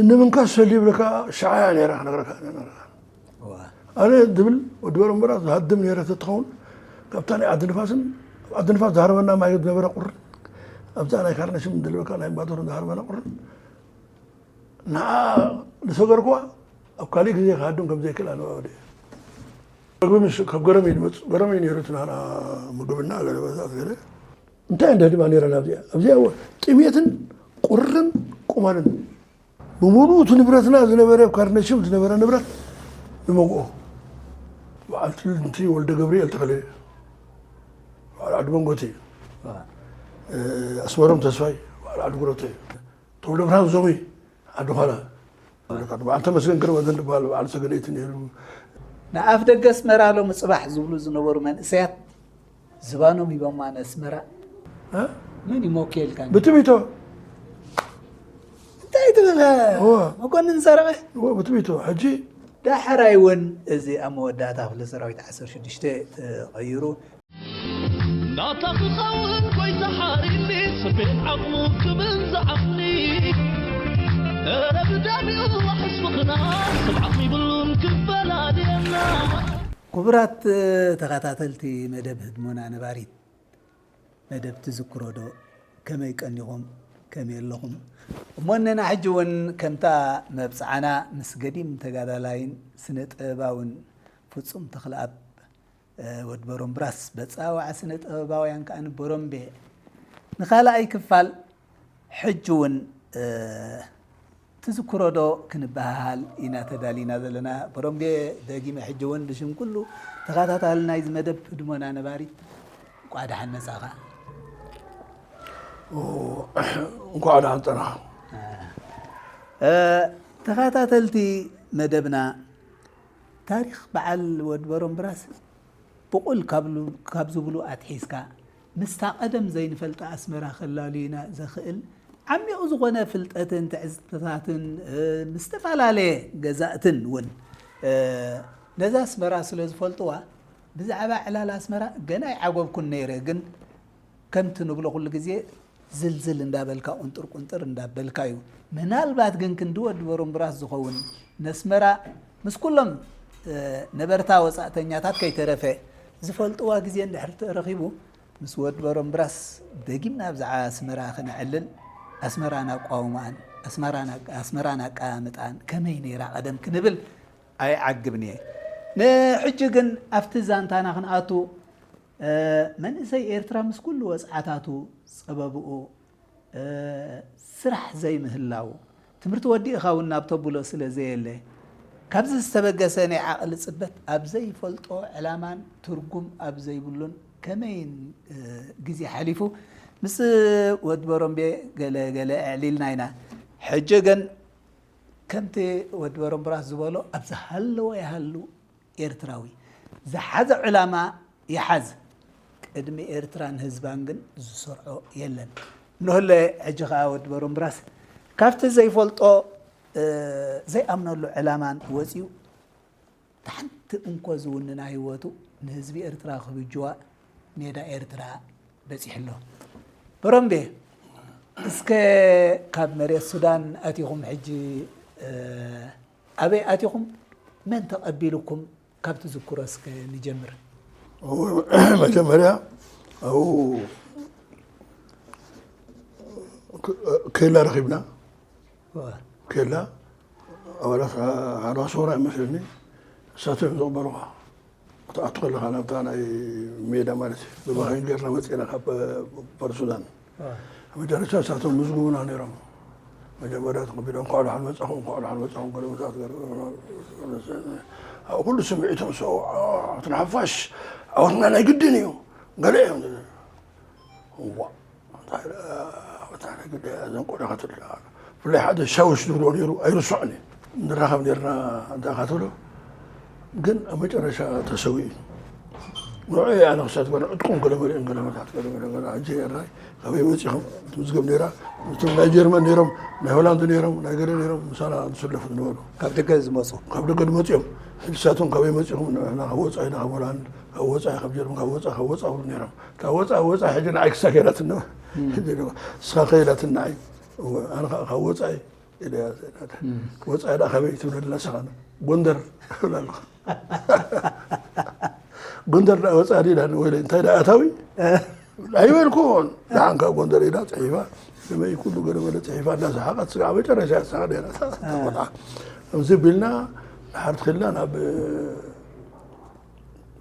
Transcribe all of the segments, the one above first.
ንምንካስ ሰልዩ ይብለካ። ሸዓያ ነይራ ክነግረካ ነይራ። ኣነ ድብል ወዲ በረምበራ ዝሃድም ነይረ ተትኸውን፣ ካብታ ናይ ዓዲ ንፋስን፣ ኣብ ዓዲ ንፋስ ዝሃርመና ማይ ዝነበረ ቁርን፣ ኣብዛ ናይ ካርነሽም ድልበካ ናይ እምባዶርን ዝሃርመና ቁርን ንዓ ዝሰገርኩዋ ኣብ ካሊእ ግዜ ክሃድም ከም ዘይክእል ኣነ ወደ ምግቢ ምስ ካብ ገረም እዩ ዝመጽእ። ገረም እዩ ነይሩ እቲ ናና ምግብና ገለ መሳት ገለ። እንታይ እንደ ድማ ነይረና ኣብዚኣ ኣብዚኣ እወ ጥሜትን ቁርን ቁማልን ብምሉእ እቲ ንብረትና ዝነበረ ኣብ ካርነሽም ዝነበረ ንብረት ንመግኦ። በዓል ትልንቲ ወልደ ገብርኤል ተኸለ፣ በዓል ዓዲ መንጎቲ፣ ኣስመሮም ተስፋይ፣ በዓል ዓዲ ጉረተ፣ ተወልደ ብርሃን ዞሚ፣ ዓዲ ዃላ፣ በዓል ተመስገን ግርመ ዝበሃል በዓል ሰገደይቲ ነይሩ። ንኣፍ ደገ ኣስመራ ሎሚ ጽባሕ ዝብሉ ዝነበሩ መንእሰያት ዝባኖም ሂቦማ ነስመራ። እ? መን እዩ ሞኬልካ? ብትቢቶ። እንታይ ትብል? እወ። መኮንን ሰረቐ? እወ፣ ብትቢቶ። ሕጂ? ዳሕራይ እውን እዚ ኣብ መወዳእታ ክፍለ ሰራዊት ዓሰርተ ሽዱሽተ ተቐይሩ። ናታ ክኸውን ጎይታ ሓሪኒ፣ ስቤን ዓቕሙ ክብል ዝዓቕኒ። እረ ብዳቢኡ ኣሕስብኽና፣ ሰብ ዓቕሚ ይብሉን ክፈላልየና። ክቡራት ተኸታተልቲ መደብ ህድሞና ነባሪት፣ መደብ ትዝክሮ ዶ? ከመይ ቀኒኹም? ከመይ ኣለኹም? እሞ እነና ሕጂ እውን ከምታ መብጽዓና ምስ ገዲም ተጋዳላይን ስነ ጥበባውን ፍጹም ተኽለኣብ፣ እ፣ ወድ በሮምብራስ በጻዋዕ ስነ ጥበባውያን ከኣ ንበሮምቤ ንኻልኣይ ክፋል ሕጂ እውን፣ እ፣ ትዝክሮ ዶ ክንበሃሃል ኢና ተዳሊና ዘለና። በሮምቤ ደጊመ ሕጂ እውን ብሽም ኩሉ ተኸታታሊ ናይዚ መደብ ህድሞና ነባሪት እንቋዕ ደሓን መጻኻ። ኦ፣ እንቋዕ ደሓን ጸናኻ። እ፣ ተኸታተልቲ መደብና ታሪኽ በዓል ወድ በሮምብራስ ብቑል ካብ ሉ-፣ ካብ ዝብሉ ኣትሒዝካ፣ ምስታ ቀደም ዘይንፈልጣ ኣስመራ ከላልዩና ዘኽእል ዓሚቕ ዝኾነ ፍልጠትን ትዕዝብትታትን፣ እ፣ ምስ ዝተፈላለየ ገዛእትን እውን፣ እ፣ ነዛ ኣስመራ ስለ ዝፈልጥዋ፣ ብዛዕባ ዕላል ኣስመራ ገና ኣይዓጎብኩን ነይረ፣ ግን ከምቲ ንብሎ ኩሉ ግዜ ዝልዝል እንዳበልካ ቁንጥር ቁንጥር እንዳበልካ እዩ። ምናልባት ግን ክንዲ ወዲ በሮምብራስ ዝኸውን ነስመራ ምስ ኩሎም፣ እ፣ ነበርታ ወጻእተኛታት ከይተረፈ ዝፈልጥዋ ግዜ እንድሕር ተረኺቡ ምስ ወዲ በሮምብራስ ደጊምና ኣብዛ ኣስመራ ክነዕልል ኣስመራን ኣቋውማኣን ኣስመራን ኣቃ-፣ ኣስመራን ኣቀማምጣን ከመይ ነይራ ቀደም ክንብል ኣይዓግብን እየ። ንሕጂ ግን ኣብቲ ዛንታና ክንኣቱ፣ እ፣ መንእሰይ ኤርትራ ምስ ኩሉ ወጽዓታቱ፣ ጸበብኡ፣ እ፣ ስራሕ ዘይምህላው፣ ትምህርቲ ወዲእኻ እውን ናብ ተብሎ ስለ ዘየለ፣ ካብዚ ዝተበገሰ ናይ ዓቕሊ ጽበት ኣብ ዘይፈልጦ ዕላማን ትርጉም ኣብ ዘይብሉን ከመይን፣ እ፣ ግዜ ሓሊፉ ምስ ወድ በሮምቤ ገለ ገለ ኣዕሊልና ኢና። ሕጂ ግን ከምቲ ወድ በሮምብራስ ዝበሎ ኣብ ዝሃለወ ይሃሉ ኤርትራዊ ዝሓዘ ዕላማ ይሓዝ። ቅድሚ ኤርትራን ህዝባን ግን ዝሰርዖ የለን። እንሆለ ሕጂ ኸኣ ወዲ በሮምብራስ ካብቲ ዘይፈልጦ፣ እ፣ ዘይኣምነሉ ዕላማን ወጺኡ፣ እታ ሓንቲ እንኮ ዝውንና ህይወቱ ንህዝቢ ኤርትራ ክብጅዋ ሜዳ ኤርትራ በጺሑ ኣሎ። በሮምቤ፣ እስከ ካብ መሬት ሱዳን ኣቲኹም ሕጂ፣ እ፣ ኣበይ ኣቲኹም? መን ተቐቢሉኩም? ካብ ትዝክሮ እስከ ንጀምር። እወ፣ መጀመርያ ኣብኡ ክ-፣ ኬላ ረኺብና። እወ። ኬላ ኣባላት ሓለዋ ሰውራ ይመስለኒ፣ እሳቶም እዮም ዘቕበሉኻ። ክትኣቱ ከለኻ ናብታ ናይ ሜዳ ማለት እዩ። ብመኻይን ጌርና መጺእና ካብ ፖርት ሱዳን። ኣብ መጨረሻ ንሳቶም ምዝግቡና ነይሮም። መጀመርያ ተቐቢሎም፣ "እንኳዕ ደሓን መጻኹም፣ እንኳዕ ደሓን መጻኹም" ገለ መሳት ገለ፣ ኣብ ኩሉ ስምዒቶም ሰው ዓወትና ሓፋሽ፣ ዓወትና ናይ ግድን እዩ ገለ እዮም ዝብሉ። እዋ፣ እንታይ ደኣ፣ ዓወትና ናይ ግድን እያ፣ እዘን ቆዳኻት ደኣ። ብፍላይ ሓደ ሻውሽ ዝብሎ ነይሩ፣ ኣይርስዖን እየ። ንራኸብ ነይርና፣ እንታይ ኢኻ ትብሎ? ግን ኣብ መጨረሻ ተሰዊኡ። ንዑ ኣነ ክሳት ገለ ዕጥቁን ገለ መሊኦም ገለ መታት ገለ ገለ ገለ ሕጂ ራይ ካበይ መጺኹም? እቲ ምዝገብ ነይራ፣ እቶም ናይ ጀርመን ነይሮም፣ ናይ ሆላንድ ነይሮም፣ ናይ ገለ ነይሮም፣ ምሳና ዝስለፉ ዝነበሩ። ካብ ደገ ዝመጹ? ካብ ደገ ዝመጹ እዮም። ሕጂ ንሳቶም ካበይ መጺኹም? ንሕና ካብ ወጻኢ ኢና፣ ካብ ሆላንድ፣ ካብ ወጻኢ፣ ካብ ጀርመን፣ ካብ ወጻኢ፣ ካብ ወጻኢ ይብሉ ነይሮም። ካብ ወጻኢ፣ ወጻኢ ሕጂ ንዓይ ክሳብ ከይላትና። እም። ሕጂ ድማ ንስኻ ከይላትና ንዓይ። እወ፣ ኣነ ከዓ ካብ ወጻኢ ኢለያ። ወፃኢ ደኣ ከመይ ትብለላ ንስኻ? ጎንደር እብላ ኣለኹ። ጎንደር ደኣ ወፃኢ ድዩ ኢላኒ። ወይለይ እንታይ ደኣ ኣታዊ? ኣይበልኩን። ደሓን ካብ ጎንደር ኢላ ፅሒፋ፣ ከመይ ኩሉ ገለ መለ ፅሒፋ እንዳሰሓቐት ስጋዕ መጨረሻ እያ ትስሓቕ ነይራ። እታ ቆልዓ ከምዚ ቢልና ድሓር ትኽልና ናብ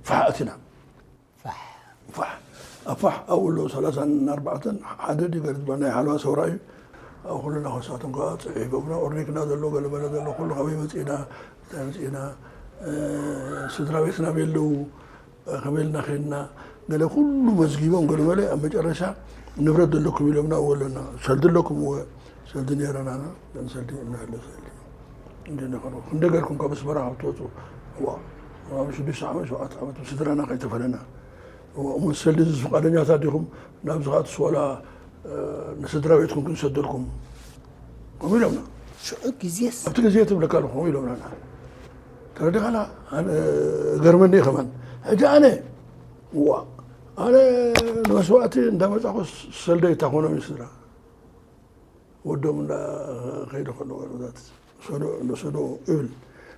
ፋሕ ኣቲና። ፋሕ ኣብ ፋሕ ኣብኡ ኣለዉ ሰላሳን ኣርባዕተን ሓደ ድዩ ገለ ዝበሃል ናይ ሓለዋ ሰውራ እዩ። ኣብኡ ኩሉ እናኸሳቶም ከዓ ፅሒፎምና ኦርኒክና ዘሎ ገለ መለ ዘሎ ኩሉ ከመይ መፂእና እንታይ መፂእና ስድራ ቤትና ኣበይ ኣለዉ ከመይ ኢልና ከይድና ገለ ኩሉ መዝጊቦም ገለ መለ ኣብ መጨረሻ ንብረት ዘለኩም ኢሎምና እወ ኣለና ሰልዲ ኣለኩም እወ ሰልዲ ነይረና ሰልዲ እናሃለ ሰልዲ እንደ ነገሩ እንደ ገርኩም ካብ ኣስመራ ካብ ትወፁ እዋ ኣብ ሽዱሽተ ዓመት ሸውዓተ ዓመት ስድራና ከይተፈለና እሞ ሰልዲ እዚ ፍቃደኛታት ዲኹም ናብዚ ከዓ ትስወላ ንስድራ ቤትኩም ክንሰደልኩም ከምኡ ኢሎምና ሽዑ ግዜስ ኣብቲ ግዜ ትብለካ ኣለኹ ከምኡ ኢሎምና ተረዲኻና ገርመኒ ከማን ሕጂ ኣነ ዋ ኣነ ንመስዋእቲ እንዳመፃኹ ሰልደይ እታ ኮኖም ስድራ ወዶም እንዳ ከይደ ከሎ ወረዳት ሰዶ እንዶ ሰዶ ይብል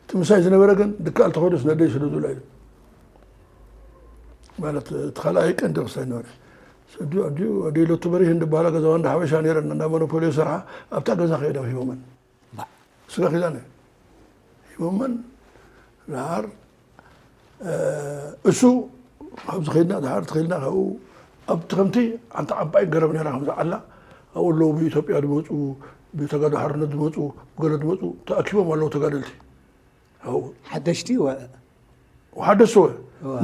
እቲ ምሳይ ዝነበረ ግን ድካል ተኸይዶስ ነደይ ስደዱላ ኢሉ ማለት እቲ ካልኣይ ቀንዲ ክሳይ ነበረ ሰዱ ኣዲኡ ኣዲለቱ በሪህ እንድበሃላ ገዛዋ እንዳ ሓበሻ ነይረን እንዳ ሞኖፖሊ ሰርሓ ኣብታ ገዛ ከይደ ሂቦመን ስጋ ኪዳነ ሂቦመን ዳር እሱ ካብዚ ከይድና ድሓር ትኸይድና ካብኡ ኣብቲ ከምቲ ሓንቲ ዓባይ ገረብ ነራ ከምዚ ዓላ ኣብኡ ኣለዉ ብኢትዮጵያ ዝመፁ ብተጋድሎ ሓርነት ዝመፁ ብገለ ዝመፁ ተኣኪቦም ኣለዉ ተጋደልቲ ኣብኡ ሓደሽቲ ሓደስቲ ወ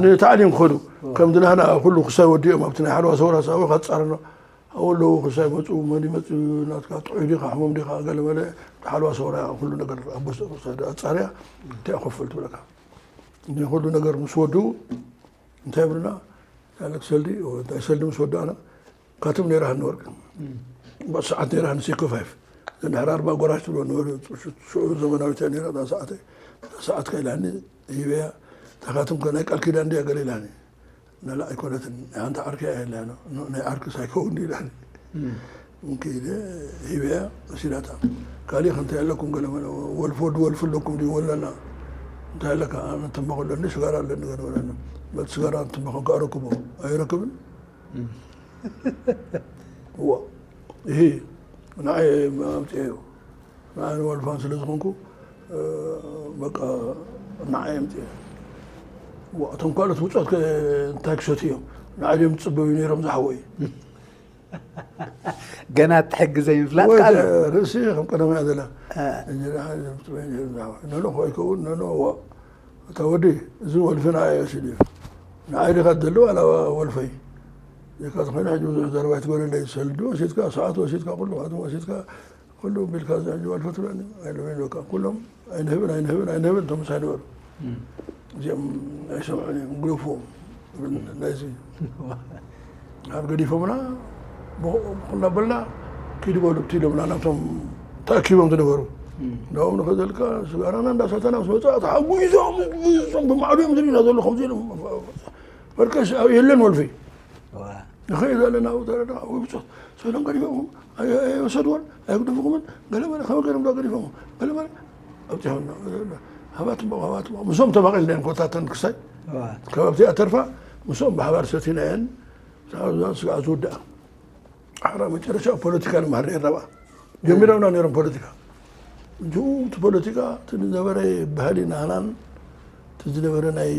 ንታዕሊም ክኸዱ ከም ዝናህና ኩሉ ክሳይ ወዲኦም ኣብቲ ናይ ሓለዋ ሰውራ ሳዊ ካፃረኖ ኣብኡ ኣለዉ ክሳይ መፁ መን ይመፅ ናትካ ጥዑይ ዲኻ ሕሙም ዲኻ ገለ መለ ሓለዋ ሰውራ ኩሉ ነገር ኣቦ ኣፃርያ እንታይ ኮፈል ትብለካ ኩሉ ነገር ምስ ወድኡ እንታይ ብልና ታለክ ሰልዲ እንታይ ሰልዲ ምስ ወዳእና ካትም ነይራ ሃኒ ወርቅ ሰዓት ነይራ ሃኒ ሲኮ ፋይፍ ዘንድሕር ኣርባ ጎራሽ ትብሎ ነበሩ ሽዑ ዘመናዊት እያ ነይራ እዛ ሰዓት እዛ ሰዓት ከ ኢላኒ ሂበያ እታ ካትም ከ ናይ ቃል ኪዳን እንድያ ገለ ኢላኒ ናላ ኣይኮነትን ናይ ሓንቲ ዓርኪ እያ ኢላ ናይ ዓርኪ ሳይከውን ኢላኒ ከይደ ሂበያ ወሲዳታ ካሊእ ከ እንታይ ኣለኩም ገለ ወልፊ ወዲ ወልፊ ኣለኩም ድዩ ወለና እንታይ ኣለካ ኣነ ትንባኾ ኣለኒ ስጋራ ኣለኒ ገለ ወለና በቲ ስጋራ ትንባኾ ከ ኣረክቦ ኣይረክብን እዋ ይሄ ንዓይ ኣምፅኤዮ ንዓይ ንወልፋን ስለ ዝኾንኩ በቃ ንዓይ ኣምፅኤ እቶም ካልኦት ብፆት እንታይ ክሰት እዮም ንዓይ ድዮም ዝፅበዩ ነይሮም ዝሓወይ ገና ትሕግዘ ምፍላጥ ቃል ርእሲ ከም ቀደም እያ ዘላ ነሎ ኮይከውን ነሎ እታ ወዲ እዚ ወልፊ ንዓይ ወሲዱ እዩ ንዓይ ዲኻ ትደሊ ዋላ ወልፈይ ካ ዝኾነ ሕጂ ብዙሕ ዘረባ ትገለለይ ሰልዲ ወሲድካ ሰዓት ወሲድካ ኩሉ ወሲድካ ኩሉ ቢልካ እዚ ሕጂ ወልፈ ትብለኒ ኣይለበይን በቃ ኩሎም ኣይንህብን ኣይንህብን ኣይንህብን እቶም ምሳይ ነበሩ እዚኦም ኣይሰምዑን እዮም ግደፍዎም ናይዚ ኣብ ገዲፎምና ብኩና በልና ኪዱ በሉ ብቲ ኢሎምና ናብቶም ተኣኪቦም ዝነበሩ እንዳኦም ንኸዘልካ ስጋራና እንዳሰተና ምስ መፅኣ ተሓጒዞም ብማዕዶም ዝሪና ዘሎ ከምዚ ኢሎም በርከስ የለን ወልፊ ንኸይድ ዘለና ኣብኡ ተረዳ ኣብኡ ብፆት ሰሎም ገዲፎምኩም ኣይወሰድዎን ኣይግደፉኩምን ገለመለ ከመ ገይሮም ዶ ገዲፎም ገለመለ ኣብፅሖና ሃባት እሞ ሃባት እሞ ምስኦም ተባቒልና እዮም ኮታተን ክሳይ ካብ ኣብቲኣ ተርፋ ምስኦም ብሓባር ሰቲና እየን ስጋዕ ዝውድኣ ሓራ መጨረሻ ፖለቲካ ንመሃር ነርና ጀሚሮምና ነይሮም ፖለቲካ እንጂ እቲ ፖለቲካ እቲ ዝነበረ ባህሊ ናህናን እቲ ዝነበረ ናይ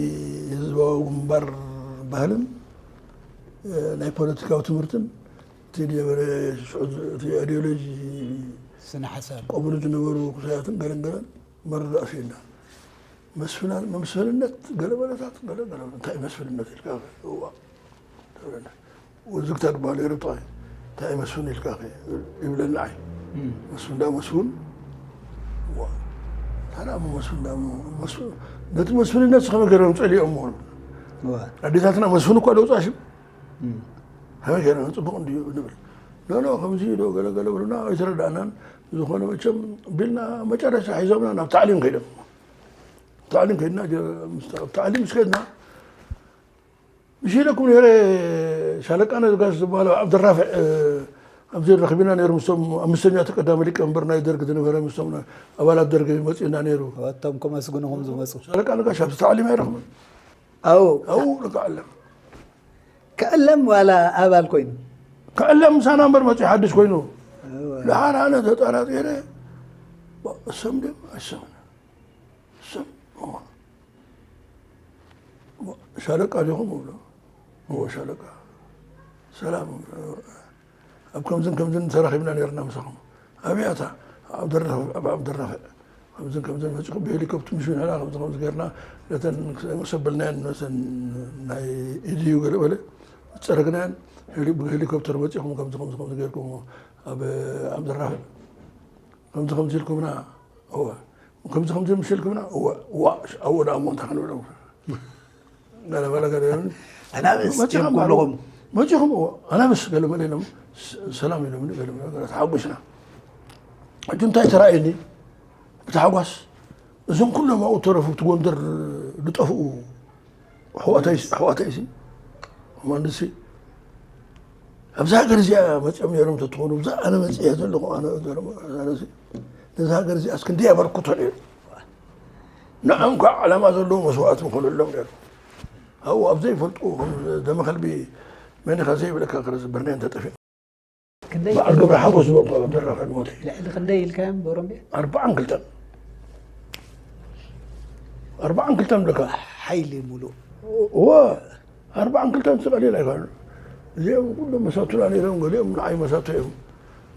ህዝባዊ ግንባር ባህልን ናይ ፖለቲካዊ ትምህርትን እቲ ዝነበረ ስዑድ እቲ ኣይዲዮሎጂ ስነ ሓሳብ ቆምሉ ዝነበሩ ክሳያትን ገለን ገለን መረዳእሲ የና መስፍና መምሰልነት ገለ በለታት ገለ ገለ እንታይ መስፍንነት ኢልካ እዋ ተብለና ወዝግታ ዝበሃል ኤርትራዊ እንታይ መስፍን ኢልካ ይብለኒ ዓይ መስፍን ዳ መስፍን ታና መስፍን ዳ መስፍን ነቲ መስፍንነት ከመይ ገይሮም ፀሊኦም ምኾኑ ኣዴታትና መስፍን እኳ ደውፃ ሽም ከመይ ገይሮም ፅቡቅ እንድዩ ንብል ኖኖ ከምዚ ዶ ገለገለ ብሉና ኣይተረዳእናን ዝኾነ መቸም ቢልና መጨረሻ ሒዞምና ናብ ታዕሊም ከይዶም ታዕሊም ከይድና ታዕሊም ስከድና ምሽ ኢለኩም ነይረ ሻለቃ ነጋሽ ዝበሃሉ ዓብደራፍዕ ኣብዚ ረኺብና ነይሩ ምስቶም ኣምስተኛቱ ቀዳሚ ሊቀመንበር ናይ ደርግ ዝነበረ ምስቶም ኣባላት ደርግ መጺእና ነይሩ። ወቶም ከመስግንኹም ዝመፁ ሻለቃ ነጋሽ ኣብዚ ተዓሊም ኣይረኽብን ኣው ኣብኡ ንክዕለም ክዕለም ዋላ ኣባል ኮይኑ ክዕለም ምሳና እምበር መጺኡ ሓድሽ ኮይኑ ደሓር ኣነ ተጠራጢረ እሰም ድም ኣይሰምን እሰም ሻለቃ ዲኹም እብሎ እዎ ሻለቃ ሰላም ኣብ ከምዝን ከምዝን ተራኺብና ነርና ምሳኹም ኣብያታ ኣብ ደራፍዕ ከምዝን ከምዝን መፂኹም ብሄሊኮፕተር ምስ ንሕና ከምዚ ከምዚ ገርና ነተን መሰበልናየን ነተን ናይ ኢድዩ ገለ በለ ፀረግናየን ብሄሊኮፕተር መፂኹም ከምዚ ከምዚ ከምዚ ገርኩም ኣብ ኣብ ደራፍዕ ከምዚ ከምዚ ኢልኩምና እወ ከምዚ ከምዚ ምስ ኢልኩምና እወ ዋ ኣብኡ ደኣ እሞ እንታይ ክንብሎም ገለ በለ ገለ ይብል። ኣናብስ መፂኹም እዮም ኩልኹም መፂኹም እወ ኣናብስ ገለ መለ ኢሎም ስ- ሰላም ኢሎም ገለ መለ ገለ ተሓጒስና ሕጂ እንታይ ተራእየኒ ብታሕጓስ እዞም ኩሎም ኣብኡ ተረፉ እቲ ጎንደር ዝጠፍኡ ኣሕዋተይ ኣሕዋተይ ሲ ኮማንድሲ ኣብዛ ሃገር እዚኣ መፂኦም ነይሮም ተትኾኑ ብዛ ኣነ መፅአ ዘለኹ ኣነ ነዚ ሃገር እዚኣ እስክንደይ ኣበርክቶ ነይሩ ንዕም ከዓ ዕላማ ዘለዎ መስዋዕት ምኾነሎም ነይሩ ኣብኡ ኣብ ዘይፈልጡ ከም ደመ ከልቢ መን ኢኻ ዘይብለካ ክረ ብርናይ እንተጠፊኡ ክንደይ በዓል ገብረ ሓጎስ ዝበልኩ ኣብ ደራኸ ሞተ ልዕሊ ክንደይ ኢልካዮም ቦሮምቤ ኣርባዓን ክልተን ኣርባዓን ክልተን ብለካ ሓይሊ ሙሉእ እወ ኣርባዓን ክልተን ስቕ ሌላ ኣይኮነ እዚኦም ኩሎም መሳቱና ነይሮም ገሊኦም ንዓይ መሳቱ እዮም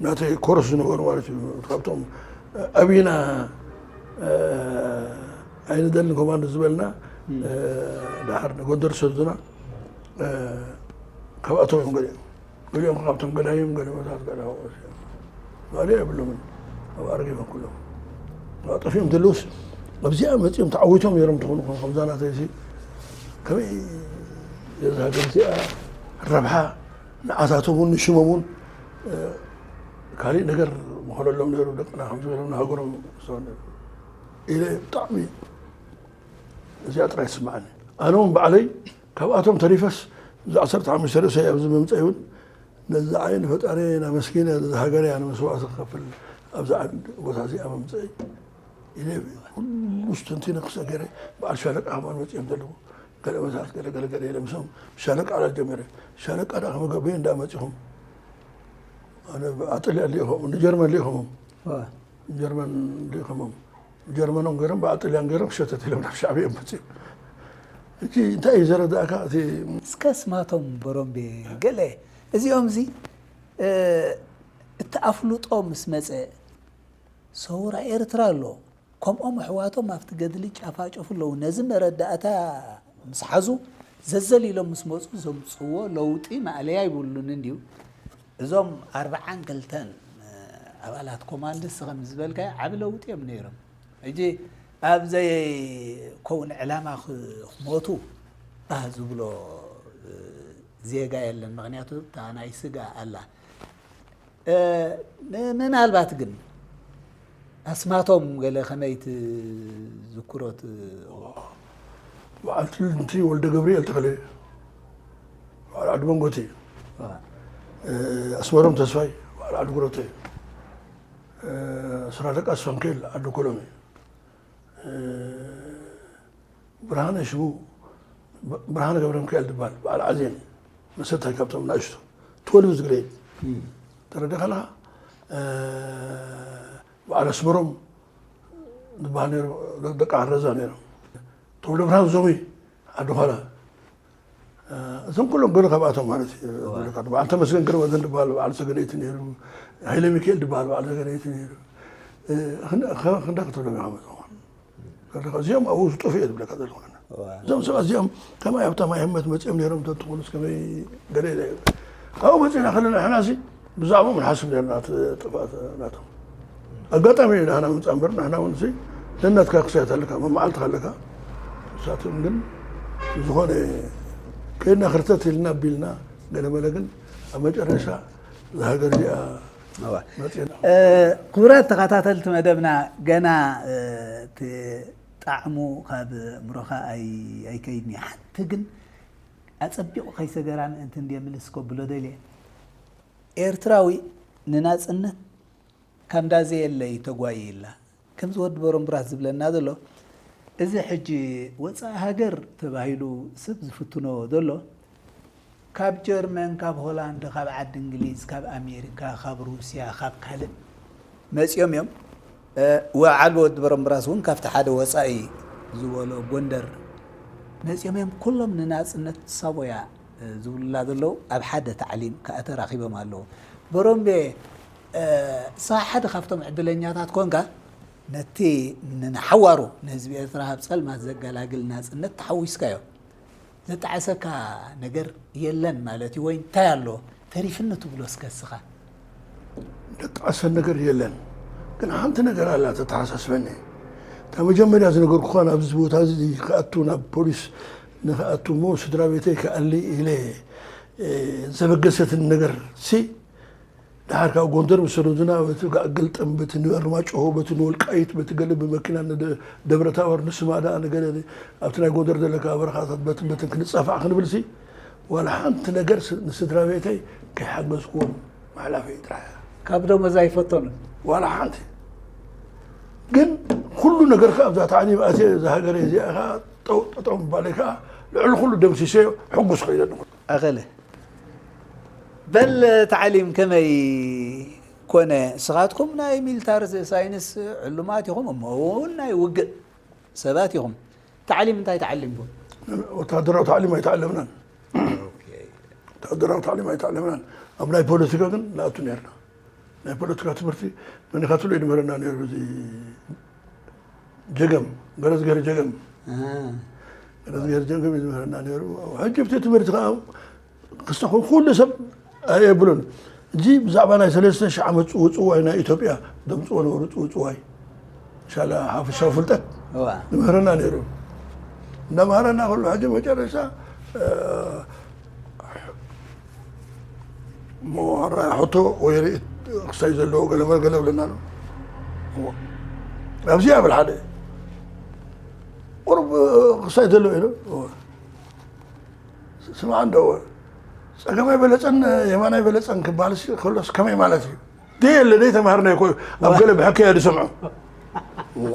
ናተይ ኮረስ ዝነበሩ ማለት እዩ ካብቶም ኣብና ኣይንደልን ኮማንዶ ዝበልና ድሓር ንጎንደር ሰዱና ካብኣቶም እዮም ገሊኦም ገሊኦም ካብቶም ገዳይም ገሊኦም እሳት ገዳ ካልእ የብሎምን ኣብ ኣረጊፎም ኩሎም ጠፊኦም ዘለውስ ኣብዚኣ መፂኦም ተዓዊቶም ነይሮም ትኾኑ ከምዛ ናተይሲ ከመይ እዛ ሃገር እዚኣ ረብሓ ንዓታቶም እውን ንሽሞም እውን ካልእ ነገር ምኸለሎም ነይሩ ደቅና ከም ዝበሎም ንሃገሮም ኢለ ብጣዕሚ እዚኣ ጥራይ ትስምዓኒ ኣነ እውን ባዕለይ ካብኣቶም ተሪፈስ እዚ ዓሰርተ ሓሙሽተ ርእሰይ ኣብዚ ምምፀይ እውን ነዚ ዓይኒ ፈጣሪ ናመስኪነ እዚ ሃገረይ ኣነ መስዋእቲ ክከፍል ኣብዚ ዓዲ ቦታ እዚኣ ምምፀይ ኢለ ኩሉ ስተንቲነ ክሰገረ በዓል ሻለቃ ከማን መፅኦም ዘለዉ ገለ መሳት ገለ ገለ ገለ ኢለ ምስኦም ሻለቃ ላ ጀመረ ሻለቃ ዳ ከመገበየ እንዳ መፂኹም ኣነ ኣጥልያ ልኢኸም ንጀርመን ልኢኸሞም ጀርመን ልኢኸሞም ጀርመኖም ገይሮም ብኣጥልያን ገይሮም ሸተት ኢሎም ናብ ሻዕብያ እዮም መፅኦም ሕጂ እንታይ እዩ ዘረዳእካ እቲ እስከ ስማቶም በሮምቤ ገለ እዚኦም እዚ እቲ ኣፍልጦ ምስ መፀ ሰውራ ኤርትራ ኣሎ ከምኦም ኣሕዋቶም ኣብቲ ገድሊ ጫፋጨፉ ኣለዉ ነዚ መረዳእታ ምስ ሓዙ ዘዘሊሎም ምስ መፁ ዘምፅዎ ለውጢ ማእለያ ይብሉን እንድዩ እዞም ኣርብዓን ክልተን ኣባላት ኮማንድስ ከም ዝበልካዮ ዓቢ ለውጢ እዮም ነይሮም ሕጂ ኣብ ዘይከውን ዕላማ ክሞቱ ባህ ዝብሎ ዜጋ የለን ምክንያቱ እታ ናይ ስጋ ኣላ ምናልባት ግን ኣስማቶም ገለ ከመይ ትዝክሮት በዓልቲ ልንቲ ወልደ ገብርኤል ተኸለ በዓል ዓዲ መንጎቲ ኣስመሮም ተስፋይ በዓል ዓዲ ጉረተ ስራ ደቃ ስፈንኬል ዓዲ ኮሎሜ ብርሃነ ሽሙ ብርሃነ ገብረ ሚካኤል ዝበሃል በዓል ዓዜን መሰታይ ካብቶም ናእሽቱ ትወልቭ ዝግረይ ተረዳኻ ኣለኻ በዓል ኣስመሮም ዝበሃል ነይሩ ደቂ ዓረዛ ነይሮም ተወልደ ብርሃን ዞሚ ዓዲ ዃላ እዞም ኩሎም ገለ ካብኣቶም ማለት እዩ በዓል ተመስገን ገረመድህን ዝበሃል በዓል ሰገነይቲ ነይሩ ሃይለ ሚካኤል ዝበሃል በዓል ሰገነይቲ ነይሩ ክንዳ ክትብሎም ኢኻ መፅኦም እዚኦም ኣብኡ ዝጠፍኡ እየ ዝብለካ ዘለኹ እዞም ሰባት እዚኦም ከማይ ኣብታ ማይ ህመት መፂኦም ነይሮም ተትኾኑስ ከመይ ገለ ኢለ ካብኡ መፂና ከለና ሕናሲ ብዛዕባኦም ንሓስብ ነርና ጥፋት ናቶም ኣጋጣሚ ኢና ሕና ምምፃእ እምበር ንሕና እውን ነናትካ ክሳያት ኣለካ መመዓልትካ ኣለካ ንሳቶም ግን ዝኾነ ከይድና ክርተት ኢልና ቢልና ገለመለ ግን ኣብ መጨረሻ እዛ ሃገር እዚኣ መፂና ክቡራት ተኸታተልቲ መደብና ገና ጣዕሙ ካብ ምሮኻ ኣይከይድኒ ሓንቲ ግን ኣፀቢቑ ከይሰገራ ምእንቲ እንድየ ምልስ ከብሎ ደልየ። ኤርትራዊ ንናጽነት ካብ እንዳዘየለ እዩ ተጓይይላ። ከምዚ ወዲ በረምብራስ ዝብለና ዘሎ፣ እዚ ሕጂ ወጻኢ ሃገር ተባሂሉ ሰብ ዝፍትኖ ዘሎ፣ ካብ ጀርመን፣ ካብ ሆላንድ፣ ካብ ዓዲ እንግሊዝ፣ ካብ ኣሜሪካ፣ ካብ ሩስያ፣ ካብ ካልእ መጺኦም እዮም። እ፣ ወዓል ወዲ በረምብራስ እውን ካብቲ ሓደ ወጻኢ ዝበሎ ጎንደር መጺኦም እዮም። ኩሎም ንናጽነት ሳቦያ፣ እ፣ ዝብሉላ ዘለዉ ኣብ ሓደ ታዕሊም ከኣ ተራኺቦም ኣለዉ። በሮምቤ፣ እ፣ ንስኻ ሓደ ካብቶም ዕድለኛታት ኮንካ፣ ነቲ ንሓዋሩ ንህዝቢ ኤርትራ ካብ ጸልማት ዘገላግል ናጽነት ተሓዊስካዮ። ዘጣዕሰካ ነገር የለን ማለት እዩ ወይ እንታይ ኣሎ ተሪፍኒ ትብሎ እስከ እስኻ? ዘጣዕሰ ነገር የለን፣ ግን ሓንቲ ነገር ኣላ ተተሓሳስበኒ። እታ መጀመርያ ዝነገርኩኻ ናብዚ ቦታ እዚ ክኣቱ ናብ ፖሊስ ንክኣቱ እሞ ስድራ ቤተይ ክኣሊ ኢለ፣ እ፣ ዘበገሰትን ነገር ሲ ደሓር ካብ ጎንደር ምስ ሰደዱና በቲ ጋዕ ግልጥም በቲ ንኣርማጭሆ በቲ ንወልቃይት በቲ ገለ ብመኪና ንደ- ደብረ ታቦር ንስማዳ ንገለ ኣብቲ ናይ ጎንደር ዘለካ በረኻታት በትን በትን ክንጻፋዕ ክንብል ሲ ዋላ ሓንቲ ነገር ስ- ንስድራ ቤተይ ከይሓገዝኩዎም ምሕላፈይ ጥራሕ እያ። ካብ ደሞዝ ኣይፈተኑን። ዋላ ሓንቲ ግን ኩሉ ነገር ከ ኣብዛ ታዕሊም ኣትየ እዛ ሃገረይ እዚኣ ከ ጠው ጠጠው ምባለይ ከ ልዕሊ ኩሉ ደምሲሰዮ ሕጉስ ከይደ ኣለኹ። ኣኸለ በል ታዕሊም ከመይ ኮነ? ንስኻትኩም ናይ ሚሊታሪ ሳይንስ ዕሉማት ኢኹም እሞ እውን ናይ ውግእ ሰባት ኢኹም። ታዕሊም እንታይ ተዓሊምኩም? ወታደራዊ ታዕሊም ኣይተዓለምናን። ወታደራዊ ታዕሊም ኣይተዓለምናን። ኣብ ናይ ፖለቲካ ግን ንኣቱ ነርና። ናይ ፖለቲካ ትምህርቲ መኒኻትሉ ይድመረና ነይሩ። እዚ ጀገም ገረዝገር ጀገም ገረዝገር ጀገም ይድመረና ነይሩ። ሕጂ ብቲ ትምህርቲ ከዓ ክስተኹ ኩሉ ሰብ ኣየብሉን። እዚ ብዛዕባ ናይ ሰለስተ ሽሕ ዓመት ፅውፅዋይ ናይ ኢትዮጵያ ደምፅዎ ነበሩ። ፅውፅዋይ ሻላ ሓፈሻዊ ፍልጠት እዋ ንምህረና ነይሩ። እናምሃረና ከሎ ሕጂ መጨረሻ እ፣ እሞ ሕራይ ሕቶ ወይ ርእይት ክሳይ ዘለዎ ገለ መለ ገለ ብለና ኣሎ። እሞ ኣብዚ ይብል ሓደ ቁሩብ ክሳይ ዘለዎ ኢሉ። እሞ ስማዕ እንዶ ጸገማይ በለጸን የማናይ በለጸን ክበሃል ሲ ከሎስ ከመይ ማለት እዩ? ደይ የለ ደይ ተማሃርና ይኮ ኣብ ገለ ብሕከያ ዝሰምዖ። እሞ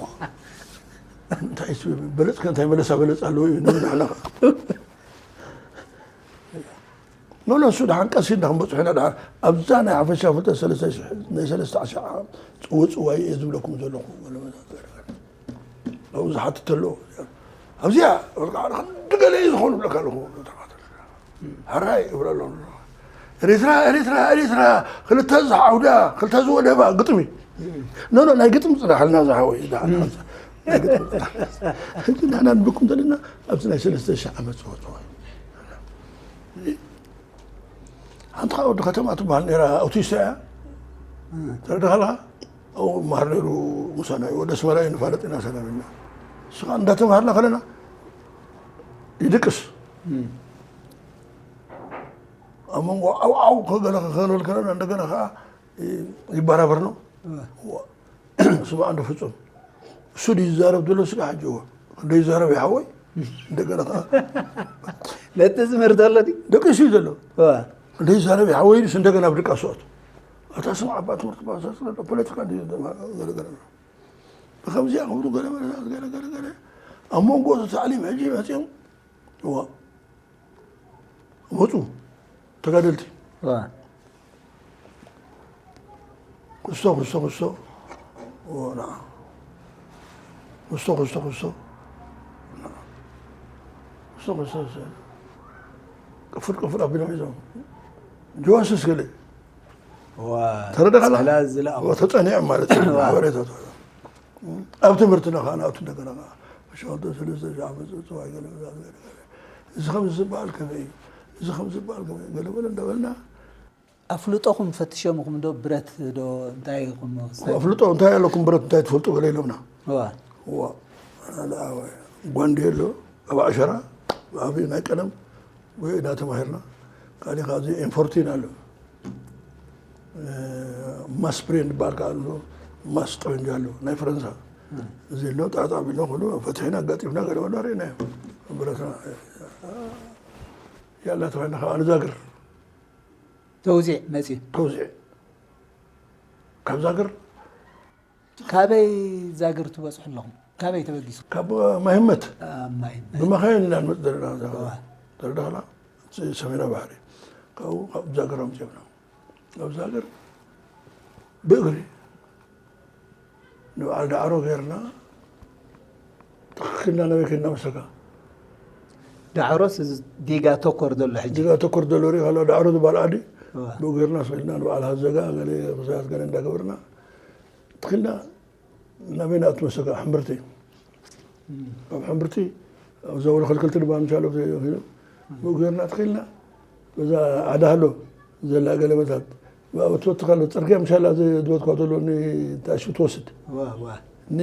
እንታይ ሲ በለጽ ከ እንታይ መለሳ በለጽ ኣለዎ እዩ ንብል ንሕና ከ። ኖ ኖ እሱ ደሓን ቀስ ኢልና ክንበጽሖ ኢና። ደሓን ኣብዛ ናይ ሓፈሻ ፍልጠት ሰለስተ ሽሕ ናይ ሰለስተ ሽሕ ጽውጽዋይ እየ ዝብለኩም ዘለኹ። ኣብኡ ዝሓትት ኣሎ ኣብዚኣ ወርቃ ክንዲ ገለ እዩ ዝኾኑ ብለካ ኣለኹ። ሕራይ እብለ ኣሎ ኤሪትራ ኤሪትራ ኤሪትራ ክልተ ዝዓውዳ ክልተ ዝወደባ ግጥሚ ኖ ኖ ናይ ግጥሚ ጽናሕልና ዝሓወይ ደሓን ናይ ግጥሚ ጽናሕ። ሕጂ ንሕና ንብኩም ዘለና ኣብዚ ናይ ሰለስተ ሽሕ ዓመት ጽውጽዋይ ሓንቲ ከዓ ወዲ ከተማ ትበሃል ነራ ኣውቲስታ እያ። ተረድኻ ኣለኻ? ኣብኡ መሃር ነይሩ ምሳና እዩ። ወደ ኣስመራ እዩ ንፋለጥ ኢና ሰላም ኢልና። ንሱ ከዓ እንዳተምሃርና ከለና ይድቅስ። ኣብ መንጎ ዓው ዓው ከገለ ክኸለል ከለና እንደገና ከዓ ይበራበር ነው። ስማዕ እንዶ ፍጹም እሱ ድዩ ዝዛረብ ዘሎ ስጋ ሕጂ እዎ እንደ ይዛረብ ይሓወይ እንደገና ከዓ ነቲ ዝምህር ዘሎ ድዩ? ደቂ እሱ እዩ ዘሎ እዋ እንደ ይዛረብ ይሓወይ ድስ እንደገና ብድቃ ስዖት ኣታ ስማዕ ኣባ ትምህርቲ ባሳስለ ፖለቲካ እንደ ገለገለ ብከምዚኣ ክብሉ ገለመለታት ገለገለገለ ኣብ መንጎ እቲ ታዕሊም ሕጂ መፅኦም እዋ መፁ ተጋደልቲ እዋ ክስቶ ክስቶ ክስቶ ና ክስቶ ክስቶ ክስቶ ክስቶ ክስቶ ቅፍር ቅፍር ኣቢሎም ሒዞም ጀዋስስ ገለ ተረደኻላ ተፀኒዖም ማለት እዩ። ሓበሬታ ኣብ ትምህርትና ከዓ ንኣቱ እንደገና ከዓ ሸወልተ ሰለስተ ሺህ ዓመት ፅዋይ ገለ እዚ ከም ዝበሃል ከመይ እዩ እዚ ከም ዝበሃል ከመይ ገለ በለ እንዳበልና ኣፍልጦኹም ፈትሾምኹም ዶ ብረት ዶ እንታይ ኢኹም ኣፍልጦ እንታይ ኣለኩም ብረት እንታይ ትፈልጡ ገለ ኢሎምና እዋ ጓንዴ ኣሎ ኣብ ኣሸራ ኣብ ናይ ቀለም ወይ ኢና ተማሂርና ካሊእ ካብዚ ኤንፎርቲን ኣሎ ማስፕሬ እንድበሃል ከዓ ኣሎ ማስ ጠበንጃ ኣሎ ናይ ፈረንሳ እዚ ኣሎ ጣዕጣዕ ቢልና ኩሉ ፈትሒና ኣጋጢምና ገለ ወላ ርኢና ብረትና ያላ ተባሂልና ከዓ ንዛግር ተውዚዕ መፂኡ ተውዚዕ ካብ ዛግር ካበይ ዛግር ትበፅሑ ኣለኹም? ካበይ ተበጊሱ? ካብ ማይመት ኣብ ማይ ብመኻይን ኢና ንመፅ ዘለና። እዋ። ተረዳኽና? እቲ ሰሜናዊ ባሕሪ ካብኡ ካብ ዛግር ኣምፅኦምና። ካብ ዛግር ብእግሪ ንበዓል ዳዕሮ ገይርና ትኽክልና ነበይ ከድና መሰካ ዳዕሮስ እዚ ዲጋ ተኮር ዘሎ ሕጂ ዲጋ ተኮር ዘሎ ሪእ ካለ ዳዕሮ ዝበሃል ዓዲ እዋ። ብኡ ገይርና ስኢልና ንበዓል ሃዘጋ ገለ ክዛያት ገለ እንዳገበርና ትኽልና ናበይ ንኣቱ መሰካ ሕምብርቲ ኣብ ሕምብርቲ ኣብ ዘበለ ክልክልቲ ድማ ምሻሎ ብኡ ገይርና ትኽልና በዛ ዓዲ ሃሎ ዘላ ገለመታት ትወትካ ኣሎ ፅርግያ ምሻላ ዝወትካ ዘሎ ንታሽቡ ትወስድ እዋ፣ እዋ። ኒ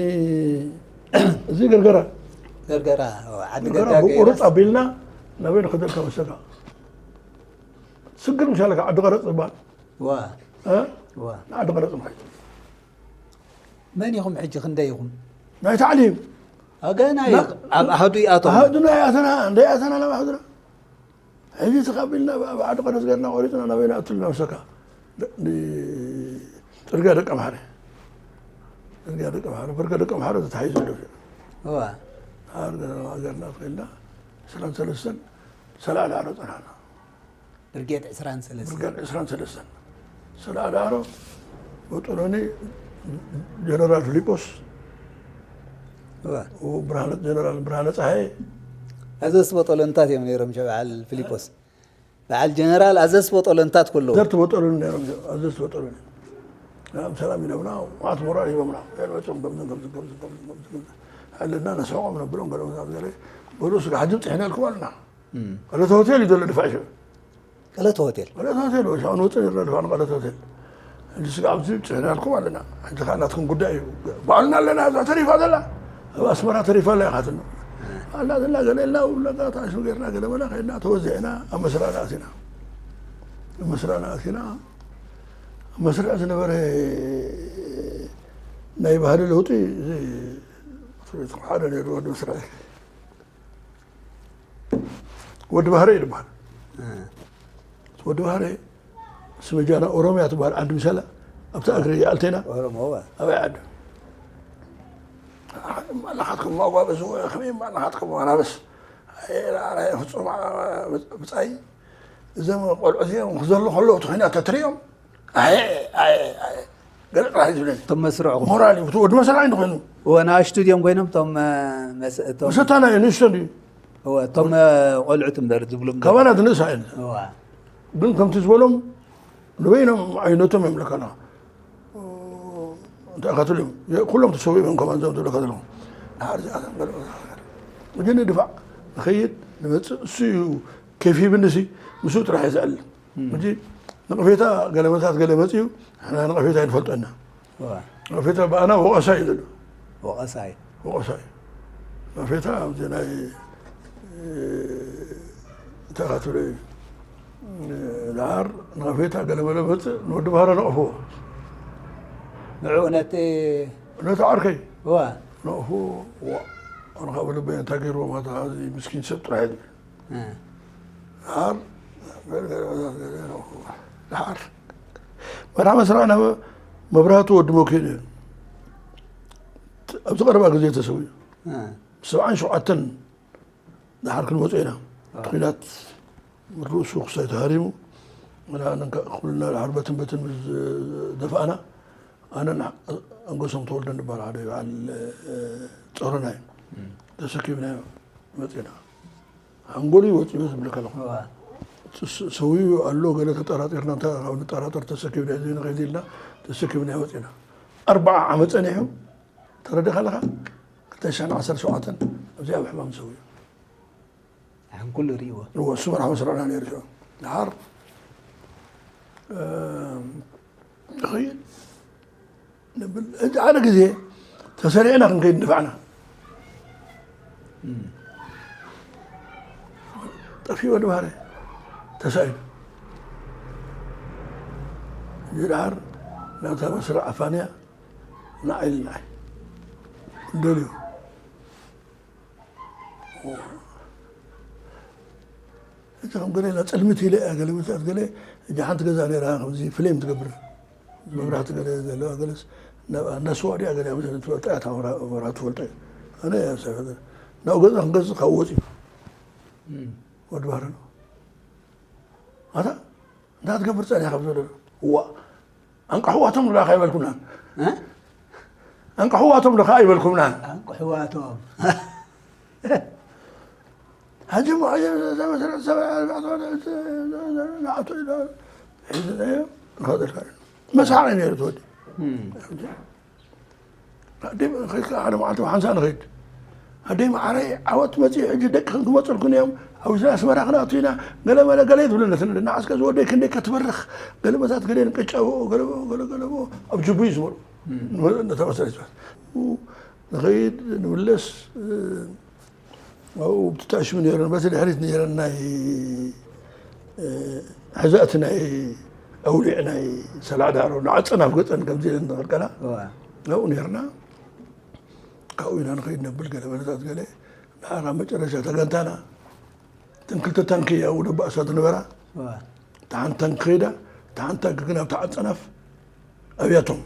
እዚ ገርገራ ገርገራ እዋ፣ ዓዲ ገርገራ ገዳ ብቁርፅ ገይራስ ኣቢልና ናበይ ንኸደልካ መሰካ ስግር ምሻለካ ዓዲ ቀረፅ ዝበሃል እዋ፣ እ? እዋ። ንዓዲ ቀረፅ ንኸይድ መን ኢኹም ሕጂ ክንደይ ኢኹም? ናይ ታዕሊም ኣገና እዩ ኣብ ኣሃዱ ይኣቶም ኣሃዱና ይኣተና እንዳይኣተና ናብ ኣሃዱና ሕጂ ተቐቢልና ኣብ ዓዲ ቀረፅ ገርና ቆሪፅና ናበይ ንኣትሉ ናብ ሰካ ጽርግያ ደቂ ኣምሓረ ጽርግያ ደቂ ኣምሓረ ብርገ ደቂ ኣምሓረ ተታሒዙ ኣሎ እዋ። ሃር ገርና ከይልና ዕስራን ሰለስተን ሰላዕ ዳዕሮ ጸናና ብርጌድ ዕስራን ሰለስተን ብርገድ ዕስራን ሰለስተን ሰላዕ ዳዕሮ በጦሎኒ ጀነራል ፊሊጶስ እዋ። ብርሃነ ጀነራል ብርሃነ ፀሃየ ኣዘዝቲ በጦሎንታት እዮም ነይሮም ሸ በዓል ፊሊጶስ በዓል ጀነራል ኣዘዝቲ በጦሎንታት ከለዉ ዘርቲ በጦሎኒ ነይሮም እዮም። ኣዘዝቲ በጦሎኒ ናም ሰላም ኢሎምና ማዕት ሞራል ሂቦምና። ሄር መፅኦም ከምዝን ከምዝን ከምዝን ከምዝን ከምዝን ከምዝን ኣለና ነስሕቆም ነብሎም ገለ መዛት ገለ በሉ ስጋ ሕጂ ብፅሕና ኢልኩም ኣለና። ቀለተ ሆቴል እዩ ዘሎ ድፋዕ ሽዑ ቀለተ ሆቴል ቀለተ ሆቴል ወይ ሻው ንወፅእ ነርና ድፋዕ ንቀለተ ሆቴል ሕጂ ስጋ ኣብዚ ብፅሕና ኢልኩም ኣለና። ሕጂ ከዓ ናትኩም ጉዳይ እዩ። ባዕልና ኣለና እዛ ተሪፋ ዘላ ኣብ ኣስመራ ተሪፋ ኣላ ኢኻትኖ ኣላ ዘላ ገለ ኢልና ውለጋ ታሽሙ ገይርና ገለ መላ ከይድና ተወዚዕና ኣብ መስራና ኣቲና ኣብ መስራና ኣቲና ኣብ መስርዕ ዝነበረ ናይ ባህሊ ለውጢ እዚ ሓደ ነይሩ ወዲ መስርዕ ወዲ ባህረ እዩ ዝበሃል ወዲ ባህረ ስመጃና ኦሮምያ ትበሃል ዓዲ ምሻላ ኣብቲ ኣግሪ ይኣልቴና ኦሮሞ እዋ። ኣበይ ዓዲ ማላኻትኩም ማጓበዝ ከመይ ማላኻትኩም ኣናበስ ፍፁም ብፃይ እዞም ቆልዑ እዚኦም ክዘሉ ከለዉ እቲ ኩናት ተትሪኦም ኣየ ኣየ ኣየ ገለ ጥራሕ እዩ ዝብለኒ እቶም መስርዕኹም ሞራል እዩ እቲ ወዲ መሰላ እንዲ ኮይኑ እወ ንኣሽቱ ድዮም ኮይኖም እቶም መስ- እቶም መሰታና እዩ ንእሽቶ እንድዩ እወ እቶም ቆልዑት እምበር ዝብሉ እምበር። ካባና ዝንእሳ እየን እዋ ግን ከምቲ ዝበሎም ንበይኖም ዓይነቶም እዮም ለካና እንታይ ካትሉ እዮም ኩሎም ተሰዊኦም እዮም ከማን ዘም ዝብለካ ዘለኹም ድሓር እዚኣቶም ገለ ግን ንድፋዕ ንኸይድ ንመፅእ እሱ እዩ ኬፍ ሂብኒ ሲ ምስኡ ጥራሕ እየ ዝዕልል ሕጂ ነቐፌታ ገለ መታት ገለ መፅኡ ንሕና ነቐፌታ ይንፈልጦ ኢና እዋ ነቐፌታ ብኣና ወቐሳ እዩ ዘሎ ወቐሳይ ወቐሳ እዩ ነቐፌታ ኣብዚ ናይ እንታይ ካትሉ እዩ ድሓር ነቐፌታ ገለ መለ መፅእ ንወዲ ባህረ ነቐፍዎ ንዕኡ ነቲ ነቲ ዓርከይ እዋ ነቕፍዎ ኣነ ካብ ልበይ እንታይ ገይርዎም ኣታ እዚ ምስኪን ሰብ ጥራሕ እዩ ዝብል እ፣ ድሓር ድሓር መርሓ መስርዕና መብራህቱ ወዲ መኪን እዩ ኣብዚ ቀረባ ግዜ ተሰዊኡ እ፣ ሰብዓን ሸውዓተን ድሓር ክንወፅኦ ኢና ኩናት ርእሱ ክሳይ ተሃሪሙ ኩልና ድሓር በትን በትን ምስ ደፋእና ኣነን ኣንጎሶም ተወልደ ንበሃል ሓደ በዓል ጦርና እዩ ተሰኪምና መፂና ሓንጎሉ ይወፂኡ ዝብለካ ኣለኹ እዋ ሰውዩ ኣሎ ገለ ተጠራጢርና እንተ ካብ ንጠራጠር ተሰኪብና እዚ ንኸይድ ኢልና ተሰኪብና ወፂና ኣርባዓ ዓመት ፀኒሑ ተረዲኻ ኣለኻ ክልተ ሽሕን ዓሰርተ ሸውዓተን ኣብዚኣ ኣብ ሕማም ሰውዩ ሕንኩሉ ርእይዎ እወ እሱ መርሓ መስርዕና ነይሩ ሽዑ ድሓር እኸይድ ንብል እቲ ሓደ ግዜ ተሰሪዕና ክንከይድ ንድፋዕና ጠፊኡ ወዲ ባህረ ተሳኢሉ እዚ ድሓር ናብታ መስርዕ ኣፋንያ ንዓይ ንዓይ ደልዩ እዚ ከም ገለ ኢላ ፅልምት ኢለ እያ ገለ መፅኣት ገለ እጃ ሓንቲ ገዛ ነይራ ከምዚ ፍሌም ትገብር መብራህቲ ገለ ዘለዋ ገለስ ናብ ኣንዳ ስዋ ድያ ገለ ኣብ ትፈልጣ እያ፣ እታ መብራ-፣ መብራህቲ ትፈልጦ እዩ። ኣነ እያ ዝሰፈጠ። ናብ ገዛ ክንገዝእ ካብ ወፂኡ ወዲ ባህሪ ነው። ኣታ እንታይ ትገብር ጸኒሕካ ብዘሎ? እዋ፣ ኣንቃሕዋቶም ዶ ኣይበልኩምናን? እ? ኣንቃሕዋቶም ዶ ኣይበልኩምናን? ኣንቅሕዋቶም። ሕጂ እሞ፣ ሕጂ ንኣቶ ኢሉ፣ ንኸደልካ እዩ። መስሓቕ እዩ ነይሩ እቲ ወዲ። እም። ኣደይ፣ ከይድካ ሓደ መዓልቲ ሓንሳእ ንኸይድ። ኣደይ መዓረይ፣ ዓወት መጺኡ፣ ሕጂ ደቅኽን ክመጹልክን እዮም። ኣብ ኣስመራ ክንኣቱ ኢና። ገለ መለ ገለ ትብለና ትንደ። ንዓስከ ዝወደይ ክንደይ ከትበርኽ። ገለ መታት ገለ ንቅጫቦ፣ ገለ፣ ገለ፣ ገለ ኣብ ጅቡ እዩ ዝበሉ። እም። ነታ መሰለች። ንኸይድ፣ ንምለስ፣ እ፣ ኣብኡ ብቲ ታሽሙ ነይረን፣ በቲ ድሕሪት ነይረን ናይ፣ እ፣ ሕዛእቲ ናይ ኣውሊዕ ናይ ሰላዕዳሮ ንዓጸን ኣብ ገጸን ከምዚ ኢለን ዝቐልቀላ። እዋ። ኣብኡ ነይርና። ካብኡ ኢና ንኸይድ ነብል ገለ መለታት ገለ። ድሓር ኣብ መጨረሻ ተገንታና። እተን ክልተ ታንኪ ኣብኡ ደባእሳ ዝነበራ። እዋ። እታ ሓንቲ ታንኪ ከይዳ፣ እታ ሓንቲ ታንኪ ግን ኣብታ ዓጸናፍ ኣብያቶም።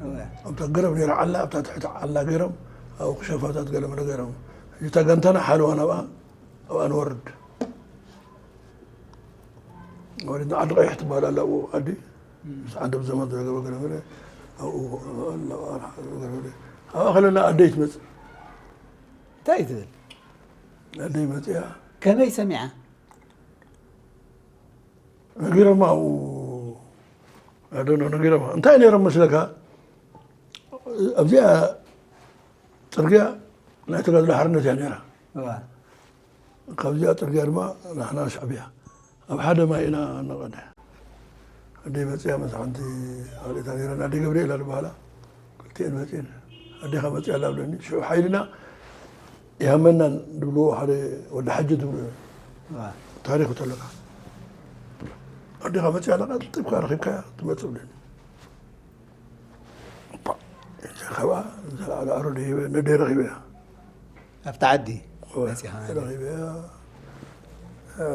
እዋ። ኣብታ ገረብ ነይራ ዓላ፣ ኣብታ ትሕቲ ዓላ ገይሮም፣ ኣብኡ ክሸፋታት ገለ መለ ገይሮም። እታ ጋንታና ሓለዋ ናብኣ፣ ኣብኣ ንወርድ። ወሪድና ዓዲ ቀይሕ ትበሃል ኣላ ኣብኡ ዓዲ። ምስ ዓንደብ ዘመን ዝረገበ ገለ መለ ኣብኡ፣ ኣብኣ ከለና ኣደይ ትመጽእ። እንታይ ትብል? ኣደይ መጽያ። ከመይ ሰሚዓ? ነጊሮማ ኣብኡ፣ I don't know፣ ነጊሮማ። እንታይ ነይሮም መስለካ? ኣብዚኣ ጽርግያ ናይ ተጋድሎ ሓርነት እያ ነይራ። እዋ። ካብዚኣ ጽርግያ ድማ ንሕና ሻዕብያ። ኣብ ሓደ ማይ ኢና ንቐድሕ። ኣደይ መጽያ ምስ ሓንቲ ካልእታ ነይረን፣ ኣደይ ገብርኤል ዝበሃላ። ክልቲኤን መጺኤን። ኣዴኻ መጺኣ ኣላ ብለኒ። ሽዑ ሓይልና ይሃመናን ድብልዎ ሓደ ወዲ ሓጂ ድብልዎ። ዋ። ታሪኹ ተለካ። ኣዴኻ መጺኣ ኣላ፣ ቀልጢፍካ ረኺብካያ ትመጽእ ብለኒ። ፓ፣ ካብኣ ዝለዓለ ኣሮ ደይበ፣ ነደይ ረኺበያ። ኣብታ ዓዲ እወ፣ መጺኻ ማለት እዩ። ረኺበያ። እ፣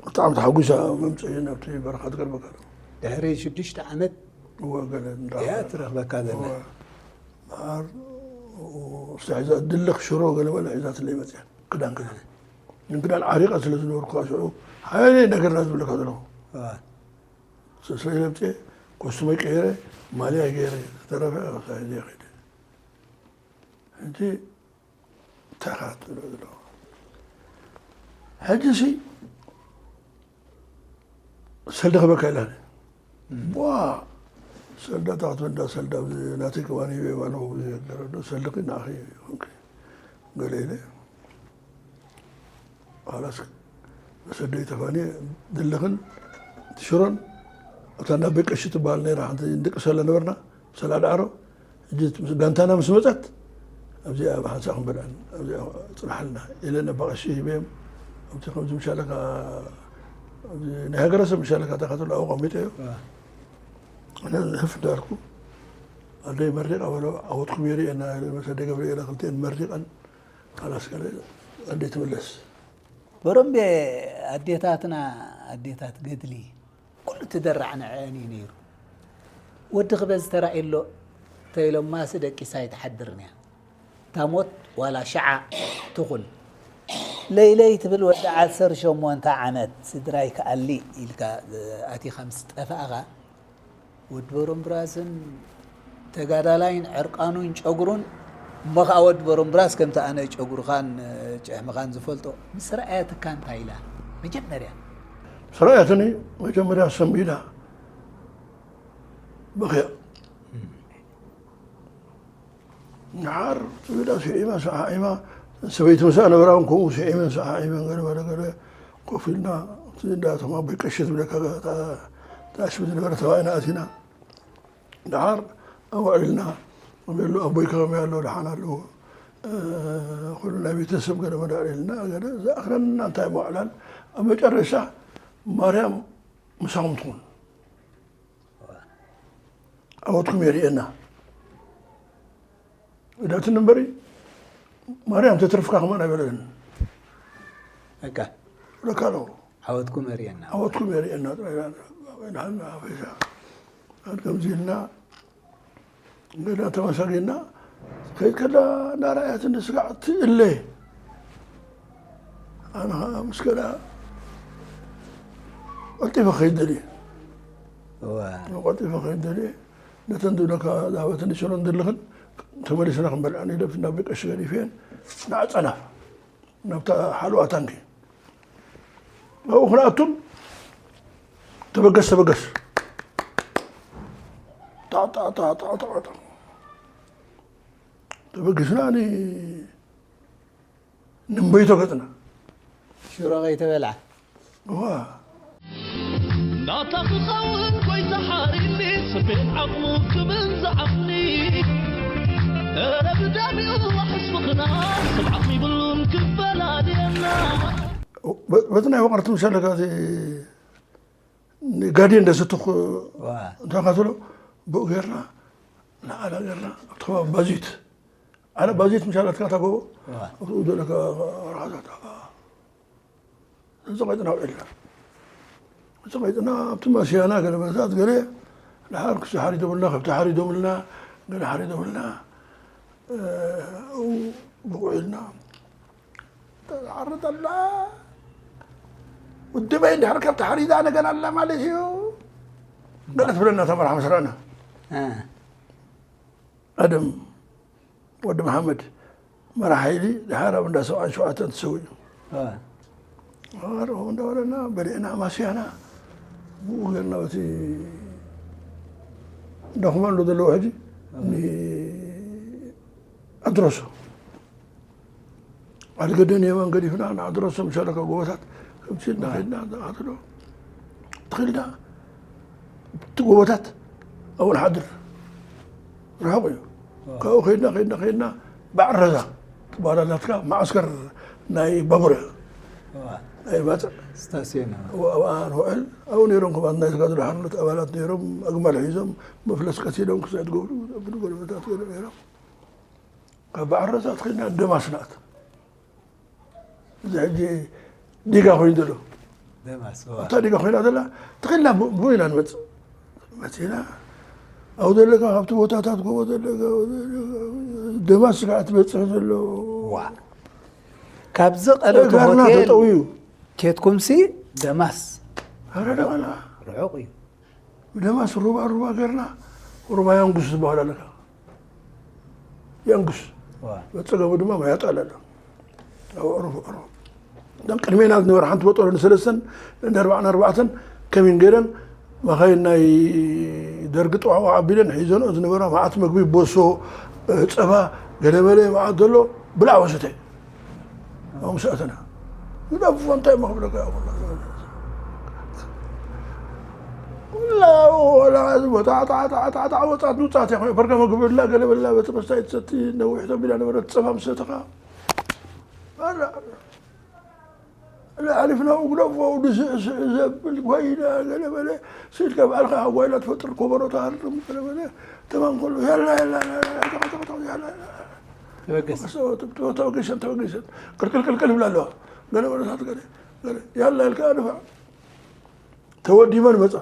ብጣዕሚ ተሓጒሳ መምጽኢ ናብቲ በረኻ ትገርመካ። ድሕሪ ሽዱሽተ ዓመት እወ፣ ገለ እንዳ-፣ እያ ትረኽበካ ዘላ። እወ። መዓር፣ ኡ፣ እስታ ሒዛ ድልኽ ሽሮ ገለ በለ ሒዛትለይ መጽያ። ክዳን፣ ክዳን። ግን ክዳን ዓሪቐ ስለ ዝነበርኩ ሽዑ፣ ሓይለይ ነገር ና ዝብለካ ዘለኹ። እወ። ስለ ኢለ ምጽኤ፣ ኮስቱመይ ቀይረ፣ ማልያ ገይረ፣ ዝተረፈ ኣብታ ሒዘ ከይደ። ሕጂ እንታይ ኢኻ ትብሎ ዘለኹ? ሕጂ ሲ ሰልዲ ክበካ ኢላኒ። እም። ቧ! ሰልዳ ታኽቲ እንዳ ሰልዳ ኣብዚ ናተይ ከማን ይህበ ኣለኹ፣ ብዘይ ገረዶ ሰልዲ ንዓኺ ይኹንኪ። ገለ ኢለ። ኻላስ መሰደይ ተፋንየ ድልኽን ትሽሮን ኣብታ እንዳ ቤት ቀሺ ትበሃል ነይራ፣ ሓንቲ ንድቅሰላ ነበርና፣ ሰላ ዳዕሮ። ሕጂ ምስ ጋንታና ምስ መጸት፣ ኣብዚኣ ብሓንሳእ ክንበልዐን፣ ኣብዚኣ ጽናሓልና ኢለን ኣባ ቀሺ ሂበዮም። ኣብቲ ከምዚ ምሻለካ፣ ኣብዚ ናይ ሃገረሰብ ምሻለካ ተኸተሉ ኣብኡ ቀሚጠዮ። አ። ኣነ ህፍ እንዳልኩ፣ ኣደይ መሪቓ በሎ፣ ዓወትኩም የርእየና፣ ኢለ መሰደይ ገብርኤላ ክልቲኤን መሪቐን፣ ኻላስ ከለ ኣደይ ትምለስ። በሮምቤ ኣዴታትና፣ ኣዴታት ገድሊ፣ ኩሉ እቲ ደራዕ ንዐን እዩ ነይሩ። ወዲ ክበዝ ተራእዩ ኣሎ ተኢሎማሲ ደቂሳ ኣይትሓድርን እያ። እታ ሞት ዋላ ሸዓ ትኹን። ለይለይ ትብል ወዲ ዓሰርተ ሸሞንተ ዓመት ስድራይ ክኣሊ ኢልካ ኣቲኻ ምስ ጠፋእኻ፣ ወዲ በሮምብራስን ተጋዳላይን ዕርቃኑን ጨጉሩን፣ እሞ ኸዓ ወዲ በሮምብራስ ከምቲ ኣነ ጨጉርኻን ጭሕምኻን ዝፈልጦ፣ ምስ ረኣየትካ እንታይ ኢላ? መጀመርያ። ምስ ረኣየትኒ መጀመርያ ሰንቢዳ በኽያ። ደሓር ትብላ ስዒማ ሰዓዒማ፣ ሰበይቲ ምሳኣ ነበራ እውን ከምኡ ስዒመን ሰዓዒመን ገለ መለ ገለ ኮፍ ኢልና፣ እቲ እንዳቶም ኣቦይ ቀሺ ዝብለካ እታ፣ እታ ሽም ዝነበረ ተባኢና ኣቲና። ደሓር ኣውዒልና፣ ከመይ ኣሎ ኣቦይካ፣ ከመይ ኣሎ፣ ደሓን ኣለዎ፣ እ፣ ኩሉ ናይ ቤተሰብ ገለ መለ ኣዕሊልና፣ ገለ ዝኣኽለና እንታይ ምውዕላል፣ ኣብ መጨረሻ ማርያም ምሳኹም ትኹን። ዓወትኩም የርእየና። እዳትን እምበሪ ማርያም ተትርፍካ ከማን ኣይበለንን። በቃ። ብለካ ኣለኹ። ዓወትኩም የርእየና። ዓወትኩም የርእየና ጥራይ ኢና ንብል። ኣፈሻ። ከምዚ ኢልና ገዳ ተመሳጊና ከይድ ከላ እናረኣየትኒ ስጋዕ ትእለ። ኣነ ኸዓ ምስ ገዳ ቀልጢፈ ከይድ ደልየ። እዋ። ቀልጢፈ ከይድ ደልየ። ነተን ዝብለካ ዛዕባተን ሽሮ እንደልኽን ተመሊስና ክንበልዐን ኢለ ናብ ቀሺ ገዲፈየን ንዓጸና ናብታ ሓለዋ ታንኪ። ኣብኡ ክንኣቱን ተበገስ ተበገስ። ጣዕ ጣዕ ጣዕ ጣዕ ጣዕ ጣዕ። ተበጊስና ን-፣ ንንበይቶ ገጽና። ሽሮ ከይተበልዓ። እዋ። ናታ ክኸውን ጎይታ ሓሪኒ፣ ስቤት ዓቕሙ ክብል ዝዓቕኒ። እረ ብዳሚኡ ዋሕስ ምኽና፣ ሰብ ዓቕሚ ይብሉን ክፈላልየና። በ-፣ በቲ ናይ ወቐርቲ ምሸለካ እዚ ንጋድየ እንደ ዝትኽ ዋ። እንታይ ካትሎ ብኡ ጌርና፣ ንዓላ ጌርና፣ ኣብቲ ከባቢ ባዚት። ኣነ ባዚት ምሻለትካ እታ ጎቦ፣ ዋ። ኣብኡ ዘለካ ርሓታት፣ እዚ ቀይጥና ውዒልና። እዚ ቀይጥና ኣብቲ ማስያና ገለ መረታት ገለ፣ ድሓር ክሲ ሓሪዶምልና፣ ከብቲ ሓሪዶምልና፣ ገለ ሓሪዶምልና፣ እ፣ ኣብኡ ብቑዕ ኢልና። ትዓርድ ኣላ። ውድበይ እንድሕር ከብቲ ሓሪዳ ነገር ኣላ ማለት እዩ። ገለ ትብለና እታ መርሓ ምስ ረኣና። እ። ኣደም ወዲ መሓመድ መራሕ ሓይሊ ድሓር ኣብ እንዳ ሰብዓን ሸውዓተን ተሰዊኡ። እ። ኣረ እንዳበለና በሊዕና ማስያና ብኡ ጌርና በቲ እንዳኹማንዶ ዘለዎ ሕጂ እ። ንኣድረሶ ዓዲ ገደን የማን ገዲፍና ንኣድረሶ ምሻለካ ጎቦታት ከምሲ ኢልና እ። ከድና ንኣድሮ ትኽልና እቲ ጎቦታት ኣብኡ ንሓድር ርሑቕ እዩ። እ። ካብኡ ከድና ከድና ከድና በዓል ረዛ ትበሃል ኣላትካ መዓስከር ናይ ባቡር እያ። እ። ናይ ባፅዕ ስታስዮን። ኣብኣ ንውዕል። ኣብኡ ነይሮም ከማን ናይ ተጋድሎ ሓርነት ኣባላት ነይሮም ኣግማል ሒዞም መፍለስ ቀቲሎም ክሳድ ገብሩ ኣብሉ ጎረቤታት ገለ ነይሮም። ካብ በዓል ረዛ ትኽልና ደማስ ንኣት። እዚ ሕጂ ዲጋ ኮይኑ ዘሎ። ደማስ፣ እዋ። ኣብታ ዲጋ ኮይና ዘላ፣ ትኽልና ብ-፣ ብኡ ኢና ንመጽእ። መጺና፣ ኣብኡ ዘለካ ካብቲ ቦታታት ጎቦ ዘለካ፣ ደማስ ከዓ ትበጽሕ ዘሎ። ዋ። ካብዚ ቀለቱ ተጋርና ሆቴል ተጠውዩ። ኬትኩምሲ ደማስ። ኣረ ደቐና። ርሑቕ እዩ። ደማስ ሩባ ሩባ ገርና፣ ሩባ ያንጉስ ዝበሃል ኣለካ። ያንጉስ። ዋ። በጸገሙ ድማ ማያጣል ኣሎ። ኣብ ኣዕሩፍ፣ ኣዕሩፍ። እተን ቅድሜና ዝነበራ ሓንቲ በጦሎ ንሰለስተን፣ ንኣርባዕን ኣርባዕተን ከሚን ገይረን፣ መኻይን ናይ ደርጊ ጥዋዕዋዕ ኣቢለን ሒዘንኦ ዝነበራ መዓት መግቢ፣ ቦሶ፣ ጸባ፣ ገለመለ መዓት ዘሎ ብላዕ ወሰተ። ኣብ ምስ ኣተና። ንደፎ እንታይ እሞ ክብለካ እያ ኩላ። ኩላ ወላ እዚ ቦታ ጣዕ፣ ጣዕ፣ ጣዕ፣ ጣዕ፣ ወጻት ንውጻት እያ ኮይና። በርገ መግቢ ብላ፣ ገለ ብላ፣ ቤተ መስተ ኣይትሰቲ፣ ነዊሕ ተቢላ ነበረት፣ ጸባ ምስ ሰተኻ። ኣላ፣ ኣላ፣ ኣሊፍና፣ ግደፎ፣ ድስዕስዕ ዘብል ኮይና፣ ገለ በለ፣ ስኢልካ ባዕልኻ ሓጓይላ ትፈጥር ኮበሮ ትሃርም፣ ገለ በለ፣ ተማን ከሎ፣ ያላ፣ ያላ፣ ያላ፣ ያላ፣ ተቐ፣ ተቐ፣ ተቐ፣ ያላ፣ ያላ። ተበገስ። ተበገሰን፣ ተበገሰን። ቅልቅል፣ ቅልቅል ይብላ ኣለዋ። ገለ በለታት፣ ገለ፣ ገለ። ያላ ኢልካ፣ ድፋዕ። ተወዲበን መጻ።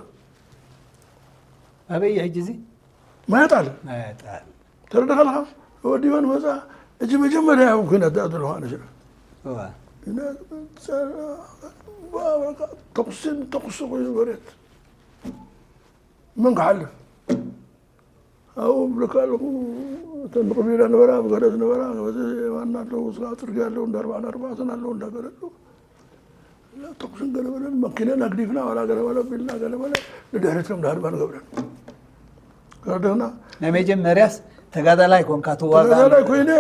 ኣበይ እዩ ሕጂ እዚ? ማያጣል። ማያጣል። ተረዳኻ ኣለኻ? ተወዲበን መጻ። ሕጂ መጀመርያ ኣብ ኩናት ደኣ ዘለኹ ኣነ ሽዑ። እዋ። ኩናት መጻ፣ ተኹስን ተኹሲ ኮይኑ መሬት። መን ክሓልፍ? ኣብኡ እብለካ ኣለኹ፣ እተን ብቕቢላ ነበራ፣ ብገለ ዝነበራ፣ በዚ የማንና ኣለዉ፣ ስጋ ጽርግያ ኣለዉ፣ እንዳ ኣርባዕን ኣርባዕተን ኣለዉ፣ እንዳ ገለ ኣለዉ። ተኹስን ገለ በለን፣ መኪነን ኣግዲፍና፣ ዋላ ገለ በለ ኣቢልና፣ ገለ በለ፣ ንድሕሪት ከም ዳህድማ ንገብረን። ተረድእና? ናይ መጀመርያስ ተጋዳላይ ኮንካ ትዋጋእ? ተጋዳላይ ኮይነ፣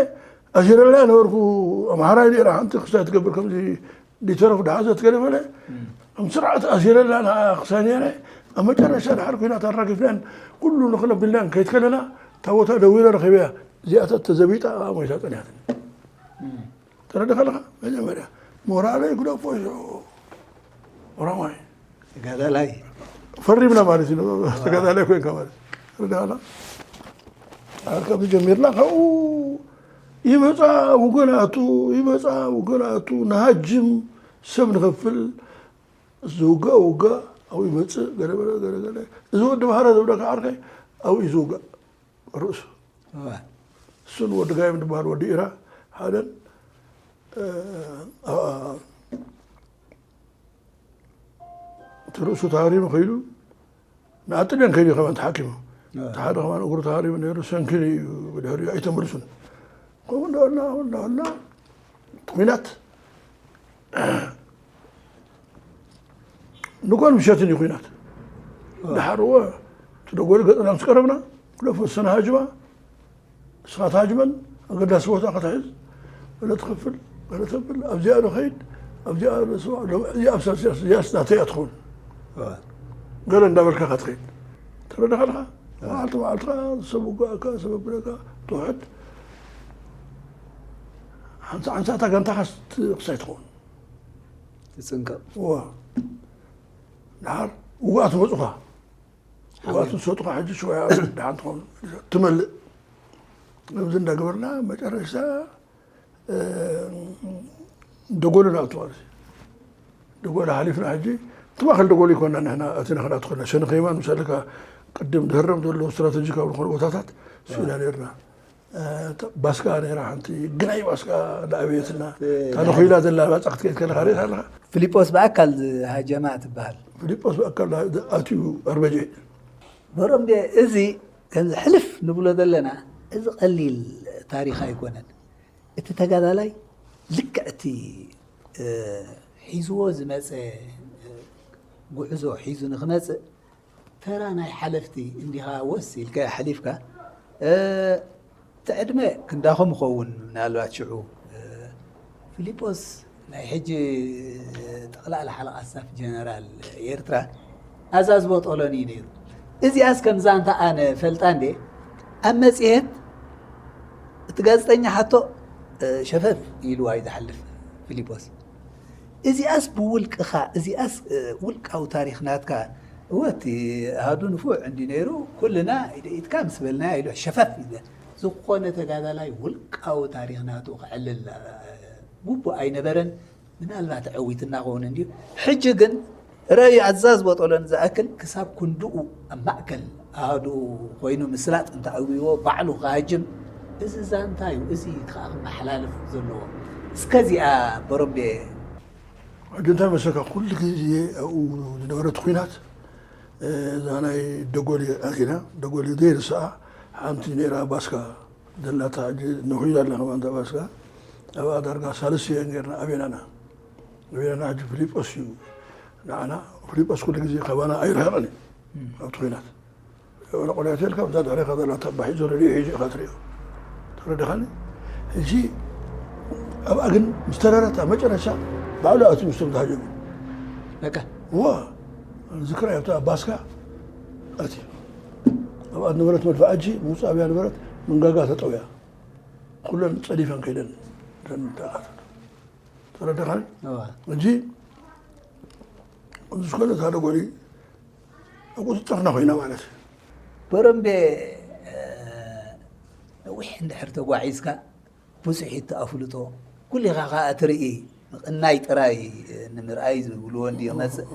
ኣዚረላ ነበርኩ፣ ኣምሓራይ ነይራ፣ ሓንቲ ክስታይ ትገብር ከምዚ ዲተረፍ ድሓዘት ገለ በለ፣ እም። ኣብ ስርዓት ኣሲረላ ንዓ ክሳይ ነይረ፣ ኣብ መጨረሻ ድሓር ኲናት ኣራጊፍናን ኩሉ ንኽነብልናን ከይድ ከለና፣ እታ ቦታ ደዊረ ረኺበያ፣ እዚኣታ ተዘቢጣ ኣብኣ ሞይታ ጸኒሓትኒ። እም። ተረድኻ ኣለኻ? መጀመርያ ሞራለይ ግደፎ ሽዑ። ኦሮማይ። ተጋዳላይ። ፈሪምና ማለት እዩ። ተጋዳላይ ኮይንካ ማለት እዩ። ተረድኻ ኣለኻ? ኣብ ከምዚ ጀሚርና፣ ካብኡ ይመጻ ወገናቱ፣ ይመጻ ወገናቱ፣ ንሃጅም፣ ሰብ ንኸፍል፣ ዝውጋእ ውጋእ፣ ኣብኡ ይመፅእ፣ ገለ በለ፣ ገለ፣ ገለ። እዚ ወዲ ባህረ ዝብለካ ዓርከይ ኣብኡ እዩ ዝውጋእ ርእሱ። እሱን ወዲ ጋይም ዝበሃል ወዲ ኢራ ሓደን፣ እ፣ ኣ-፣ እቲ ርእሱ ተሃሪሙ ከይዱ፣ ንኣጥልያን ከይዱ ከማን ተሓኪሙ። እቲ ሓደ ከማን እግሩ ተሃሪሙ ነይሩ፣ ሰንኪሉ እዩ፣ ብድሕሪኡ ኣይተመልሱን። ከምኡ እንዳበልና፣ ከምኡ እንዳበልና፣ እቲ ኲናት ንጎን ምሸትን እዩ ኲናት። ድሓር እወ፣ እቲ ደጎሊ ገጽና ምስ ቀረብና፣ ግደፎ፣ ሰነ ሃጅማ፣ ንስኻ ትሃጅመን፣ ኣገዳሲ ቦታ ክትሕዝ፣ ገለ ትኸፍል፣ ገለ ተብል፣ ኣብዚኣ ዶ ኸይድ፣ ኣብዚኣ ዶ ስዋ፣ ሎ-፣ እዚኣ ኣብ ሳስያስ፣ እዚኣስ ናተይ እያ ትኸውን። ገለ እንዳበልካ ኢኻ ትኸይድ። ተረዳኻ ኣለኻ? መዓልቲ መዓልትኻ ሰብ ውግኣካ፣ ሰብ ኣብለካ፣ ትውሕድ። ሓንሳ-፣ ሓንሳእታ ጋንታኻ ክሳይ ትኸውን። ትጽንቀቕ። እዋ። ድሓር ውግኣት መጹኻ። ውግኣት ዝሰጡኻ ሕጂ ሽወያ ደሓን ትኸውን። ትመልእ። ከምዚ እንዳገበርና መጨረሽታ፣ እ፣ ደጎሊ ንኣቱ ማለት እዩ። ደጎሊ ሓሊፍና ሕጂ፣ እቲ ማእከል ደጎሊ ይኮና ንሕና፣ እቲ ንኽንኣቱ ኮና። ሸነኽ የማን ምሳልካ ቅድም ድህረም ዘለዉ ስትራተጂካዊ ዝኾኑ ቦታታት ስኢና ነይርና። እ፣ ባስካ ነይራ ሓንቲ፣ ግናይ ባስካ እንዳኣበየትና፣ እታ ነኹይላ ዘላ ባጻ ክትከይድ ከለኻ ርኢኻ ኣለኻ? ፊሊጶስ ብኣካል ዝሃጀማ ትበሃል። ፊሊጶስ ብኣካል ኣትዩ ኣርበጀ። በሮም ደ-፣ እዚ ከምዚ ሕልፍ ንብሎ ዘለና፣ እዚ ቀሊል ታሪኽ ኣይኮነን። እቲ ተጋዳላይ ልክዕ እቲ፣ እ፣ ሒዝዎ ዝመጸ፣ እ፣ ጉዕዞ ሒዙ ንኽመጽእ፣ ተራ ናይ ሓለፍቲ እንዲኻ ወስ ኢልካ ሓሊፍካ። እ፣ እቲ ዕድመ ክንዳኹም ይኸውን ምናልባት ሽዑ። እ፣ ፊሊጶስ ናይ ሕጂ ጠቕላላ ሓለቓ ስታፍ ጀነራል ኤርትራ ኣዛዚ ቦጦሎኒ እዩ ነይሩ። እዚኣስ ከም ዛንታ ኣነ ፈልጣ እንዴ፣ ኣብ መጽሔት እቲ ጋዜጠኛ ሓቶ፣ እ፣ ሸፈፍ ኢልዋ እዩ ዝሓልፍ ፊሊጶስ። እዚኣስ ብውልቅኻ፣ እዚኣስ፣ እ፣ ውልቃዊ ታሪኽ ናትካ፣ እወ፣ እቲ ኣሃዱ ንፉዕ እንዲ ነይሩ፣ ኩልና ኢደ ኢድካ ምስ በልናዮ ኢሉ ሸፈፍ ኢለ። ዝኾነ ተጋዳላይ ውልቃዊ ታሪኽ ናቱ ከዕልል፣ እ፣ ግቡእ ኣይነበረን። ምናልባት ኣዐዊትና ኸውን እንድዩ። ሕጂ ግን ረእዩ ኣዛዝ ቦጦሎኒ ዝኣክል ክሳብ ክንድኡ ኣብ ማእከል ኣሃዱኡ ኮይኑ ምስላጥ እንተኣውይዎ ባዕሉ ክሃጅም፣ እዚ ዛንታ እዩ። እዚ እዩ ከዓ ክመሓላለፍ ዘለዎ። እስከ እዚኣ በሮምቤ። ሕጂ እንታይ መሰልካ፣ ኩሉ ግዜ ኣብኡ ዝነበረት ኲናት፣ እ፣ እዛ ናይ ደጎሊ ኣቲና፣ ደጎሊ ዘይርስኣ ሓንቲ ነይራ ባስካ ዘላታ፣ ሕጂ ነኺዳ ኣላ ከማን እታ ባስካ። ኣብኣ ዳርጋ ሳልስቲ እየን ጌርና ኣቤናና። ኣቤናና ሕጂ ፊሊጶስ እዩ ንዓና። ፊሊጶስ ኩሉ ግዜ ካባና ኣይርሕቕን እዩ ኣብቲ ኲናት። ወላ ቆልያ ተልካ፣ እዛ ድሕሬኻ ዘላ ተባሂ ዘሎ ድዩ ሒዙ ኢኻ ትሪኦ። ተረዳኻኒ? ሕጂ ኣብኣ ግን ምስ ተረረት፣ ኣብ መጨረሻ ባዕሉ ኣትዩ ምስቶም ዝሃጀሙ። በቃ። እዋ፣ ዝክራ ኣብታ ባስካ ኣትዩ። ኣብኣ ዝነበረት መድፍዓጂ፣ ምውፃእ ኣብያ ነበረት፣ መንጋጋ ተጠውያ። ኩለን ጸዲፈን ከይደን፣ እተን ተኣኻተቱ። ተረዳኻኒ? እዋ። ሕጂ፣ እዚ ዝኾነ እታ ደጎሊ ኣብ ቁጽጽርና ኮይና ማለት እዩ። በረምቤ፣ እ፣ ነዊሕ እንድሕር ተጓዒዝካ፣ ብዙሕ እዩ እቲ ኣፍልጦ። ኩሊኻ ኸኣ እትርኢ፣ ምቕናይ ጥራይ፣ እ፣ ንምርኣይ ዝብልዎ እንድዩ መጽእ።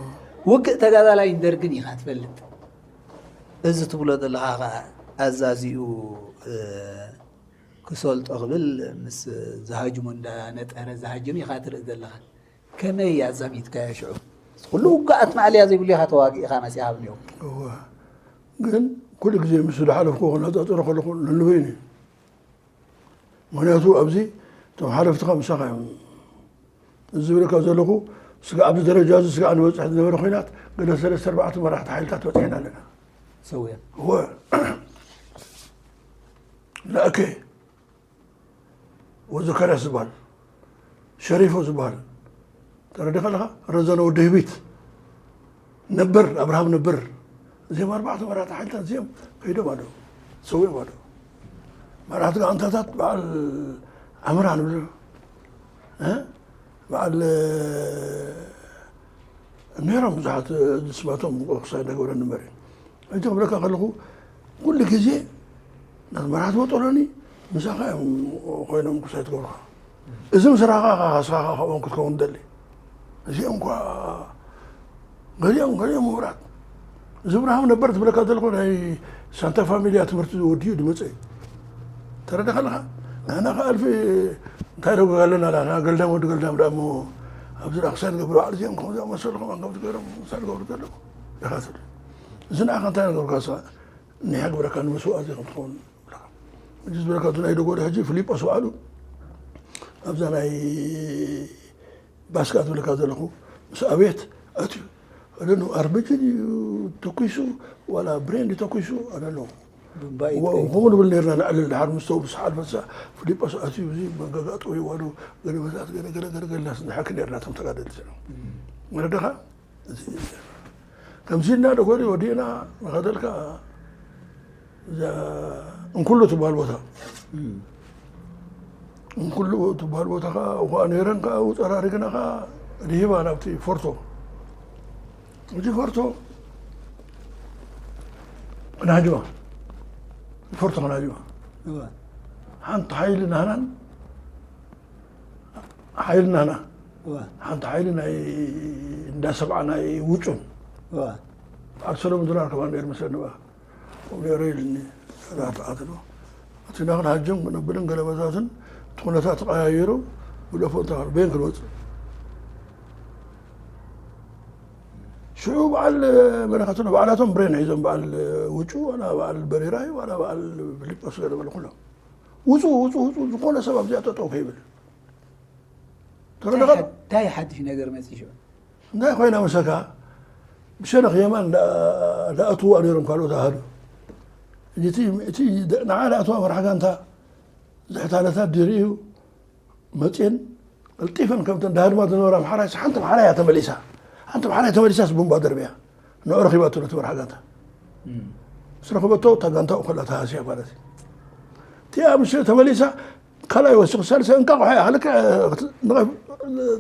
ውግእ ተጋዳላይን ደርግን ኢኻ ትፈልጥ። እዚ ትብሎ ዘለኻ ኸኣ ኣዛዚኡ፣ እ፣ ክሰልጦ ክብል ምስ ዝሃጅሙ እንዳነጠረ ዝሃጅም ኢኻ ትርኢ ዘለኻ። ከመይ ኣዛሚትካዮ ሽዑ? ኩሉ ውግኣት ማእለያ ዘይብሉ ኢኻ ተዋጊእኻ መጺኻ ኣብ ኒው። እወ። ግን ኩሉ ግዜ ምስ ዝሓለፍኩ ክነጻጽሮ ከለኹ ነንበይኑ እዩ። ምኽንያቱ ኣብዚ እቶም ሓለፍትኻ ምሳኻ እዮም። እዚ ዝብለካ ዘለኹ ስጋዕ ኣብዚ ደረጃ እዚ ስጋዕ ንበጽሕ ዝነበረ ኲናት ገለ ሰለስተ ኣርባዕተ መራሕቲ ሓይልታት በጺሕና ኣለና። ሰውያ። እወ። ንኣከ ወዘካርያስ ዝበሃል፣ ሸሪፎ ዝበሃል፣ ተረዲኻ ኣለኻ? ረዘነ ወዲ ህቢት፣ ነበር፣ ኣብርሃም ነበር፣ እዚኦም ኣርባዕተ መራሕቲ ሓይልታት እዚኦም ከይዶም ኣለዉ፣ ሰዊኦም ኣለዉ። መራሕቲ ጋንታታት በዓል ዓምራ ንብሎ፣ እ? በዓል፣ ነይሮም ብዙሓት፣ ዝስማቶም ክሳይ እንዳገበረኒ እምበር እዩ። ሕጂ ክብለካ ከለኹ፣ ኩሉ ግዜ ናት መራሕቲ ቦጦሎኒ ምሳኻ እዮም ኮይኖም ክሳይ ትገብሩኻ። እዚ ምስ ረኣኻ፣ ካስኻ ካብኦም ክትከውን ትደሊ። እዚኦም እኳ ገሊኦም ገሊኦም ምሁራት። እዚ ብርሃም ነበር ትብለካ ዘለኹ ናይ ሳንታ ፋሚልያ ትምህርቲ ወዲኡ ዝመፀ እዩ። ተረዳኻ ኣለኻ? ንሕና ከ ኣልፊ እንታይ ደጎ ኣለና ዳ ገልዳም ወዲ ገልዳም ዳ እሞ ኣብዚ ዳ ክሳይ ንገብሩ ባዕሉ እዚኦም ከምዚ መሰሉ ከማን ከምዚ ገይሮም ክሳይ ንገብሩ ዘለኹ ኢኻ ትብል። እዚ ንዓኻ እንታይ ነገርካ ንስኻ? ንሕግብረካ ንመስዋእቲ ከም ትኸውን። እዚ ዝበለካ ናይ ደጎ ሕጂ ፊሊጶስ ባዕሉ ኣብዛ ናይ ባስካ ዝብለካ ዘለኹ ምስ ኣቤት ኣትዩ ኣደኑ ኣርበጂ ድዩ ተኩሱ ዋላ ብሬን ድዩ ተኩሱ ኣደኑ ከምኡ ንብል ነርና ንዕልል ድሓር ምስ ተው ምስ ሓልፈሳ ፊሊጶስ ኣትዩ እዚ መንገጋ ጠውይዋሉ ገለ መዛት ገለ ገለ ገለ ገለናስ ንሓኪ ነርና ቶም ተጋደልቲ መረደኻ ከምዚ ኢልና ደጎሪ ወዲእና ንኸደልካ እንኩሉ ትበሃል ቦታ እንኩሉ ትበሃል ቦታ ከዓ ውኳ ነይረን ከዓ ውፀራሪግና ከዓ ድሂባ ናብቲ ፎርቶ እዚ ፎርቶ ክናጅዋ ፎርቶ ክናጅዋ ሓንቲ ሓይሊ ናህናን ሓይሊ ናህና ሓንቲ ሓይሊ ናይ እንዳ ሰብዓ ናይ ውጩን ዓሰርተ ሰለሙን ዶላር ከማን ነይሩ መሰለኒ በኣ ከምኡ ነይሩ ኢልኒ ተኣትሎ እቲ ናኽን ሃጅም ክነብልን ገለ መዛትን እቲ ኩነታት ተቐያይሩ ብለፎ እንታይ በየን ክንወፅእ ሽዑ በዓል መለኸትና ባዕላቶም ብሬን ሒዞም በዓል ውጩ ዋላ በዓል በሪራይ ዋላ በዓል ፊሊጶስ ገለ በሉ ኩሎም ውፁ ውፁ ውፁ ዝኾነ ሰብ ኣብዚኣ ጠጠው ከይብል እንታይ ሓድሽ ነገር መፂ ሽዑ እንታይ ኮይና መሰካ ብሸነኽ የማን ዳኣትዋ ነይሮም ካልኦት ኣሃዱ እቲ ንዓ ዳኣትዋ መራሕ ጋንታ ዝሕታለታት ድርእዩ መፅን ቀልጢፈን ከምተን ዳሃድማ ዝነበራ ኣምሓራይ ሓንቲ ኣምሓራይ እያ ተመሊሳ ሓንቲ ኣምሓራይ ተመሊሳ ስቡምባ ደርቢያ ንዑ ረኺባቶ ነቲ መራሕ ጋንታ ምስ ረኸበቶ እታ ጋንታኡ ከላ ተሃስያ ማለት እዩ እቲኣ ምስ ተመሊሳ ካልኣይ ወሲኹ ሳልሳይ እንቃቑሖ እያ ልክዕ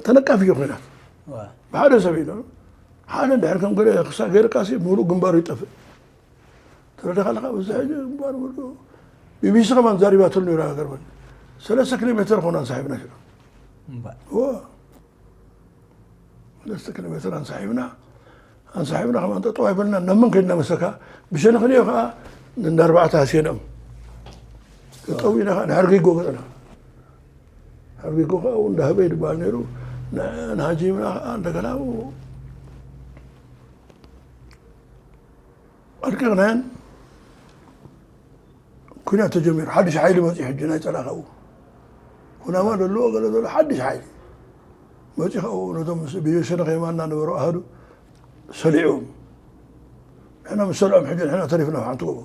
ተነቃፊ ኮይናት ብሓደ ሰብ ኢሉ ሓደ እንድሕር ከም ገለ ክሳ ገይርካሲ ሙሉእ ግንባሩ ይጠፍእ ተረዳኻ ኣለኻ በዚ ሕጂ ግንባር ሙሉእ ቢቢሲ ከማን ዛሪባትሉ ነይራ ገርመን ሰለስተ ኪሎ ሜትር ኾና ንሳሒብና ሽዑ ሰለስተ ኪሎ ሜትር ኣንሳሒብና ኣንሳሒብና ከማን ጠጠው ኣይበልና ናብ መን ከድና መሰካ ብሸነኽንዮ ከዓ ንእንዳ ኣርባዕተ ሃስየንኦም ጠጠው ኢና ከዓ ንሕርጊጎ ገፅና ሕርጊጎ ከዓ እንዳህበይ ዝበሃል ነይሩ ንሃጂምና ከዓ እንደገና ኣድቂቕናየን ኩናት ተጀሚሩ ሓድሽ ሓይሊ መፂኡ ሕጂ ናይ ፀላኢ ካብኡ ኩናማ ዘለዎ ገለ ዘሎ ሓድሽ ሓይሊ መፂኡ ካብኡ ነቶም ብሸነኽ የማና ነበሩ ኣሃዱ ሰሊዕዎም ንሕና ምስ ሰልዖም ሕጂ ንሕና ተሪፍና ሓንቲ ጎቦ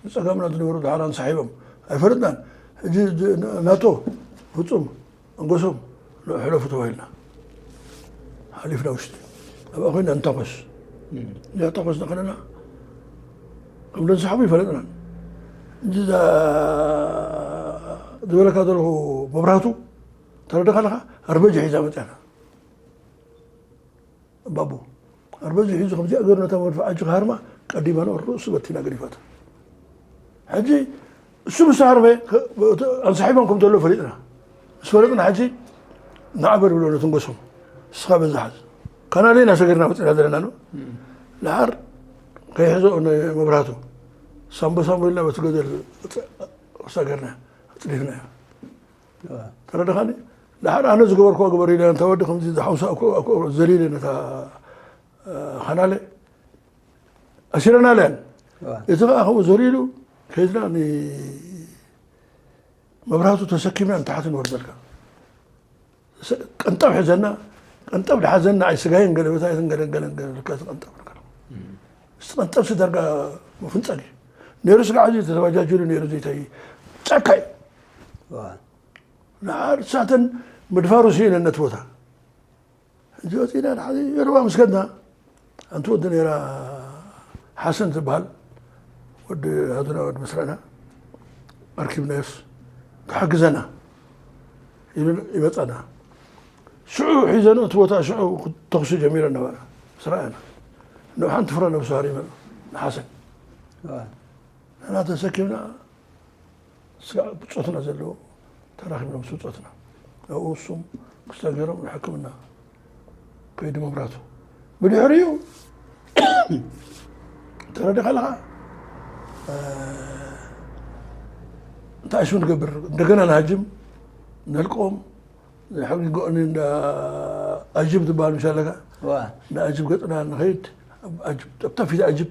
ንፀጋምና ዝነበሩ ድሓር ኣንሳሒቦም ኣይፈለጥናን ሕጂ ናቶ ፍፁም ኣንጎሶም ንሕለፉ ተባሂልና ሓሊፍና ውሽጢ ኣብኣ ኮይና እንተኾስ እዚኣ ተኾስ ንኸለና ከም ደንሳሕቡ ይፈለጥናን እንጂ ዝበለካ ዘለኹ መብራህቱ ተረደኻ ኣለኻ ኣርበጅ ሒዛ መፅያና ባቡ ኣርበዚ ሒዙ ከምዚኣ ገይሩ ነታ መድፍዕ ኣጂ ክሃርማ ቀዲማ ርእሱ በቲና ገዲፋታ ሕጂ እሱ ምስ ሃርመ ኣንሳሒቦም ከም ዘሎ ፈሊጥና ምስ ፈለጥና ሕጂ ንዓበል ብሎ ነትንጎሶም እስኻ በዛሓዝ ካናለ ኢና ሰገርና ወፅና ዘለና ነው ድሓር ከይሕዞ መብራቱ ሳምቦ ሳምቦ ኢልና በቲ ገደል ሰገርና ኣፅዲፍና ተረድኻኒ ድሓር ኣነ ዝገበርኩዋ ግበር ኢለ እንታ ወዲ ከምዚ ዝሓውሳ ዘሊለ ነታ ኻናለ ኣሲረናለን እቲ ከዓ ከምኡ ዘሊሉ ከይድና መብራቱ ተሰኪምና ንታሕቲ ንወርደልካ ቀንጠብ ሕዘና ቀንጠብ ድሓዘና ኣይ ስጋይን ገለበታይትን ገለንገለን ገለልካ ዝቀንጠብ እስቲ ቀንጠብ ስደርጋ መፍንፀል እዩ ነይሩ ስጋዕ እዚ ተተባጃጅሉ ነይሩ ዘይታይ ጫካ እዩ ንሓር ሳተን ምድፋሩ ስኢነ ነቲ ቦታ ሕጂ ወፂና ንሓዚ ዮርባ ምስ ከድና ሓንቲ ወዲ ነይራ ሓሰን ዝበሃል ወዲ ሃዱና ወዲ መስረዕና ኣርኪብናዮስ ክሕግዘና ኢሉ ይመፀና ሽዑ ሒዘኑ እቲ ቦታ ሽዑ ተኽሱ ጀሚረ ነበረ ምስ ረኣና ንኡ ሓንቲ ፍረ ነብሱ ሃሪመ ንሓሰን ንሕና ተሰኪምና ስጋዕ ብፆትና ዘለዎ ተራኺብና ምስ ብፆትና ኣብኡ እሱም ክስተ ገይሮም ንሕክምና ከይዱ መብራቱ ብድሕሪኡ ተረዲኻ ኣለኻ? እንታይ ሽም ንገብር? እንደገና ንሃጅም፣ ነልቆም፣ ሕጊ ጎኒ እንዳ ኣጅብ ዝበሃል ምሽ ኣለካ? ዋ። እንዳ ኣጅብ ገጽና ንኸይድ፣ ኣብ ኣጅብ፣ ኣብታ ፊት ኣጅብ፣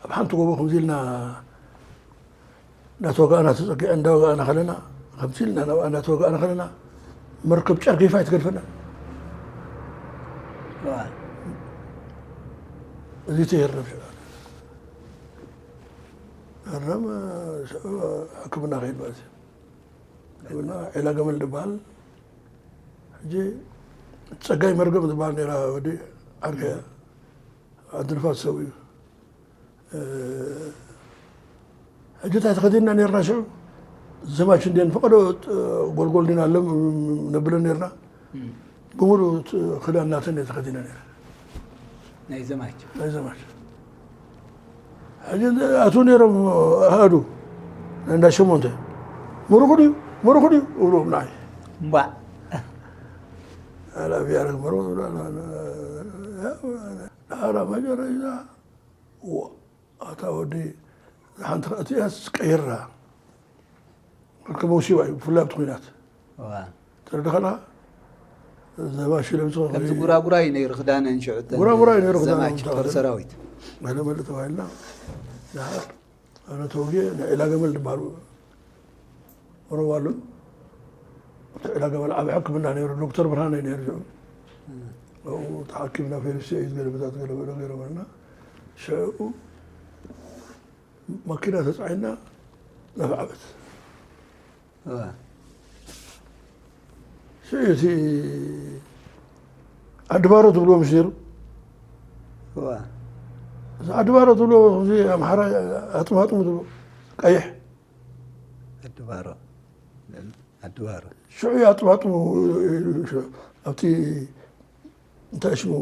ኣብ ሓንቲ ጎቦ ከምዚ ኢልና እናተወጋእና ተጸጊዐ እንዳወጋእና ከለና፣ ከምዚ ኢልና ናብኣ እናተወጋእና ከለና፣ መርከብ ጨርጊፋ ኣይትገድፈና። ዋ። እዚ ተየርም ሽዑ። ኣረም ሽዑ ሕክምና ከይድ ማለት እዩ። ሕክምና ዒላ ገመል ዝበሃል። ሕጂ ጸጋይ መርገም ዝበሃል ነይራ ወዲ ዓርከያ። ዓዲ ንፋስ ሰው እዩ። ሕጂ እንታይ ተኸዲንና ነርና ሽዑ? ዘማች እንድየን ፈቐዶ ጎልጎል ዲና ለም ነብለን ነርና። ብምሉእ ክዳን ናተን እየ ተኸዲነ ነይረ። ናይ ዘማች። ናይ ዘማች። ሕጂ ኣትዉ ነይሮም ኣሃዱ ናይ እንዳ ሸሞንተ። ምሩኹ ድዩ? ምሩኹ ድዩ? እብሎም ንዓይ። እምባእ። ኣላ ቢያረግ ምሩኹ ትብላ፣ ኣላ፣ ኣላ፣ ኣላ፣ ኣላ፣ መጀረሻ፣ ዋ፣ ኣታ ወዲ፣ ሓንቲ እቲኣስ ቀይራ። ከም መውሲባ እዩ፣ ብፍላይ ኣብቲ ኲናት። ዋ። ተረድኻ ኣለኻ? ዘማች ለምጽ ከምዚ ጉራጉራ እዩ ነይሩ ክዳነን ሽዑ እተን ጉራጉራ እዩ ነይሩ ክዳነን ዘማች ጦር ሰራዊት። ገለ መለ ተባሂልና። ደሓር ኣነ ተወጊኤ ናይ ዒላ ገመል ዝበሃሉ ሮባ ኣሎ። እቲ ዒላ ገመል ዓቢ ሕክምና ነይሩ። ዶክተር ብርሃነ እዩ ነይሩ ሽዑ። ኣብኡ ተሓኪምና ፌልስቴ እዩ ገለ ቦታት ገለ በሎ ገይሮምልና። ሽዑ ማኪና ተጻዒና ናብ ዓበት። እዋ። ሽዑ እቲ ዓዲ ባሮ ትብልዎ ምሽ ነይሩ? እዋ። እዚ ዓዲ ባሮ ትብልዎ፣ እዚ ኣምሓራ ኣጥማጥሙ ትብልዎ፣ ቀይሕ። ዓዲ ባሮ። ዓዲ ባሮ። ሽዑ እዩ ኣጥማጥሙ፣ ኣብቲ እንታይ ሽሙ፣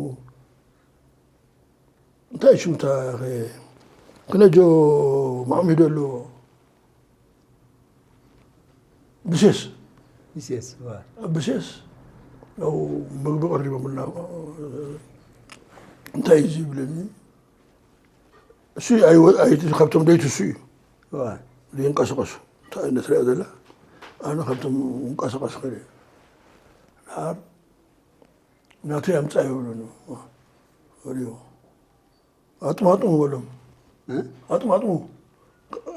እንታይ ሽሙ እታ ኸ-፣ ክነጆ ማዕሚዶ ኣሎ። ብሴስ። ብሴስ፣ እዋ። ኣብ ብሴስ፣ ያው፣ ምግቢ ቀሪቦምልና፣ እንታይ እዩ እዚ ይብለኒ? እሱ ኣይወ-፣ ኣይ-፣ ካብቶም ደይቱ እሱ እዩ። እዋ። ዘይንቀሳቐሱ። እንታይ ዓይነት ሪኣ ዘላ? ኣነ ካብቶም እንቀሳቐስ ከለ። ደሓር ናተይ ኣምጻ ይብሉኒ። ወዲዎ። ኣጥማጥሙ በሎም። እ? ኣጥማጥሙ።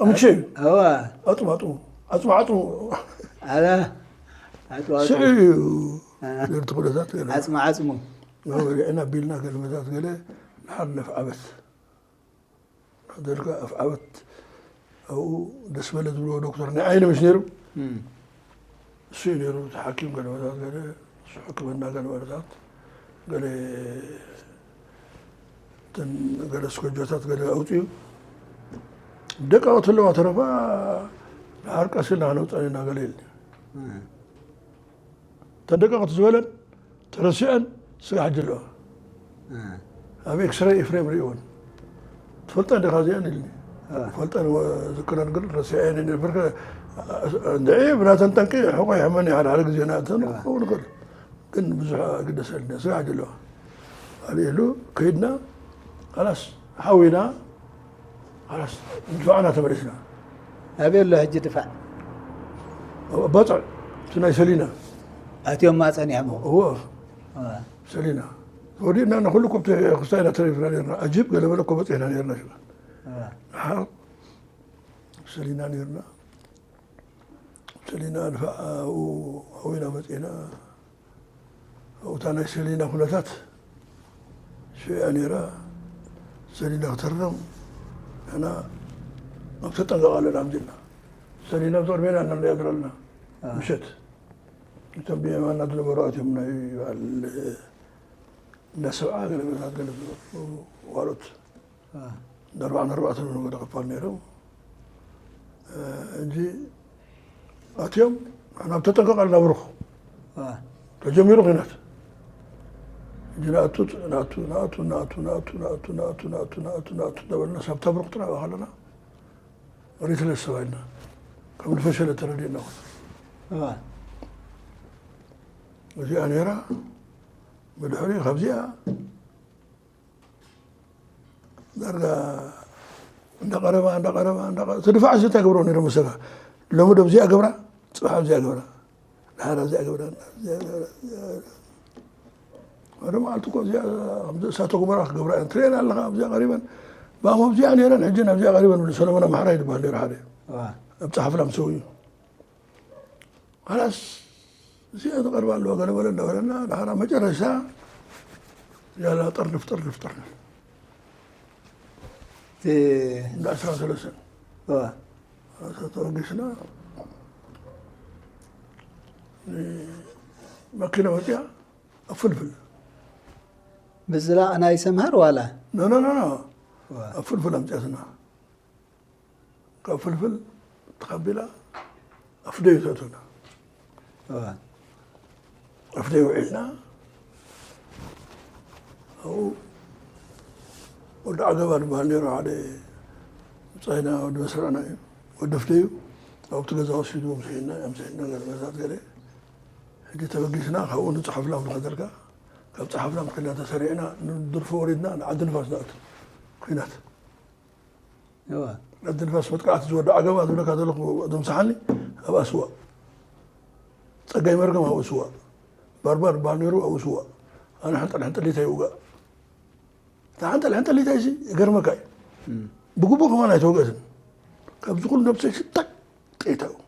ኣምቼ። እዋ። ኣጥማጥሙ። ኣጽማዕጥሙ። ኣላ። ኣጥማጥሙ። ስዒ እዩ። እ። ገርቲ ኩነታት ገለ። ኣጽማዕጽሙ። መበሊዕና ቢልና ገለ መታት ገለ ንሓር ነፍ ዓበት። ደርጋ ኣፍ ዓበት ኣብኡ ደስ በለ ዝብልዎ ዶክተር ናይ ዓይኒ ምሽ ነይሩ። እም። እሱ እዩ ነይሩ፣ እቲ ሓኪም ገለ መታት ገለ፣ እሱ ሕክምና ገለ መታት ገለ፣ እተን ገለ ስኮጆታት ገለ ኣውፅኡ። ደቃቕ ትለዋ ተረፋ፣ ንሓር ቀስ ኢልና ከነውፀን ኢና ገለ ኢልኒ። እም። እተን ደቀቕቲ ዝበለን ተረሲዐን ስጋሕ ኣለዋ። እ። ኣብ ኤክስሬይ ኤፍሬም ርእይወን። ትፈልጠን ዲኻ እዚኣን ኢልኒ። እ። ፈልጠን ወ-፣ ዝክረን ግን ረሲዐን ኢለ። ብርክ-፣ እንድዒ ብናተን ጠንቂ ሕቆ ይሕመኒ ሓደ ሓደ ግዜ ናተን እ። ክኸውን ይኽእል። ግን ብዙሕ ኣይግደሰልኒ። ስጋሕ ኣለዋ። ኣልኢሉ ከይድና፣ ኻላስ ሓዊና፣ ኻላስ፣ ድፋዕና ተመሊስና። ኣበይ ኣሎ ሕጂ ድፋዕ? ኣብ ባጽዕ፣ እቲ ናይ ሰሊና። ኣትዮም ማጸን ያሞ። እዎ። አ። ሰሊና። ወዲእና ንኹሉ ኮብቲ ክስታይ ኢና ተሪፍና ነርና። ኣጂፕ ገለ መለ እኮ በጺሕና ነርና ሽዑ። አ። ንሓ-፣ ሰሊና ነርና። ሰሊና ድፋዕ ኣብኡ ሓዊና መጺእና። ኣብኡ እታ ናይ ሰሊና ኩነታት ሽያ ነይራ። ሰሊና ክተርም ንሕና ኣብ ተጠንቀቕ ኣለና ኣምዚልና። ሰሊና ብቕድሜና እናንሪኣ ዘለና። አ። ምሸት። እቶም ብየማና ዝነበሩ ኣትዮም ናይ በዓል እንዳ ሰብዓ ገለ መታት ገለ ዝነበሩ ዋሎት። አ። ንኣርባዕን ኣርባዕተን እውን ወደ ክፋል ነይሮም። እ፣ እንጂ ኣትዮም ናብ ተጠንቀቕ ኣለና ብሩኽ። አ። ተጀሚሩ ኲናት። እንጂ ንኣቱ፣ ንኣቱ፣ ንኣቱ እናበልና ሳብታ ብሩኽ ጥራሕ ከለና ሪትለስ ተባሂልና። ከም ዝፈሸለ ተረዲእና። አ። እዚኣ ነይራ። ብድሕሪ ካብዚኣ ዳርጋ እንዳቐረባ እንዳቐረባ እንዳቐረባ እቲ ድፋዕ እዚ እንታይ ገብሮ ነይሩ መሰለካ? ሎሚ ዶ ኣብዚኣ ገብራ፣ ፅባሕ ኣብዚኣ ገብራ፣ ድሓር ኣብዚኣ ገብራ፣ ሓደ መዓልቲ እኮ እዚኣ ከምዚ እሳተ ጎመራ ክገብራ እየን ትርእየን ኣለኻ ኣብዚኣ ቀሪበን። ብኣሞ ኣብዚኣ ነይረን ሕጂ ናብዚኣ ቀሪበን ብሉ ሰለሞን ኣምሓራይ ዝበሃል ነይሩ ሓደ ኣብ ፃሕፍላም ሰው እዩ። ኻላስ እዚኣ ትቐርባ ኣለዋ ገለ በለ እንዳበለና ድሓር መጨረሻ ያላ ጠርንፍ ጠርንፍ ጠርንፍ እንዳ ዕስራን ሰለስተን ተበጊስና መኪና መፅያ ኣብ ፍልፍል ምዝላቕ ናይ ሰምሃር ዋላ ኖ ኖ ኖ ኣብ ፍልፍል ኣምፅያትና ካብ ፍልፍል ተቐቢላ ኣፍደዩ ተእቶና ኣፍደዩ ውዒልና ኣብኡ ወዲ ዓገባ ዝበሃል ነይሩ ሓደ ብፃይና ወዲ መስርዕና እዩ ወዲ ኣፍደዩ ኣብቲ ገዛ ወሲዱ ምሰና ምሰና ገለመታት ገለ ሕጂ ተበጊስና ካብኡ ንፅሓፍላም ንኸደልካ ካብ ፀሓፍላም ኮይና ተሰሪዕና ንድርፎ ወሪድና ንዓዲ ንፋስ ንኣቱ ኩናት ዓዲ ንፋስ መጥቃዕቲ ዝወዲ ዓገባ ዝብለካ ዘለኹ ዘምስሓኒ ኣብ ኣስዋ ፀጋይ መርገም ኣብ ኣስዋ ባርባር ባል ነይሩ ኣብ ኣስዋ ኣነ ሕንጠል ሕንጠሊታ ይውጋእ እታ ሕንጠል ሕንጠሊታ ይሲ ይገርመካ እዩ ብግቡእ ከማን ኣይተወገእትን ካብዚ ኩሉ ነብሰይ ሽታቅ ጥይት ኣብኡ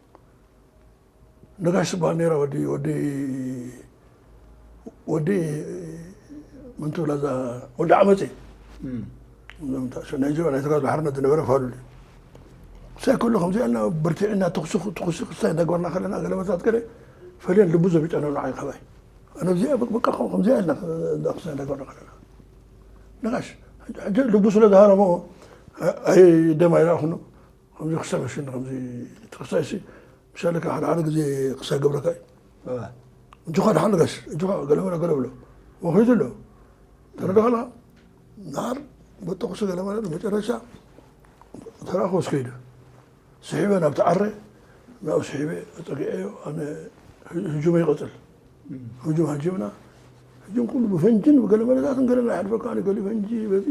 ነጋሽ ዝበሃል ነይራ ወዲ ወዲ ወዲ መን ትብላ እዛ ወዲ ዓመፂ ናይ ጀባ ናይ ተጋድሎ ሓርነት ዝነበረ ፋሉል እዩ ክሳይ ከሎ ከምዚ ኢልና ብርቲዕና ትኩሲ ትኩሲ ክሳይ እንዳገበርና ከለና ገለመታት ገለ ፈልየን ልቡ ዘቢጠና ንዓይ ካባይ ኣነ እዚኣ በቃ ከምዚ ኢልና ክሳይ እንዳገበርና ከለና ነጋሽ ሕጂ ልቡ ስለ ዝሃረሞ ኣይ ደም ኣይረኣኹ ከምዚ ክሳይ መሽን ከምዚ ተኸሳይሲ ምሳሌ ሓደ ሓደ ግዜ ክሳይ ገብረካ እዩ እጁኻ ደሓን ጋሽ እጁኻ ገለመለ ገለ ብሎ ወኺዱ ኣሎ ተረዳኸላ ናር በጠቑሲ ገለመለ መጨረሻ ተራ ክወስከይደ ስሒበ ናብ ተዓረ ናብኡ ስሒበ ፀጊዐዮ ኣነ ህጁመ ይቐፅል ህጁም ሃጂምና ህጁም ኩሉ ብፈንጅን ብገለመለታትን ገለና ይሓልፈካ ገሊ ፈንጂ በዚ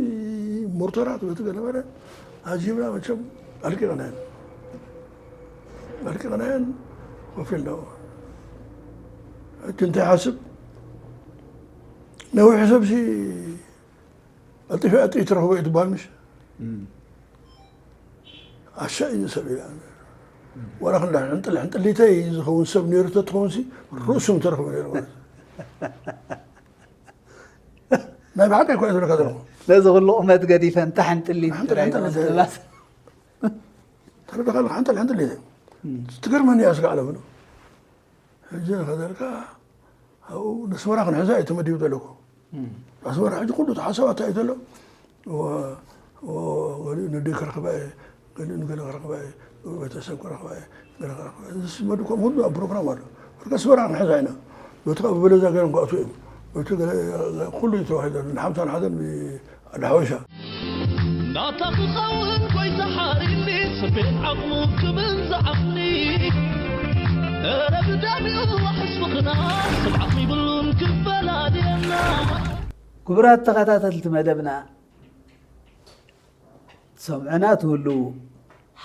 ሞርተራት በቲ ገለመለ ሃጂምና መቸም ኣልቂቕናየን ኣልቂቕናየን ኮፍ ኢልና ሕጂ እንታይ ሓስብ ነዊሕ ሰብሲ ቀልጢፈ ቀጢ ትረኽቦ እዩ ትበሃል ምሽ ዓሻ እዩ ሰብ ኢላ ዋላ ክንዳ ሕንጥል ሕንጥሊተይ ዝኸውን ሰብ ነይሩ ተትኸውን ሲ ርእሱ ምተረኽበ ነይሩ ማለት ናይ ብሓቂ እኮ እየ ዝብለካ ዘለኹ ነዚ ኩሉ ቁመት ገዲፈ እንታ ሕንጥሊት ጥራይ ዝባስ ተረዳኻ ኣለካ ሓንጠል ሓንጠል ኢለ ትገርመኒ እያ ስጋ ዓለም ነው ሕጂ ንኸዘልካ ኣብኡ ነስመራ ክንሕዛ እዩ ተመዲቡ ዘለኩ ኣስመራ ሕጂ ኩሉ ተሓሳባታ እዩ ዘሎ ገሊኡ ንደይ ክረኽባ እየ ገሊኡ ንገለ ክረኽባ እየ ቤተሰብ ክረኽባ እየ ገለ ክረኽባ እየ ዝስመዱ ከም ሁሉ ኣብ ፕሮግራም ኣሎ ወርቀ ኣስመራ ክንሕዛ ኢና በቲ ካብ በለዛ ገይሮም ክኣትዉ እዮም በቲ ኩሉ እዩ ተባሂሉ ንሓምሳን ሓደን ኣደ ሓበሻ ናታ ክኸውን ጎይታ ሓሪኒ ስቤን ዓቕሙ ክብል ዝዓቕኒ እረ ብዳቢኡ ሕስብኽና ስብዓት ይብሉን ክፈላልየና ክቡራት ተኸታተልቲ መደብና ትሰምዑና ትህልዉ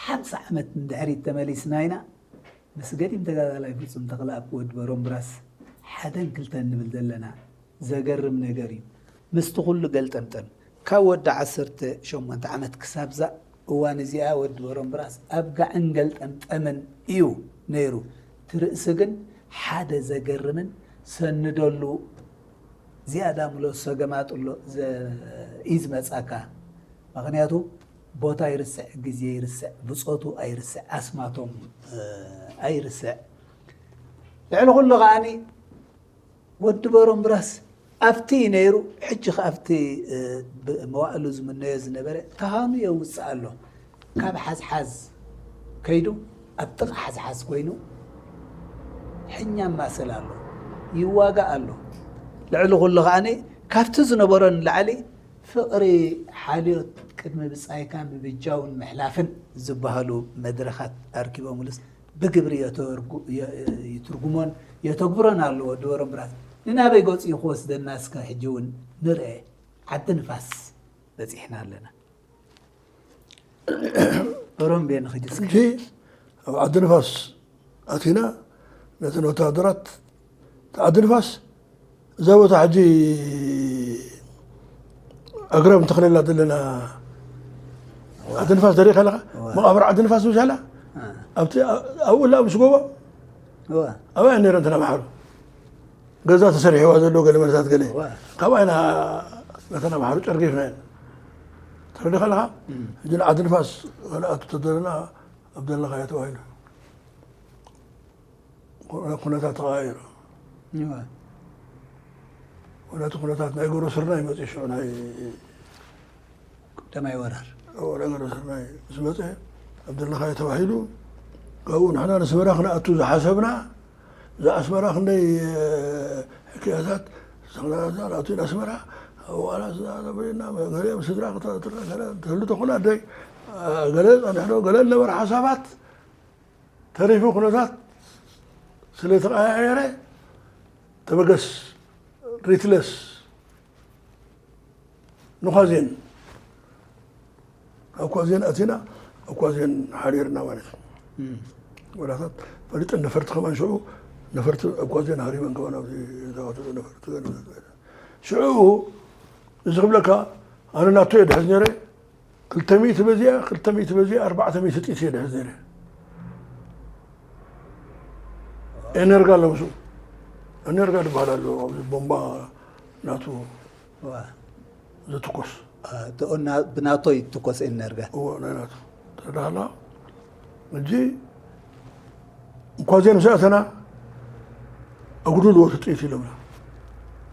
ሓምሳ ዓመት ንድሕሪት ተመሊስና ኢና ምስ ገዲም ተጋዳላይ ፍጹም ተኽለኣብ ወዲ በሮምብራስ ሓደን ክልተን ንብል ዘለና ዘገርም ነገር እዩ። ምስቲ ኩሉ ገልጠምጠም ካብ ወዲ ዓሰርተ ሸሞንተ ዓመት ክሳብዛ እዋን እዚኣ ወዲ በሮምብራስ ኣብ ጋዕን ገልጠምጠምን እዩ ነይሩ። እቲ ርእሲ ግን ሓደ ዘገርምን ሰንደሉ ዝያዳ ምሎ ሰገማጥሎ እዩ ዝመጻካ። ምኽንያቱ ቦታ ይርስዕ፣ ግዜ ይርስዕ፣ ብጾቱ ኣይርስዕ፣ ኣስማቶም ኣይርስዕ። ልዕሊ ኩሉ ከዓኒ ወዲ በሮምብራስ ኣብቲ እዩ ነይሩ፣ ሕጂ ከ ኣብቲ መዋእሉ ዝምነዮ ዝነበረ ተሃኑ የውፅእ ኣሎ። ካብ ሓዝሓዝ ከይዱ ኣብ ጥቓ ሓዝሓዝ ኮይኑ ሕኛ ማሰል ኣሎ፣ ይዋጋእ ኣሎ። ልዕሊ ኩሉ ከዓኒ ካብቲ ዝነበሮ ንላዕሊ ፍቕሪ ሓልዮት ቅድሚ ብጻይካ ምብጃውን ምሕላፍን ዝበሃሉ መድረኻት ኣርኪቦምሉስ ብግብሪ ይትርጉሞን የተግብሮን ኣሎ። ወዲ በሮምብራስ ንናበይ ገጹ እዩ ክወስደና እስከ ሕጂ እውን ንርኤ። ዓዲ ንፋስ በጺሕና ኣለና። ኦሮምቤ ንኽጅስ ሕጂ ኣብ ዓዲ ንፋስ ኣቲና ነተን ወታደራት ዓዲ ንፋስ እዛ ቦታ ሕጂ ኣግራብ እንተኽለላ ዘለና ዓዲ ንፋስ ደሪኻ ኣለኻ መቓብር ዓዲ ንፋስ ምሻላ ኣብቲ ኣብኡ ላ ምስ ጎቦ ኣብኣ ነረ እንተና ባሕሩ ገዛ ተሰሪሕዋ ዘሎ ገለ መለታት ገለ ካብኣ ኢና ነተና ባሕሩ ጨርጊፍና ተረዲኻ ኣለኻ ሕጂ ንዓዲ ንፋስ ከነኣቱ ተደለና ኣብ ዘለኻዮ ተባሂሉ ኩነታት ተቐያይሩ። ምኽንያቱ ኩነታት ናይ ገብረ ስርናይ መፅኡ ሽዑ ናይ ቀዳማይ ወራር ናይ ገብረ ስርናይ ምስ መፀ ኣብ ዘለኻዮ ተባሂሉ ካብኡ ንሕና ንስመራ ክንኣቱ ዝሓሰብና እዛ ኣስመራ ክንደይ ሕክያታት ንኣቱና ኣስመራ ኣብኡ ኣላ ዝዛረበና ገሊኦም ስድራ ተህሉ ተኾና ኣደይ ገለ ጸኒሕዶ ገለ ነበረ ሓሳባት ተሪፉ ኩነታት ስለ ተቐያየረ ተበገስ ሪትለስ ንኳዜን ኣብ ኳዜን ኣቲና ኣብ ኳዜን ሓሪርና ማለት እዩ ወላታት ፈሊጠን ነፈርቲ ከማን ሽዑ ነፈርቲ ኣብ ኳዜን ሃሪበን ከማን ኣብዚ ዝተዋተቱ ነፈርቲ ገለ ሽዑ እዚ ክብለካ ኣነ ናቶ እየ ድሕዝ ነይረ ክልተ ሚእቲ በዚኣ ክልተ ሚእቲ በዚኣ ኣርባዕተ ሚእቲ ጥይት እየ ድሕዝ ነይረ ኤነርጋ ኣለምሱ ኤነርጋ ዝበሃል ኣሎ ኣብዚ ቦምባ ናቱ ዝትኮስ ብናቶ ይትኮስ ኤነርጋ እዎ ናይ ናቱ ተዳህላ እጂ እንኳ ዜን ዝኣተና ኣጉድልዎ እቲ ጥይት ኢሎምና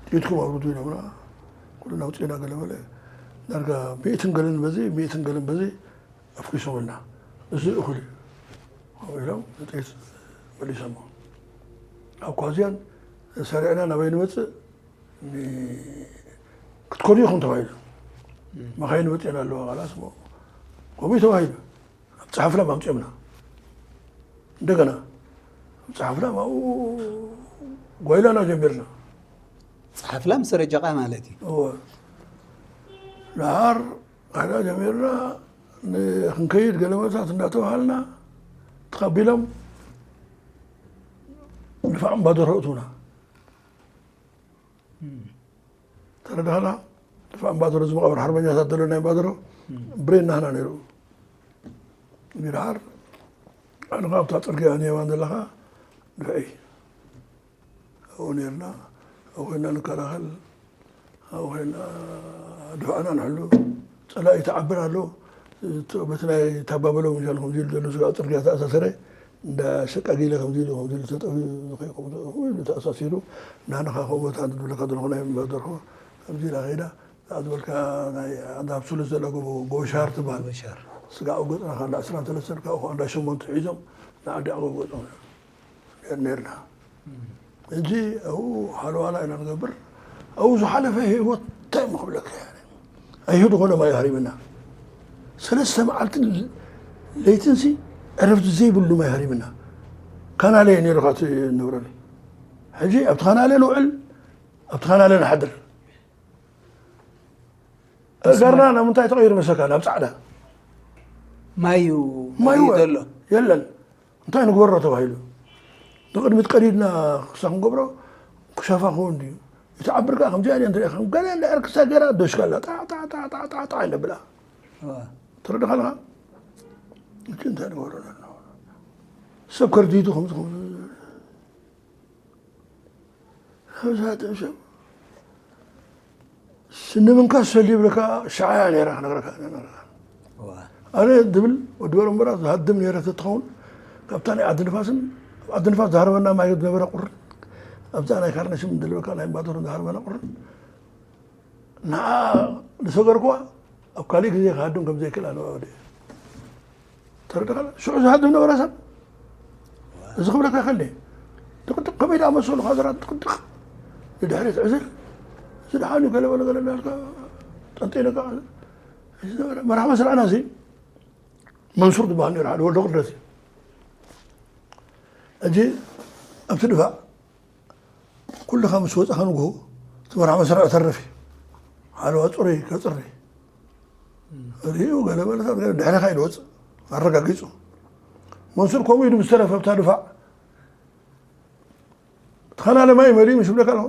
ጥይትኩም ኣጉዱ ኢሎምና ኩሉ ናውፅና ገለ በለ ዳርጋ ሚእትን ገለን በዚ ሚእትን ገለን በዚ ኣፍኪሶምልና እዚ እኹል እዩ ኢሎም ጥይት መሊሶሞ ኣብ ኳዝያን ሰሪዕና ናበይ ንመፅእ ክትከዱ ኢኹም ተባሂሉ መኻይን መፅአን ኣለዋ ቃላስ ከምኡ ተባሂሉ ኣብ ፀሓፍላም ኣምፅኦምና እንደገና ኣብ ፀሓፍላም ኣብኡ ጓይላና ጀሚርና ፀሓፍላም ሰረጀቃ ማለት እዩ እወ ደሓር ካዳ ጀሚርና ክንከይድ ገለመታት እንዳተባሃልና ተቐቢሎም ድፋዕ እምባደሮ እቱና ተረዳህና ድፋዕ እምባደሮ እዚ መቃብር ሓርበኛታት ዘሎ ናይ እምባደሮ ብሬን ናህና ነይሩ ድሓር ኣነ ካብታ ፅርግያ ኔዋን ዘለካ ድፍዐይ ኣብኡ ነርና ኣብኡ ኮይና ንከላኸል ኣብኡ ኮይና ድፋዕና ንሕሉ ፀላኢ ተዓብር ኣሎ በቲ ናይ ታባበሎ ምሻል ከምዚ ኢሉ ዘሎ ስጋዕ ፅርግያ ተኣሳሰረ እንዳ ሸቃጊለ ከምዚ ኢሉ ከምዚ ኢሉ ተጠፊኡ ዝኸይ ከምዚ ኢሉ ተኣሳሲሩ ናንኻ ከምኡ መታ ንብለካ ዘለኹ ናይ እምባደርኮ ከምዚ ኢላ ከይዳ እዛ ዝበልካ ናይ ኣንዳ ኣብ ሱሉስ ዘላ ጎቦ ጎሻር ትበሃል ስጋዕ ገፅና ካብ እንዳ ዕስራን ሰለስተን ካብኡ እንዳ ሸሞንተ ሒዞም ንዓዲ ዓቕብ ገፆም ነርና ሕጂ ኣብኡ ሃለዋላ ኢና ንገብር ኣብኡ ዝሓለፈ ህይወት እንታይ እሞ ክብለካ ኣይሁድ ኾነ ማይ ሃሪምና ሰለስተ መዓልትን ለይትንሲ ዕረፍቲ ዘይብሉ ማይ ሃሪምና ካናለ ነይሩ ካብ ንብረሉ ሕጂ ኣብቲ ካናለ ንውዕል ኣብቲ ካናለ ንሓድር እገርና ናብ ምንታይ ተቐይሩ መሰካ ናብ ፃዕዳ ማዩ ማዩ ዘሎ የለን እንታይ ንግበሮ ተባሂሉ ንቕድሚት ቀዲድና ክሳ ክንገብሮ ክሸፋ ክኸውን ድዩ እቲ ዓብር ከዓ ከምዚኣ ድያ ንሪኣ ከም ገለ እንድሕር ክሳ ገይራ ደሽካላ ጣዕጣዕጣዕጣዕጣዕ ይነብላ ተረድኻ ኣለኻ እቲ እንታይ ንገብሮ ኣለና ሰብ ከርዲቱ ከምዚ ከምዚ ኣብዛ ጥዕሶም ስኒ ምንካስ ሰልዩ ይብለካ ሸዓያ ነይራ ክነግረካ ነግረካ ኣነ ድብል ወዲ በረምበራ ዝሃድም ነይረ ተትኸውን ካብታ ናይ ዓዲ ንፋስን ኣብ ዓዲ ንፋስ ዝሃርበና ማይ ዝነበረ ቁርን ኣብዛ ናይ ካርነሽም ድልበካ ናይ እምባደሩ ዝሃርበና ቁርን ንዓ ዝሰገርኩዋ ኣብ ካሊእ ግዜ ክሃድም ከም ዘይክእል ኣነ ወደ ተረድኻ ሽዑ ዝሃድም ነበረ ሰብ እዚ ክብለካ ከለ ድቅድቅ ከመይ ደኣ መሰሉ ካድራት ድቅድቅ ንድሕሪት ዕዝር እዚ ደሓን እዩ ገለ በለ ገለ እንዳልካ ጠንጢንካ እዚ ነበረ መርሓ መስርዕና እዚ መንሱር ዝበሃል ነይሩ ሓደ ወልደ ቅድረት እዩ ሕጂ ኣብቲ ድፋዕ ኩልኻ ምስ ወፃኻ ንግሆ እቲ መርሓ መስርዕ ተርፍ እዩ ሓለዋ ፅሩይ ከፅሪ ርእዩ ገለ መለታት ገለ ድሕረኻ ኢሉ ወፅእ ኣረጋጊፁ። መንሱር ከምኡ ኢሉ ብዝተረፈ ኣብታ ድፋዕ እቲ ካናለ ማይ መሊኡ ምስ ብለካ ኣለኹ።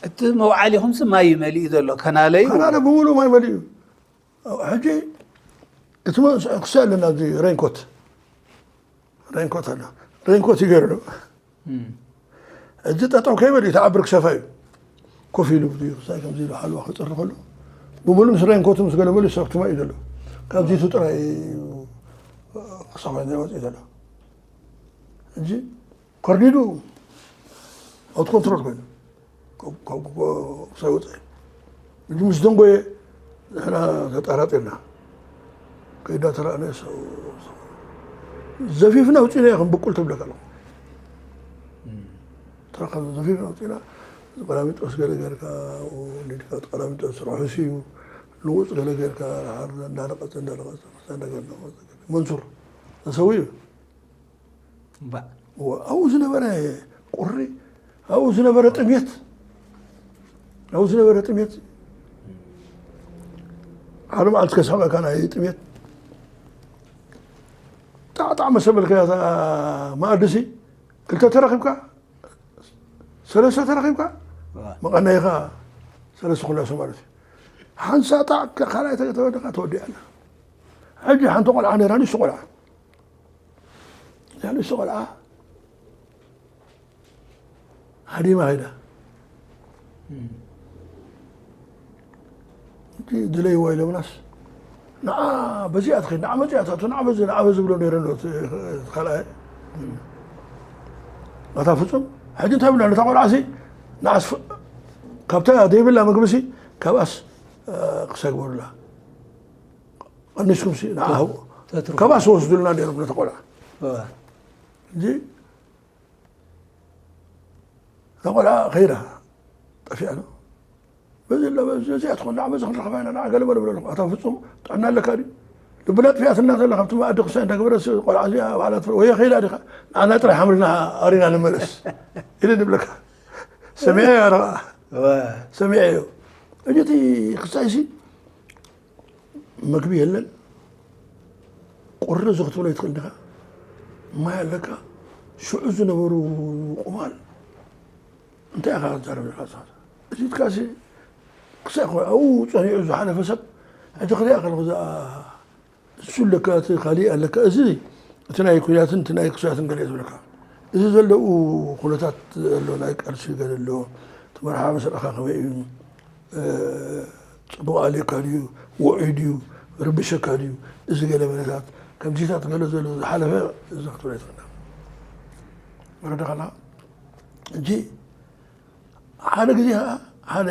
እቲ መውዓሊኹምሲ ማይ እዩ መሊኡ ዘሎ፣ ከናለ እዩ። ካናለ ብምሉእ ማይ መሊኡ እዩ። ሕጂ እቲ ክሳ ኣለና ኣብዚ ሬንኮት ሬንኮት ኣሎ። ሬንኮት ይገርዶ እዚ ጠጠው ከይበል እዩ ተዓብር ክሰፋ እዩ። ኮፍ ኢሉ እዩ ክሳይ ከምዚ ኢሉ ሓልዋ ክፅሪ ከሎ ብምሉእ ምስ ሬንኮቱ ምስ ገለመሉ ሰብቲ ማይ እዩ ዘሎ። ካብዚቱ ጥራይ ክሳፋ ወፅእ ዘሎ። ሕጂ ከርዲዱ ኣውት ኮንትሮል ኮይኑ ክሳይ ወፀ። ሕጂ ምስ ደንጎየ ንሕና ተጣራጢርና ከይዳ ተረኣነ ዘፊፍና ውፅኢና ኢኹም ብቁል ትብለካ ኣለኹ። ተረካ ዘፊፍና ውፅኢና ቀላሚጦስ ገለ ገርካ ሊድካ ቀላሚጦስ ርሑስ እዩ። ልውፅ ገለ ገርካ እንዳለቀፀ እንዳለቀፀ እንዳገርና መንሱር ተሰዊኡ። ኣብኡ ዝነበረ ቁሪ፣ ኣብኡ ዝነበረ ጥሜት፣ ኣብኡ ዝነበረ ጥሜት ሓደ መዓልቲ ከስሕቀካ ናይ ጥሜት ጣዕጣዕ መሰበልካ እታ መኣድሲ ክልተ ተረኺብካ ሰለስተ ተረኺብካ መቐነይኻ ሰለስተ ኩላሶ ማለት እዩ። ሓንሳ ጣዕ ካልኣይ ተወደኻ ተወዲኣ ኣላ። ሕጂ ሓንቲ ቆልዓ ነይራ ንሱ ቆልዓ እዛ ንእሽቶ ቆልዓ ሃዲማ ኸይዳ። እቲ ድለይዋ ኢሎምናስ ንዓ በዚኣ ትኸይድ፣ ንዓ መፂኣ ትኣቱ፣ ንዓ በዚ፣ ንዓ በዚ ዝብሎ ነይረ ኣሎ እቲ ካልኣይ። ኣታ ፍፁም ሕጂ እንታይ ብላ ነታ ቆልዓሲ ንዓስ ካብታ ዘይብላ ምግብሲ ካብኣስ ክሰግበሩላ ቀኒስኩም ሲ ንዓ ሃቡ። ተትርፉ። ካብኣ ዝወስዱልና ነይሮም ነቲ ቆልዓ። እዋ። እንጂ እታ ቆልዓ ከይዳ ጠፊኣ ነው። በዚ ላ በዚ እዚኣ ትኾን ንዓ በዚ ክንረኽባ ኢና ንዓ ገለ በለ ብለልኩም። ኣታ ፍጹም ጥዕና ኣለካ ድዩ? ልብና ጥፊኣትና ዘላ ካብቲ መኣዲ ክሳይ እንዳገበረ ሲ ቆልዓ እዚኣ ባዕላ ትፍረ ወየ ከይዳ ዲኻ? ንዓና ጥራይ ሓምልና ኣሪና ንመለስ ኢለ ንብለካ። ሰሚዐ ኣረኣ። እዋ። ሰሚዐዮ። እጅ እቲ ክሳይ ሲ መግቢ የለን። ቁሪ እዚ ክትብሎ ይትኽእል ዲኻ? ማይ ኣለካ? ሽዑ ዝነበሩ ቁማል እንታይ ኢኻ ክትዛረብ ኢኻ? እዚ ትካሲ ክሳይ ኮይኑ ኣብኡ ጸኒዑ ዝሓለፈ ሰብ ሕጂ ክሪኣ ከለኹ እዛ እሱ ኣለካ እቲ ካሊእ ኣለካ እዚ እቲ ናይ ኩናትን እቲ ናይ ክሱያትን ገለ ዝብለካ እዚ ዘለዉ ኩነታት ዘሎ ናይ ቃልሲ ገለ ኣሎ። እቲ መርሓ ምስ ረኣኻ ከመይ እዩ? ጽቡቕ ኣልየካ ድዩ? ውዑይ ድዩ? ርብሸካ ድዩ? እዚ ገለ መለታት ከምዚታት ገለ ዘሎ ዝሓለፈ እዚ ክትብሎ ይትኽእላ። መረዳኻና? ሕጂ ሓደ ግዜ ከዓ ሓደ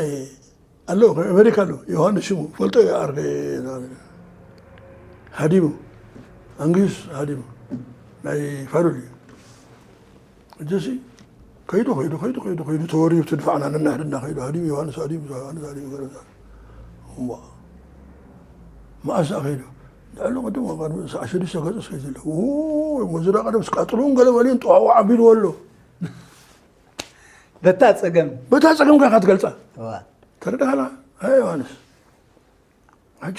ኣሎ ኣሜሪካ ኣሎ ዮሃንስ ሽሙ ፈልጦ እዩ ዓርከይ ሃዲሙ ኣንግዩስ ሃዲሙ ናይ ፋሉል እዩ። እዚሲ ከይዱ ከይዱ ከይዱ ከይዱ ከይዱ ተወሪሩ ትድፋዕና ነናሕድና ከይዱ ሃዲሙ ዮሃንስ ሃዲሙ ዮሃንስ ሃዲሙ ገረዛ እዋ መኣስ ከይዱ ንዕሉ ቅድም ቅድሚ ሰዓ ሽዱሽተ ገፅስ ከይዱ ኣሎ። ሙዝራ ቀደም ስቃጥሉን ገለ በሊን ጠዋዋ ዓቢልዎ ኣሎ። በታ ፀገም በታ ፀገምካ ክትገልፃ እዋ። ተረዳኸና? ኣይ ዮሃንስ ሕጂ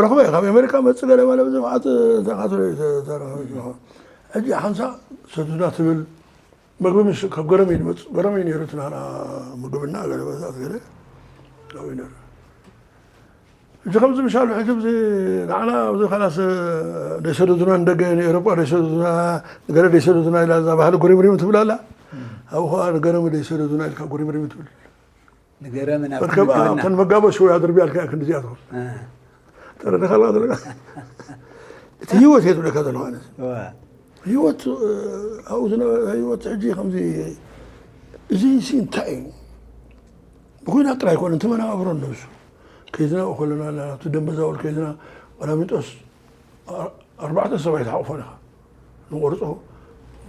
ረኽበ ካብ ኣሜሪካ መፅ ገለ መለ ብዚ መዓት ተካትሎ ሕጂ ሓንሳ ሰዱና ትብል መግቢ ምስ ካብ ገረም እዩ ዝመፅ ገረም እዩ ነይሩ እቲ ናና ምግብና ገለ መለታት ገለ ኣብኡ ነይሩ። ሕጂ ከምዚ ምሻሉ ሕጂ ብዚ ንዓና ኣብዚ ካላስ ደይሰደዱና ንደገ ንኤሮጳ ደይሰደዱና ንገለ ደይሰደዱና ኢላ እዛ ባህሊ ጉሪምሪም ትብል ኣላ። ኣብኡ ከዓ ንገረም ደይሰደዱና ኢልካ ጉሪምሪም ትብል። ንገረምን ኣብ መርከብ ክንክብና ተን መጋበ ሽው ያድርቢ ኣልካ ክንዲዚኣ ትኾን። እ፣ ተረድኻ ኣለካ ዘለካ? እቲ ህይወት እየ ዝብለካ ዘለኹ ኣነ። እዋ። ህይወት ኣብኡ ዝነበረ ህይወት ሕጂ ከምዚ እዚ ሲ እንታይ እዩ? ብኩናት ጥራይ ኣይኮነን እቲ መነባብሮ ነብሱ ከይድና ከለና ናብቲ ደንበዛውል ከይድና ቀላሚጦስ ኣርባዕተ ሰብኣይ ተሓቑፎ ኢኻ ንቆርፆ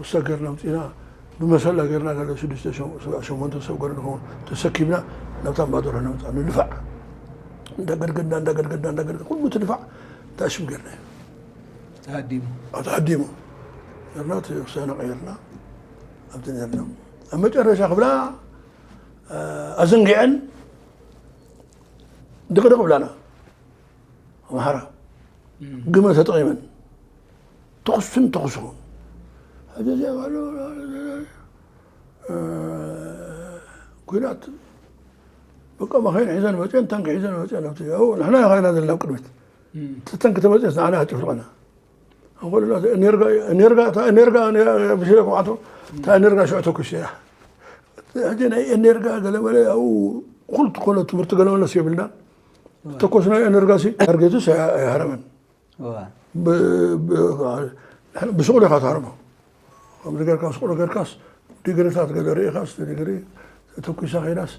ውሰ ገርና ምፅና ብመሰላ ገርና ገለ ሽዱሽተ ሸሞንተ ሰብ ገር ንኸውን ተሰኪብና ናብታ እምባዶር ነምፃ ንድፋዕ እንዳገድገድና እንዳገድገድና እንዳገድገ ኩሉ ትድፋዕ ተኣሽም ገርና ተሃዲሙ ተሃዲሙ ገርና እቲ ውሳነ ቀይርና ኣብቲ ነርና ኣብ መጨረሻ ክብላ ኣዘንጊዐን ድቕድቕ ብላና ኣምሓራ ግመ ተጠቒመን ተኹስን ተኹስኹ። ሕጂ እዚኣ ባዕሉ፣ እ፣ ኲናት በቃ መኻይን ሒዘን መፅየን፣ ታንኪ ሒዘን መፅየን ኣብቲ፣ ኣብኡ ንሕና ኢና ኸይና ዘለና ኣብ ቅድሚት። እቲ ታንኪ ተመፅየስ ንዓና ጭፍልቐና። ኣንጎልና እኔርጋ፣ እኔርጋ፣ እታ እኔርጋ፣ እኔርጋ፣ ብሽለ ከማዕቶ፣ እታ እኔርጋ ሽዑ ተኩስ እያ። ሕጂ ናይ እኔርጋ ገለመለ ኣብኡ እኹል ትኾነ ትምህርቲ ገለመለስ የብልና። ተኮስና እኔርጋ ሲ ታርጌትስ ኣይ-፣ ኣይሃረመን። እዋ። ብ-፣ ብ-፣ ብስቑል ኢኻ ትሃርሞ። ከምዚ ጌርካ ስቑሎ ጌርካስ ዲግሪታት ገለ ርኢኻስ ዲግሪ ተኩሳ ኸይዳስ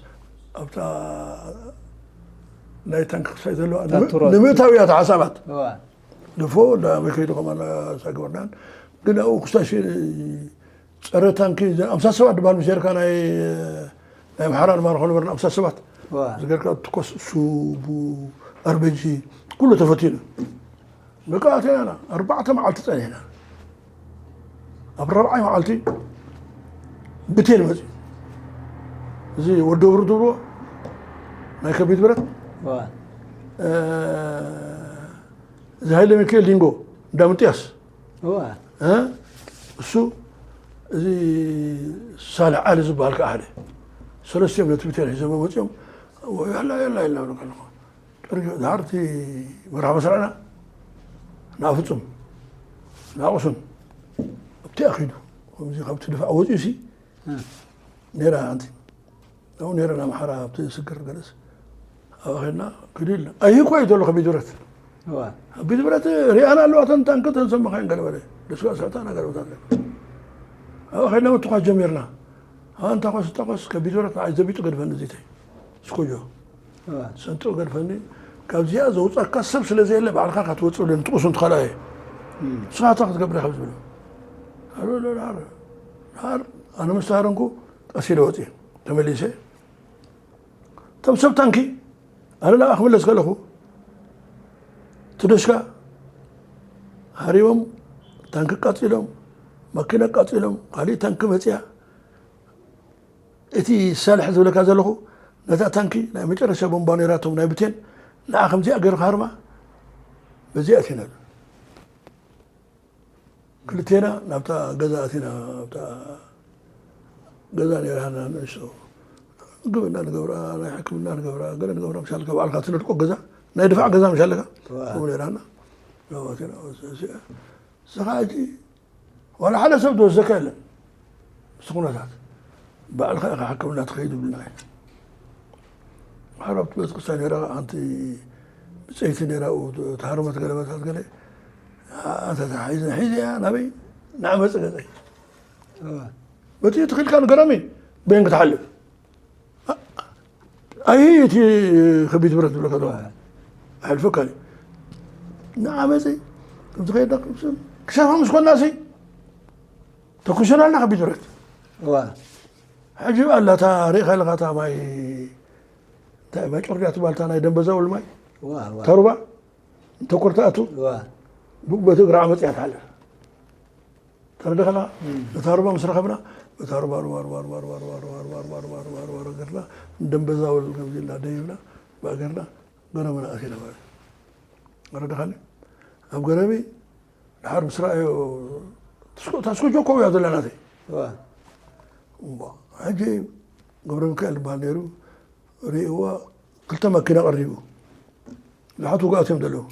ኣብታ ናይ ታንክ ክሳይ ዘለዋ እታ ትሮት። ንምእታው እያ እታ ሓሳባት። እዋ። ንፎ እንዳ ኣበይ ከይዱ ከማን ሳግበርናን ግን ኣብኡ ክሳሽ ጸረ ታንኪ እዘን ኣምሳ ሰባት ድበሃል ምስ ጌርካ ናይ ናይ ኣምሓራ ድማ ንኸሉ በርና ኣምሳ ሰባት እዋ። ዝገርካ ትኮስ ሱቡ ኣርበጂ ኩሉ ተፈቲኑ በቃ ኣተናና ኣርባዕተ መዓልቲ ጸኒሕና ኣብ ራብዓይ መዓልቲ ብቴን መፅዩ እዚ ወዲ ብሩ ትብልዎ ናይ ከቢድ ብረት እዋ። እ፣ እዚ ሃይለ ሚካኤል ዲንጎ እንዳምጥያስ እዋ። እ፣ እሱ እዚ ሳልሕ ዓሊ ዝበሃል ከዓ ሓደ ሰለስቲኦም ነቲ ብቴን ሒዞም መፅኦም ያላ ያላ ያላ ብሎ ከለኹ ጠርጊ ዝሃርቲ መርሃ መስርዕና ንኣፍፁም ንኣቑሱን ኣብቲ ኣኺዱ ከምዚ ካብቲ ድፋዕ ወፂኡ ሲ ነራ ኣንቲ ኣብኡ ነረ ንኣምሓራ ኣብቲ ስግር ገለስ ኣብኡ ኸድና ክዱ ኢልና ኣይህ እኳ እዩ ዘሎ ከቢድ ብረት እዋ። ከቢድ ብረት ሪኣና ኣለዋ ተን ታንክ ተን ሰማኻይን ገለ በለ ደስጋ ስዕታና ገለ ቦታት ገለ ኣብኡ ኸድና ምትኳስ ጀሚርና ኣንታ ኮስ እታ ኮስ ከቢድ ብረት ንዓይ ዘቢጡ ገድፈኒ እዚተይ ስኮጆ እዋ። ሰንጥቕ ገድፈኒ ካብዚኣ ዘውፃካ ሰብ ስለ ዘየለ ባዕልካ ካትወፅእ ብለኒ ትቑሱ እንትኸልኣየ እም። ንስኻ እታ ክትገብር ኢኻ ዝብሎ ኣረ ኣረ ኣረ ኣረ ኣነ ምስ ተሃረምኩ ቀስ ኢለ ወፅየ ተመሊሰ እቶም ሰብ ታንኪ ኣነ ናብኣ ክምለስ ከለኹ ትደሽካ ሃሪቦም ታንኪ ቃፂሎም ማኪና ቃፂሎም ካሊእ ታንኪ መፅያ እቲ ሳልሕ ዝብለካ ዘለኹ ነታ ታንኪ ናይ መጨረሻ ቦምባ ነይራቶም ናይ ብቴን ንዓ ከምዚኣ ገይርካ ሃርማ በዚኣ እቲና ክልቴና ናብታ ገዛ ኣቲና ኣብታ ገዛ ነይራና ንእሽቶ ምግብና ንገብራ ናይ ሕክምና ንገብራ ገለ ንገብራ ምሻልካ ባዕልካ ትነድቆ ገዛ ናይ ድፋዕ ገዛ ምሻለካ ከምኡ ነይራና ናብኣቲና ስኻ ሕጂ ዋላ ሓደ ሰብ ዝወሰካ የለን ምስቲ ኩነታት ባዕልኻ ኢኻ ሕክምና ትኸይድ ይብልና ሓራብቲ ቤተክርስትያን ነይራ ሓንቲ ብፀይቲ ነይራ ተሃርመት ገለመታት ገለ ኣንተ ተሓሒዝና ሒዘያ ናበይ ንዓመፅ ገፀይ በቲ ትኽልካ ንገረሚ በይን ክትሓልፍ ኣይ እቲ ከቢድ ብረት ዝብለካ ዶ ኣሕልፈካ ንዓመፀ ከምዚ ከየዳ ክሳብ ምስ ኮና ሲ ተኩሰና ኣለና ከቢድ ብረት እዋ ሕጂ ኣላ እታ ርኢኻ ኣለኻ እታ ማይ እንታይ ማይ ጮርድያ ትባል እታ ናይ ደንበዛ ውል ማይ እዋ እዋ ተሩባ እንተኮር ትኣቱ እዋ ብኡ በቲ እግራ ዓመፅ እያ ትሓልፍ ተረደኸና እም። ነታ ሩባ ምስ ረኸብና በታ ሩባ ሩባ ሩባ ሩባ ሩባ ሩባ ሩባ ሩባ ሩባ ሩባ ሩባ ሩባ ሩባ ገርና ደንበዛ ውል ከምዚ ኢልና ደይብና ብኣ ገርና ገረመና ኣቲና ማለት እዩ። ተረደኻኒ ኣብ ገረሚ ድሓር ምስ ረኣዮ ታስኮ ጆኮ እያ ዘለና ተይ እዋ እምቧ፣ ሕጂ ገብረ ሚካኤል ዝበሃል ነይሩ ርእይዋ ክልተ መኪና ቀሪቡ ንሓት ውግኣት እዮም ዘለዉ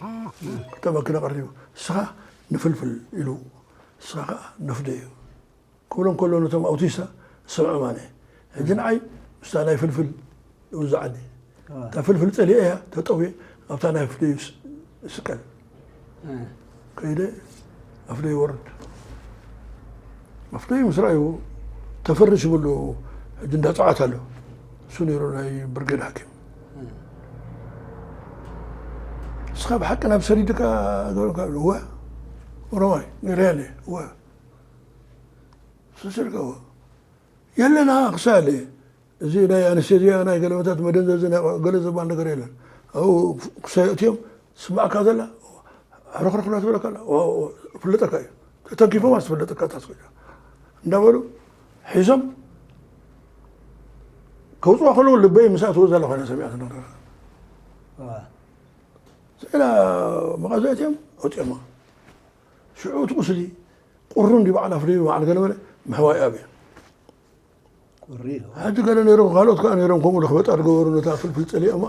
ክልተ መኪና ቀሪቡ እስኻ ንፍልፍል ኢሉ እስኻ ከዓ ነፍደ እዩ ክብሎም ከሎ ነቶም ኣውቲስታ ሰምዖም ኣነ ሕጂ ንዓይ ምስታ ናይ ፍልፍል ይውዝዓኒ እታ ፍልፍል ፀሊአ እያ ተጠውየ ኣብታ ናይ ፍልፍል ይስቀል ከይደ ኣፍደይ ይወርድ ኣፍደይ ምስ ረኣዩ ተፈሪ ሽብሉ ሕጂ እንዳ ፀዓት ኣሎ እሱ ነይሩ ናይ ብርጌድ ሓኪም እስኻ ብሓቂ ናብ ሰሪድካ ገበርካ እወ ኦሮማይ ገይረያ እወ ስስልካ እወ የለና ክሳለ እዚ ናይ ኣነስቴዝያ ናይ ገለመታት መደንዘዚ ናይ ገለ ዝበሃል ነገር የለን ኣብኡ ክሳይ እትዮም ስማዕካ ዘላ ሕርክርክ እንዳትበለካ ኣላ ፍለጠካ እዩ ተተንኪፎም ኣስትፍለጠካ ታስኮ እንዳበሉ ሒዞም ከውፅዋ ከለዉ ልበይ ምስ ኣትዎ ዘላ ኮይና ሰሚዓ ትነግረና ስዒላ መቓዘእት እዮም ወፂኦማ። ሽዑ እቲ ቁስሊ ቁሩን ዲ በዓል ኣፍሪዩ በዓል ገለ በለ ምሕዋይ ኣብዮ። ሕጂ ገለ ነይሮም፣ ካልኦት ከዓ ነይሮም፣ ከምኡ ለኽበጣ ዝገበሩ ነታ ፍልፍል ፀሊኦማ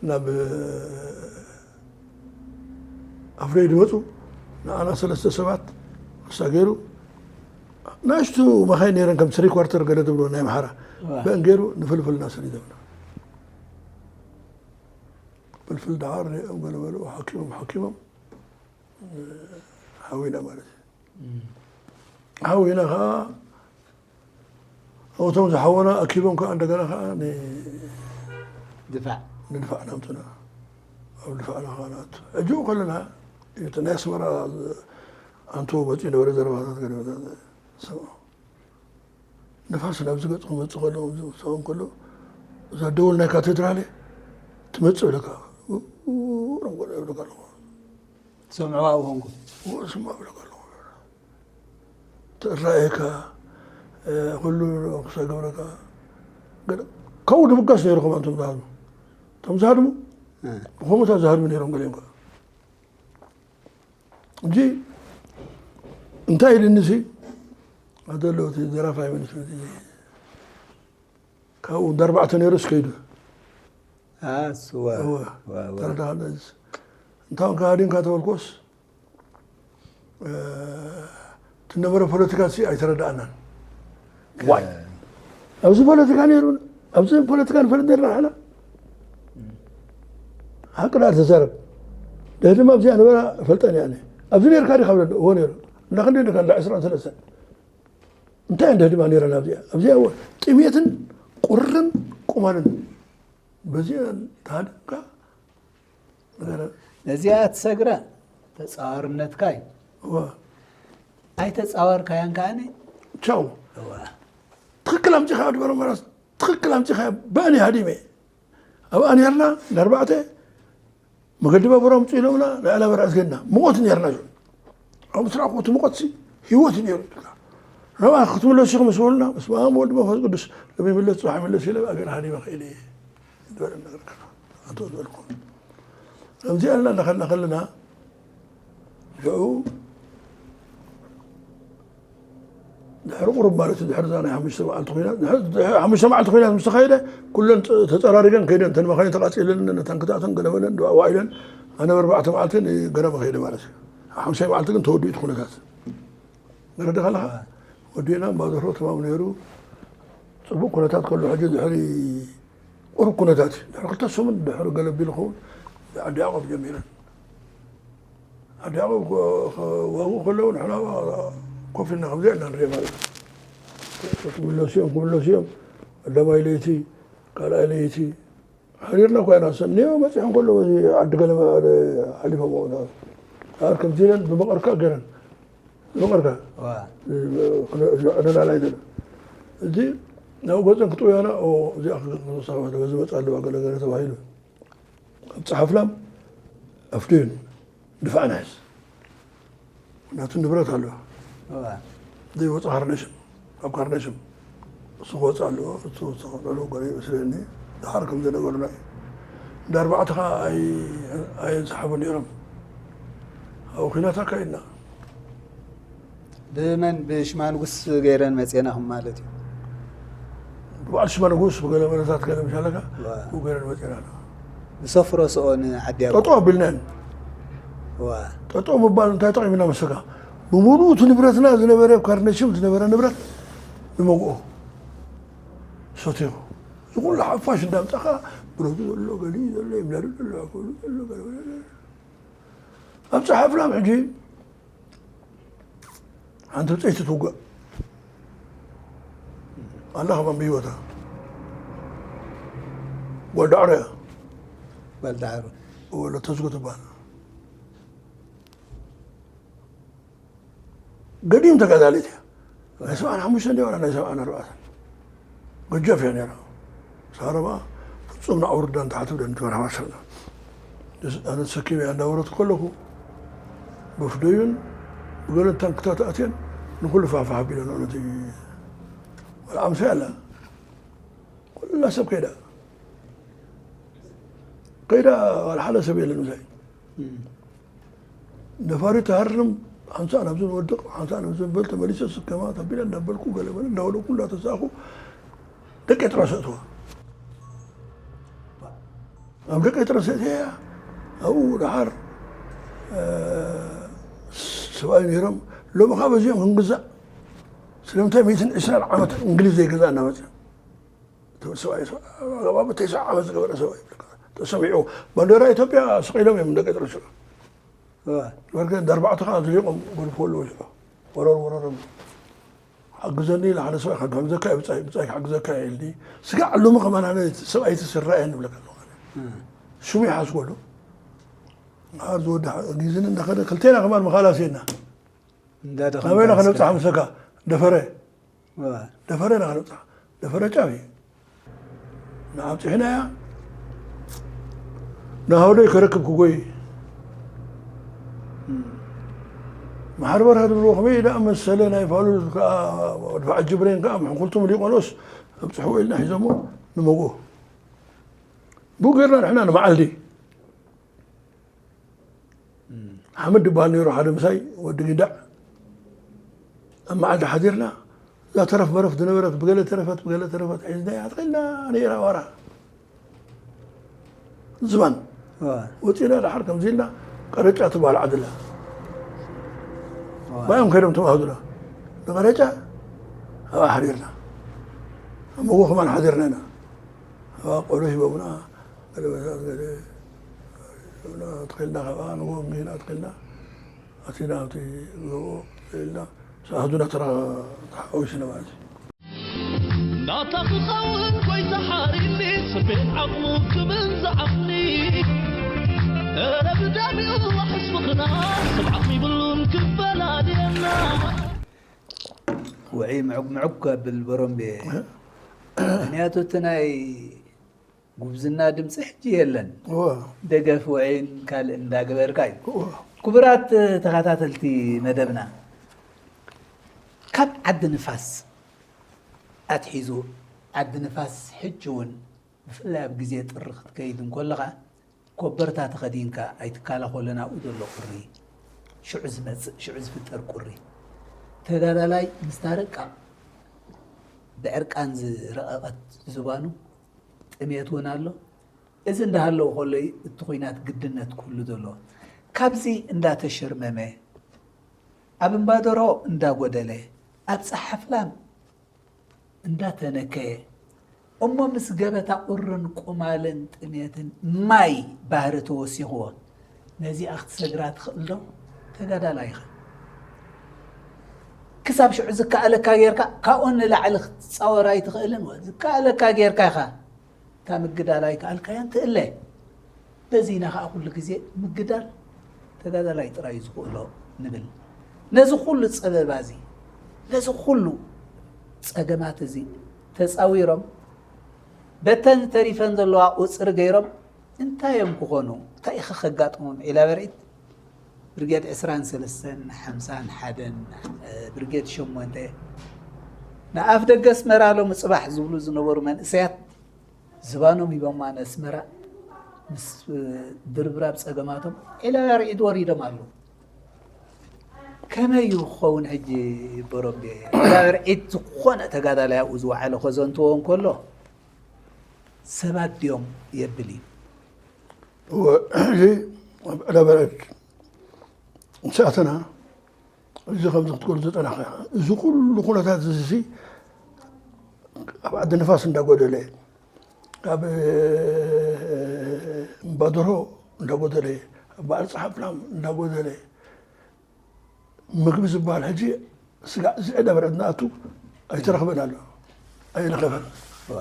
ናብ ኣፍረይ ድመፁ። ንኣና ሰለስተ ሰባት ክሳ ገይሩ፣ ናሽቱ መኻይ ነይረን፣ ከም ስሪ ኳርተር ገለ ትብሎ ናይ ኣምሓራ፣ በእን ገይሩ ንፍልፍልና ሰዲዶምና። ፍልፍል ደሓር ሪኦም ገለ በሉ፣ ሓኪሞም ሓኪሞም ሓዊና ማለት እዩ። ሓዊና ከዓ ኣብቶም ዝሓወና ኣኪቦም ከዓ እንደገና ከዓ ን- ድፋዕ። ንድፋዕ ናምፅና። ኣብ ድፋዕና ከዓ ናቱ ሕጂ ከለና እቲ ናይ ኣስመራ ኣንቶ መፂኡ ነበረ ዘረባታት ገለ ሰምዖ። ንፋስ ናብዚ ገፅ ክመፅእ ከሎ ሰብም ከሎ እዛ ደወል ናይ ካቴድራል ትመፅእ ብለካ። ረንጎ ብለካ ኣለኹ። ሰምዕዋ ውሆንኩም። ስማ ብለካ ኣለኹ። ትራእየካ ኩሉ ክሳገብረካ። ካብኡ ድብጋስ ነይሩ ከማን ቶም ዝሃድሙ ቶም ዝሃድሙ ብከምኡታት ዝሃድሙ ነይሮም ገሊኦም ከዓ። እንጂ እንታይ ኢልኒ ሲ ኣደለውቲ ዘራፋይ መንስመት ካብኡ እንዳ ኣርባዕተ ነይሩ እስከይዱ ተረዳሃለዚ እንታውን ከሃዲንካ ተበልኮስ ትነበረ ፖለቲካ ሲ ኣይተረዳእናን። ዋይ ኣብዚ ፖለቲካ ነይሩ ኣብዚ ፖለቲካ ንፈልጥ ነርና ሓና ሓቂ ዳ ተዛረብ ደህ ድማ ኣብዚኣ ነበራ ፈልጠን እያ ኣብዚ ነርካ ዲኻ ብለ እዎ ነይሩ እንዳ ክንደ ዲኻ እንዳ ዕስራን ሰለስተን እንታይ እንደ ድማ ነይረን ኣብዚኣ ኣብዚኣ እዎ ጥሜትን ቁርን ቁማልን በዚኣ ተሃድምካ ነዚኣ ትሰግረ ተፃዋርነትካ እዩ። ኣይተፃወርካያን ከዓኒ ቻው። ትኽክል ኣምፂኻ ድበረ መራስ ትኽክል ኣምፂኻ በእኒ ሃዲመ ኣብኣ ነርና ንኣርባዕተ መገዲ ባቡር ኣምፁ ኢሎምና ንዕላ በርዐት ገድና ምቆት ነርና ኣብ ምስራቅ እቲ ምቆት ህይወት ነሩ ናብኣ ክትምለሱ ኢኹም ምስ በሉና በስመ ኣብ ወወልድ መንፈስ ቅዱስ ለሚምለስ ፅባሕ ይምለስ ኢለ ኣገር ሃዲመ ክእል እየ ዝበለ ነገር ኣቶ ዝበልኩም ከምዚኣ ኢልና እናኸድና ከለና ሽዑ ድሕሪ ቁሩብ ማለት እዩ ድሕሪ እዛ ናይ ሓሙሽተ መዓልቲ ኩናት ድሕሪ ሓሙሽተ መዓልቲ ኩናት ምስ ተኻየደ ኩለን ተፀራሪገን ከይደን እተን መኻይን ተቃፂለን ታንክታተን ገለመለን ድዋዋ ኢለን ኣነ ኣርባዕተ መዓልቲ ንገረመ ከይደ ማለት እዩ ሓሙሻይ መዓልቲ ግን ተወዲኡ እቲ ኩነታት ንረዳ ከለኻ ወዲእና እምባዘሮ ተማም ነይሩ ፅቡቅ ኩነታት ከሎ ሕጂ ድሕሪ ቁሩብ ኩነታት እዩ ድሕሪ ክልተ ሰሙን ድሕሪ ገለ ቢሉ ኸውን ዓዲ ያዕቆብ ጀሚረን ዓዲ ያዕቆብ ክዋግኡ ከለዉ ንሕና ኮፍ ኢልና ከምዚኣ ኢና ንሪኦ ማለት እዩ ክምለሱ እዮም ክምለሱ እዮም ቀዳማይ ለይቲ ካልኣይ ለይቲ ሓዲርና እኳ ኢና ሰኒዮ በፂሖም ከለዉ በዚ ዓዲ ገለ ሓሊፎም ኣር ከምዚ ኢለን ብመቐርካ ገረን ዝመቐርካ ዕደና ናይ ዘለ እዚ ናብ ገፀን ክጥውያና እዚኣ ክሳባት በዚ መፃ ኣለዋ ገለ ገለ ተባሂሉ ካብ ፀሓፍላም ኣፍደዩን ድፋዕናስ ናቱ ንብረት ኣለዋ ዘይወፃ ካርነሽም ካብ ካርነሽም እሱ ክወፅእ ኣለዎ እሱ ዝተኸፍለሉ ገለ ይመስለኒ ድሓር ከም ዘነገሩና እዩ እንዳ ኣርባዕተ ከዓ ኣየንሰሓቡ ነይሮም ኣብ ኩናት ኣካይድና ብመን ብሽማ ንጉስ ገይረን መፅኤናኹም ማለት እዩ ብበዓል ሽማ ንጉስ ብገለ መለታት ገለ ምሻለካ ገይረን መፅኤና ኣለዋ ዝሰፍሮ ስኦ ንዓዲ ኣብ ጠጦ ኣቢልናን ጠጦ ምባል እንታይ ጠቂምና መሰካ ብምሉእ እቲ ንብረትና ዝነበረ ኣብ ካርነሽም ዝነበረ ንብረት ንመግኦ ሰትዮ ዝኩሉ ሓፋሽ እንዳምፃኻ ብረቱ ዘሎ ገሊ ዘሎ ይምላዱ ዘሎ ኩሉ ዘሎ ገለ ኣብ ፀሓፍና ሕጂ ሓንቲ ብፀይቲ ትውጋእ ኣላ ከማን ብህይወታ ጓል ዳዕሮ እያ ጓል ዳዕሮ ወለ ተዝጎ ትበሃል ገዲም ተጋዳሊት እያ ናይ ሰብዓን ሓሙሽተ እንዲ ዋላ ናይ ሰብዓን ኣርባዕተን ገጃፍ እያ ነይራ ሳረባ ፍፁም ንኣውርዳ እንተሓትብለ ንትበርሃዋ ሰብና ኣነ ተሰኪመ እያ እንዳወረቱ ከለኹ ብፍደዩን ብገለን ታንክታት ኣትየን ንኩሉ ፋፋ ኣቢለን ነት ኣምሳይ ኣላ ኩላ ሰብ ከይዳ ከይዳ ዋላ ሓደ ሰብ የለን ምሳይ። ነፋሪት ትሃርም፣ ሓንሳእ ናብዚ ንወድቕ፣ ሓንሳእ ናብዚ ንበል፣ ተመሊሰ ስከማ ተቢለ እንዳበልኩ፣ ገለ መለ እንዳወደቕኩ፣ እንዳተሳእኩ፣ ደቂ ጥራስ ኣእትዋ። ኣብ ደቂ ጥራስ ኣእትያ፣ ኣብኡ ደሓር፣ እ፣ ሰብኣይ ነይሮም፣ ሎሚ ካብ እዚኦም ክንግዛእ፣ ስለምንታይ ሚእትን ዕስራን ዓመት እንግሊዝ ዘይገዛእና መፅና? ትብል ሰብኣይ፣ ሰብኣይ፣ ኣብ ተስዓ ዓመት ዝገበረ ሰብኣይ ይብለካ። ተሰሚዑ፣ ባንዴራ ኢትዮጵያ ስቒሎም እዮም ደቂ ጥራስ። እዋ። ወርገ እንዳ ኣርባዕተ ከዓ ዝሊቖም ጎልፎ ኣለዎ ሽዑ። ወረር፣ ወረር። ሓግዘኒ ኢለ ሓደ ሰብኣይ ክሕግዘካ እየ፣ ብጻይ፣ ብጻይ ክሕግዘካ እየ ኢልኒ። ስጋዕ ሎሚ ከማን ኣነ ሰብኣይ እቲ ስራየ ንብለካ ኣለኹ ኣነ። እም። ሽሙ ይሓዝኮ ኣሎ። ኣር ዝወዲ ሓ-፣ ግዝን እንዳኸደ ክልቴና ከማን መኻላስ የና። እንዳደኸምካ ናበይና እስከ። ከነብጽሓ ምሰካ? ደፈረ። እዋ። ደፈረ ኢና ከነብጽሓ። ደፈረ ጫፍ እዩ። ንኣብጽሕናያ ንሃውደይ ከረክብ ክጎይ። እም። መሓርበር ሃድብሮ ከመይ ደኣ መሰለ ናይ ፋሉል ከኣ ወድፋዕ ጅብሬን ከኣ ምሕኩልቱም ሊቆኖስ ኣብጽሕዎ ኢልና ሒዞሞ ንመጎ። ብኡ ጌርና ንሕና ንመዓልዲ። እም። ሓመድ ዝበሃል ነይሩ ሓደ ምሳይ ወዲ ጊንዳዕ። ኣብ መዓልዲ ሓዲርና እዛ ተረፍ መረፍ ዝነበረት ብገለ ተረፈት ብገለ ተረፈት ሒዝናያ ኣትኺልና ነይራ ዋራ። ዝባን። እዋ። ወፂና ደሓር ከምዚ ኢልና ቀረጫ ትበሃል ዓድላ። እዋ። ባዮም ከይዶም ተማሃዙና። ንቐረጫ ኣብኣ ሓዲርና። ኣብ መጎ ከማን ሓዲርና ኢና። ኣብኣ ቆሎ ሂቦምና። ገለ መሳት ገለ ሂቦምና። ኣትኺልና ካብኣ ንጎ እንግሂና ኣትኺልና። ኣቲና ኣብቲ ጎቦ ኢልና ምስ ኣሃዱና ተራ-፣ ተሓዋዊስና ማለት እዩ። ናታ ክኸውን ጎይታ ሓሪኒ፣ ስርቤት ዓቕሙ ክብል ዝዓቕኒ። እረ ብደሚኡ ዋሕስ ምኽና፣ ስብዓት ይብሉን ክፈላልየና። ውዒ ምዕጉ ምዕጉ ከብል በሮምቤ። እ? ምኽንያቱ እቲ ናይ ጉብዝና ድምፂ ሕጂ የለን። እወ። ደገፍ ውዒን ካልእ እንዳገበርካ እዩ። እወ። ክቡራት ተኸታተልቲ መደብና፣ ካብ ዓዲ ንፋስ ኣትሒዙ፣ ዓዲ ንፋስ ሕጂ እውን ብፍላይ ኣብ ግዜ ጥሪ ክትከይድ እንከለኻ፣ ኮበርታ ተኸዲንካ ኣይትከላኸሎ፣ ናብኡ ዘሎ ቁሪ፣ ሽዑ ዝመጽእ፣ ሽዑ ዝፍጠር ቁሪ። ተጋዳላይ ምስታ ረቃቕ ብዕርቃን ዝረቐቐት ዝባኑ ጥሜት እውን ኣሎ። እዚ እንዳሃለወ ከሎ እዩ እቲ ኲናት ግድነት ክህሉ ዘለዎ። ካብዚ እንዳተሸርመመ፣ ኣብ እምባደርሆ እንዳጎደለ፣ ኣብ ጸሓፍላም እንዳተነከየ፣ እሞ ምስ ገበታ ቁርን ቁማልን ጥሜትን ማይ ባህሪ ተወሲኽዎ፣ ነዚኣ ክትሰግራ ትኽእል ዶ? ተጋዳላይ ኢኻ። ክሳብ ሽዑ ዝከኣለካ ጌርካ፣ ካብኡ ንላዕሊ ክትጻወር ኣይትኽእልን። ወ-፣ ዝከኣለካ ጌርካ ኢኻ። እታ ምግዳል ኣይከኣልካያን ትእለ። በዚ ኢና ኸዓ ኩሉ ግዜ ምግዳል ተጋዳላይ ጥራይ እዩ ዝኽእሎ ንብል። ነዚ ኩሉ ጸበባ እዚ፣ ነዚ ኩሉ ጸገማት እዚ ተጻዊሮም፣ በተን ተሪፈን ዘለዋ ቁጽሪ ገይሮም፣ እንታይ እዮም ክኾኑ? እንታይ ኢኸ ከጋጥሞም? ዒላ በርዒድ ብርጌድ ዕስራን ሰለስተን፣ ሓምሳን ሓደን፣ ብርጌድ ሸሞንተ፣ ንኣፍ ደገ ኣስመራ ሎሚ ጽባሕ ዝብሉ ዝነበሩ መንእሰያት ዝባኖም ሂቦማ ንኣስመራ ምስ ድርብራብ ጸገማቶም ዒላ በርዒድ ወሪዶም ኣለዉ። ከመይ እዩ ክኸውን ሕጂ በሮምቤ? ዒላ በርዒድ ዝኾነ ተጋዳላይ ኣብኡ ዝወዓለ ከዘንትዎ እንከሎ ሰባት ድዮም የብል እዩ። እወ፣ ሕጂ ኣብ ዒላ በርዒድ ምስ ኣተና፣ እዚ ከምዚ ክትገብር ዝጠናኸ፣ እዚ ኩሉ ኩነታት እዚ ሲ ኣብ ዓዲ ንፋስ እንዳጎደለ፣ ኣብ እምባደርሆ እንዳጎደለ፣ ኣብ በዓል ጸሓፍላም እንዳጎደለ፣ ምግቢ ዝበሃል ሕጂ ስጋዕ እዚ ዕዳ በርዕድ ንኣቱ ኣይተረኽበን ኣሎ። ኣይረኸበን። እዋ።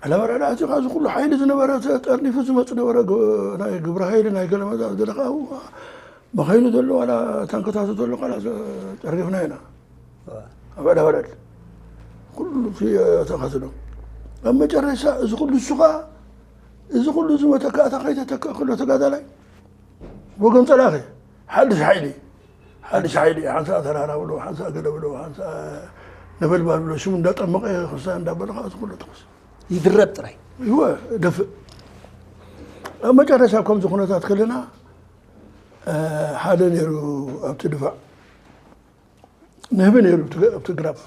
ዕዳ በርዕድ ኣትዩ፣ እዚ ኩሉ ሓይሊ ዝነበረ፣ ተጠርኒፉ ዝመጽእ ነበረ፣ ግ-፣ ናይ ግብረ ሓይሊ፣ ናይ ገለ መዛ-፣ ገለ ከዓ መኻይኑ ዘሎ ዋላ ታንክታቱ ዘሎ ካላ ጨርጊፍና ኢና። እዋ። ኣብ ዕዳ በርዕድ ኩሉ እቲ ተኸትሎ። ኣብ መጨረሻ እዚ ኩሉ እሱ ከዓ፣ እዚ ኩሉ እዚ መተካእታ ከይተተክአ ከሎ ተጋዳላይ ወገን ጸላኺ፣ ሓድሽ ሓይሊ፣ ሓድሽ ሓይሊ፣ ሓንሳእ ተራራ ብሎ፣ ሓንሳእ ገለ ብሎ፣ ሓንሳእ ነበልባል ብሎ፣ ሽሙ እንዳጠመቐ፣ ክሳ እንዳበለ፣ ከዓ እዚ ኩሉ ተኹስ። ይድረብ ጥራይ። ይወ፣ ደፍእ። ኣብ መጨረሻ ኣብ ከምዚ ኩነታት ከለና ሓደ ነይሩ ኣብቲ ድፋዕ ንህቢ ነይሩ ኣብቲ ግራብ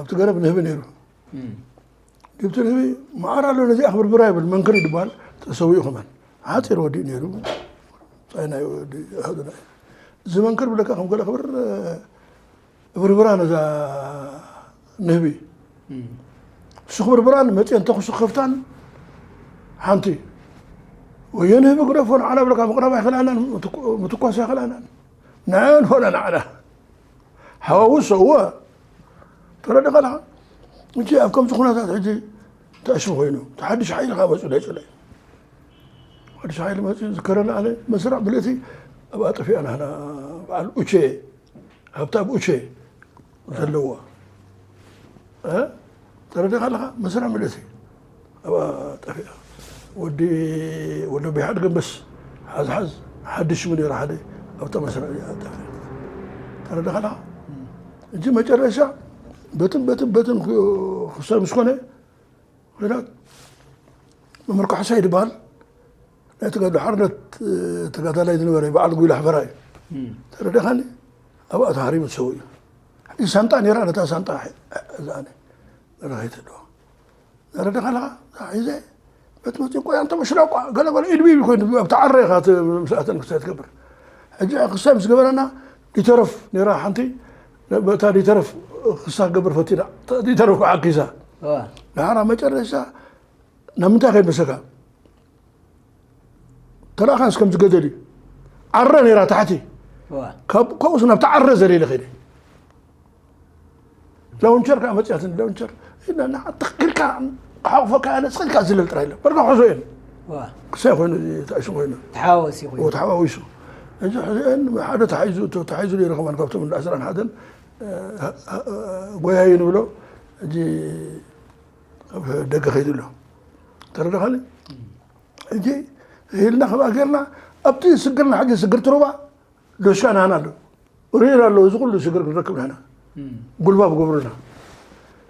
ኣብቲ ገረብ ንህቢ ነይሩ። ድብቲ ንህቢ መዓር ኣሎ ነዚኣ ክብርብራ ይብል መንክር ይድበሃል ተሰዊኡ ከማን ሓፂር ወዲኡ ነይሩ። ፃይና ወዲ ኣህዱና እዚ መንክር ብለካ ከም ገለ ክብር ብርብራ ነዛ ንህቢ እሱ ክብርብራን መፅአን ተኩሱ ክከፍታን ሓንቲ ወዮ ንህቢ ግደፎ ንዓና ብለካ ምቅራብ ኣይክልኣናን ምትኳስ ኣይክልኣናን ንዕን ሆነ ንዓና ሓዋውሶ እወ ተረድኻ ኣለኻ እንጂ ኣብ ከምዚ ኩነታት ሕጂ ተእሽሙ ኮይኑ ተሓድሽ ሓይሊ ካብ መፁ ደጭለ ሓድሽ ሓይሊ መፅኡ ዝከረና ኣነ መስራዕ ብለቲ ኣብ ኣጠፊኣ ናህና በዓል ኡቼ ሃብታ ብኡቼ ዘለዋ ተረዲኻ ኣለኻ መስራ ምልእቲ ኣብኣ ጠፊኣ ወዲ ወዲ ቢሓድ ገንበስ ሓዝሓዝ ሓድሽ ሽሙ ነይሩ ሓደ ኣብታ መስራ እያ ጠፊኣ ተረዲኻ ኣለኻ እጂ መጨረሻ በትን በትን በትን ክሳብ ምስ ኮነ ኩናት መምህር ካሕሳይ ዝበሃል ናይ ተጋድሎ ሓርነት ተጋዳላይ ዝነበረ በዓል ጉይላ ሕፈራ እዩ ተረዲኻኒ ኣብኣ ተሃሪሙ ዝሰው እዩ ሕጂ ሳንጣ ነይራ ነታ ሳንጣ እዛኣነ ረኸይት ኣለዋ ተረዲኻ ኣለኻ ሒዘ በቲ መፂ ቆያ እንተ መሽላ እኳ ገለ ገለ ኢድቢቢ ኮይኑ ኣብቲ ዓረ ኢኻ ምስኣተን ክሳይ ትገብር ሕጂ ክሳይ ምስ ገበረና ዲተረፍ ነይራ ሓንቲ በታ ዲተረፍ ክሳ ክገብር ፈቲና ዲተረፍ ከዓ ዓኪሳ ድሓራ መጨረሻ ናብ ምንታይ ከይድ መሰካ ተላእኻንስ ከምዚ ገደል እዩ ዓረ ነይራ ታሕቲ ካብኡስ ናብቲ ዓረ ዘሊለ ከይደ ላውንቸር ከዓ መፅያትኒ ላውንቸር ተኽልካ ሓቑፈካ ያለ ስኽልካ ዝለል ጥራይ ኢለ በርካ ሕዞ እየን ክሳይ ኮይኑ ተእሱ ኮይኑ ተሓዋወሲ ኮይኑ ተሓዋዊሱ እዚ ሕዞ እየን ሓደ ተሓይዙ ተሓይዙ ነይሩ ከማን ካብቶም እንዳ ዕስራን ሓደን ጎያዩ ንብሎ እዚ ደገ ከይዱ ኣሎ ተረዳኻኒ ሕጂ ኢልና ከምኣ ጌርና ኣብቲ ስግርና ሕጂ ስግርቲ ሩባ ዶሽካ ናህና ኣሎ ርእና ኣሎ እዚ ኩሉ ሽግር ክንረክብ ንሕና ጉልባብ ገብሩና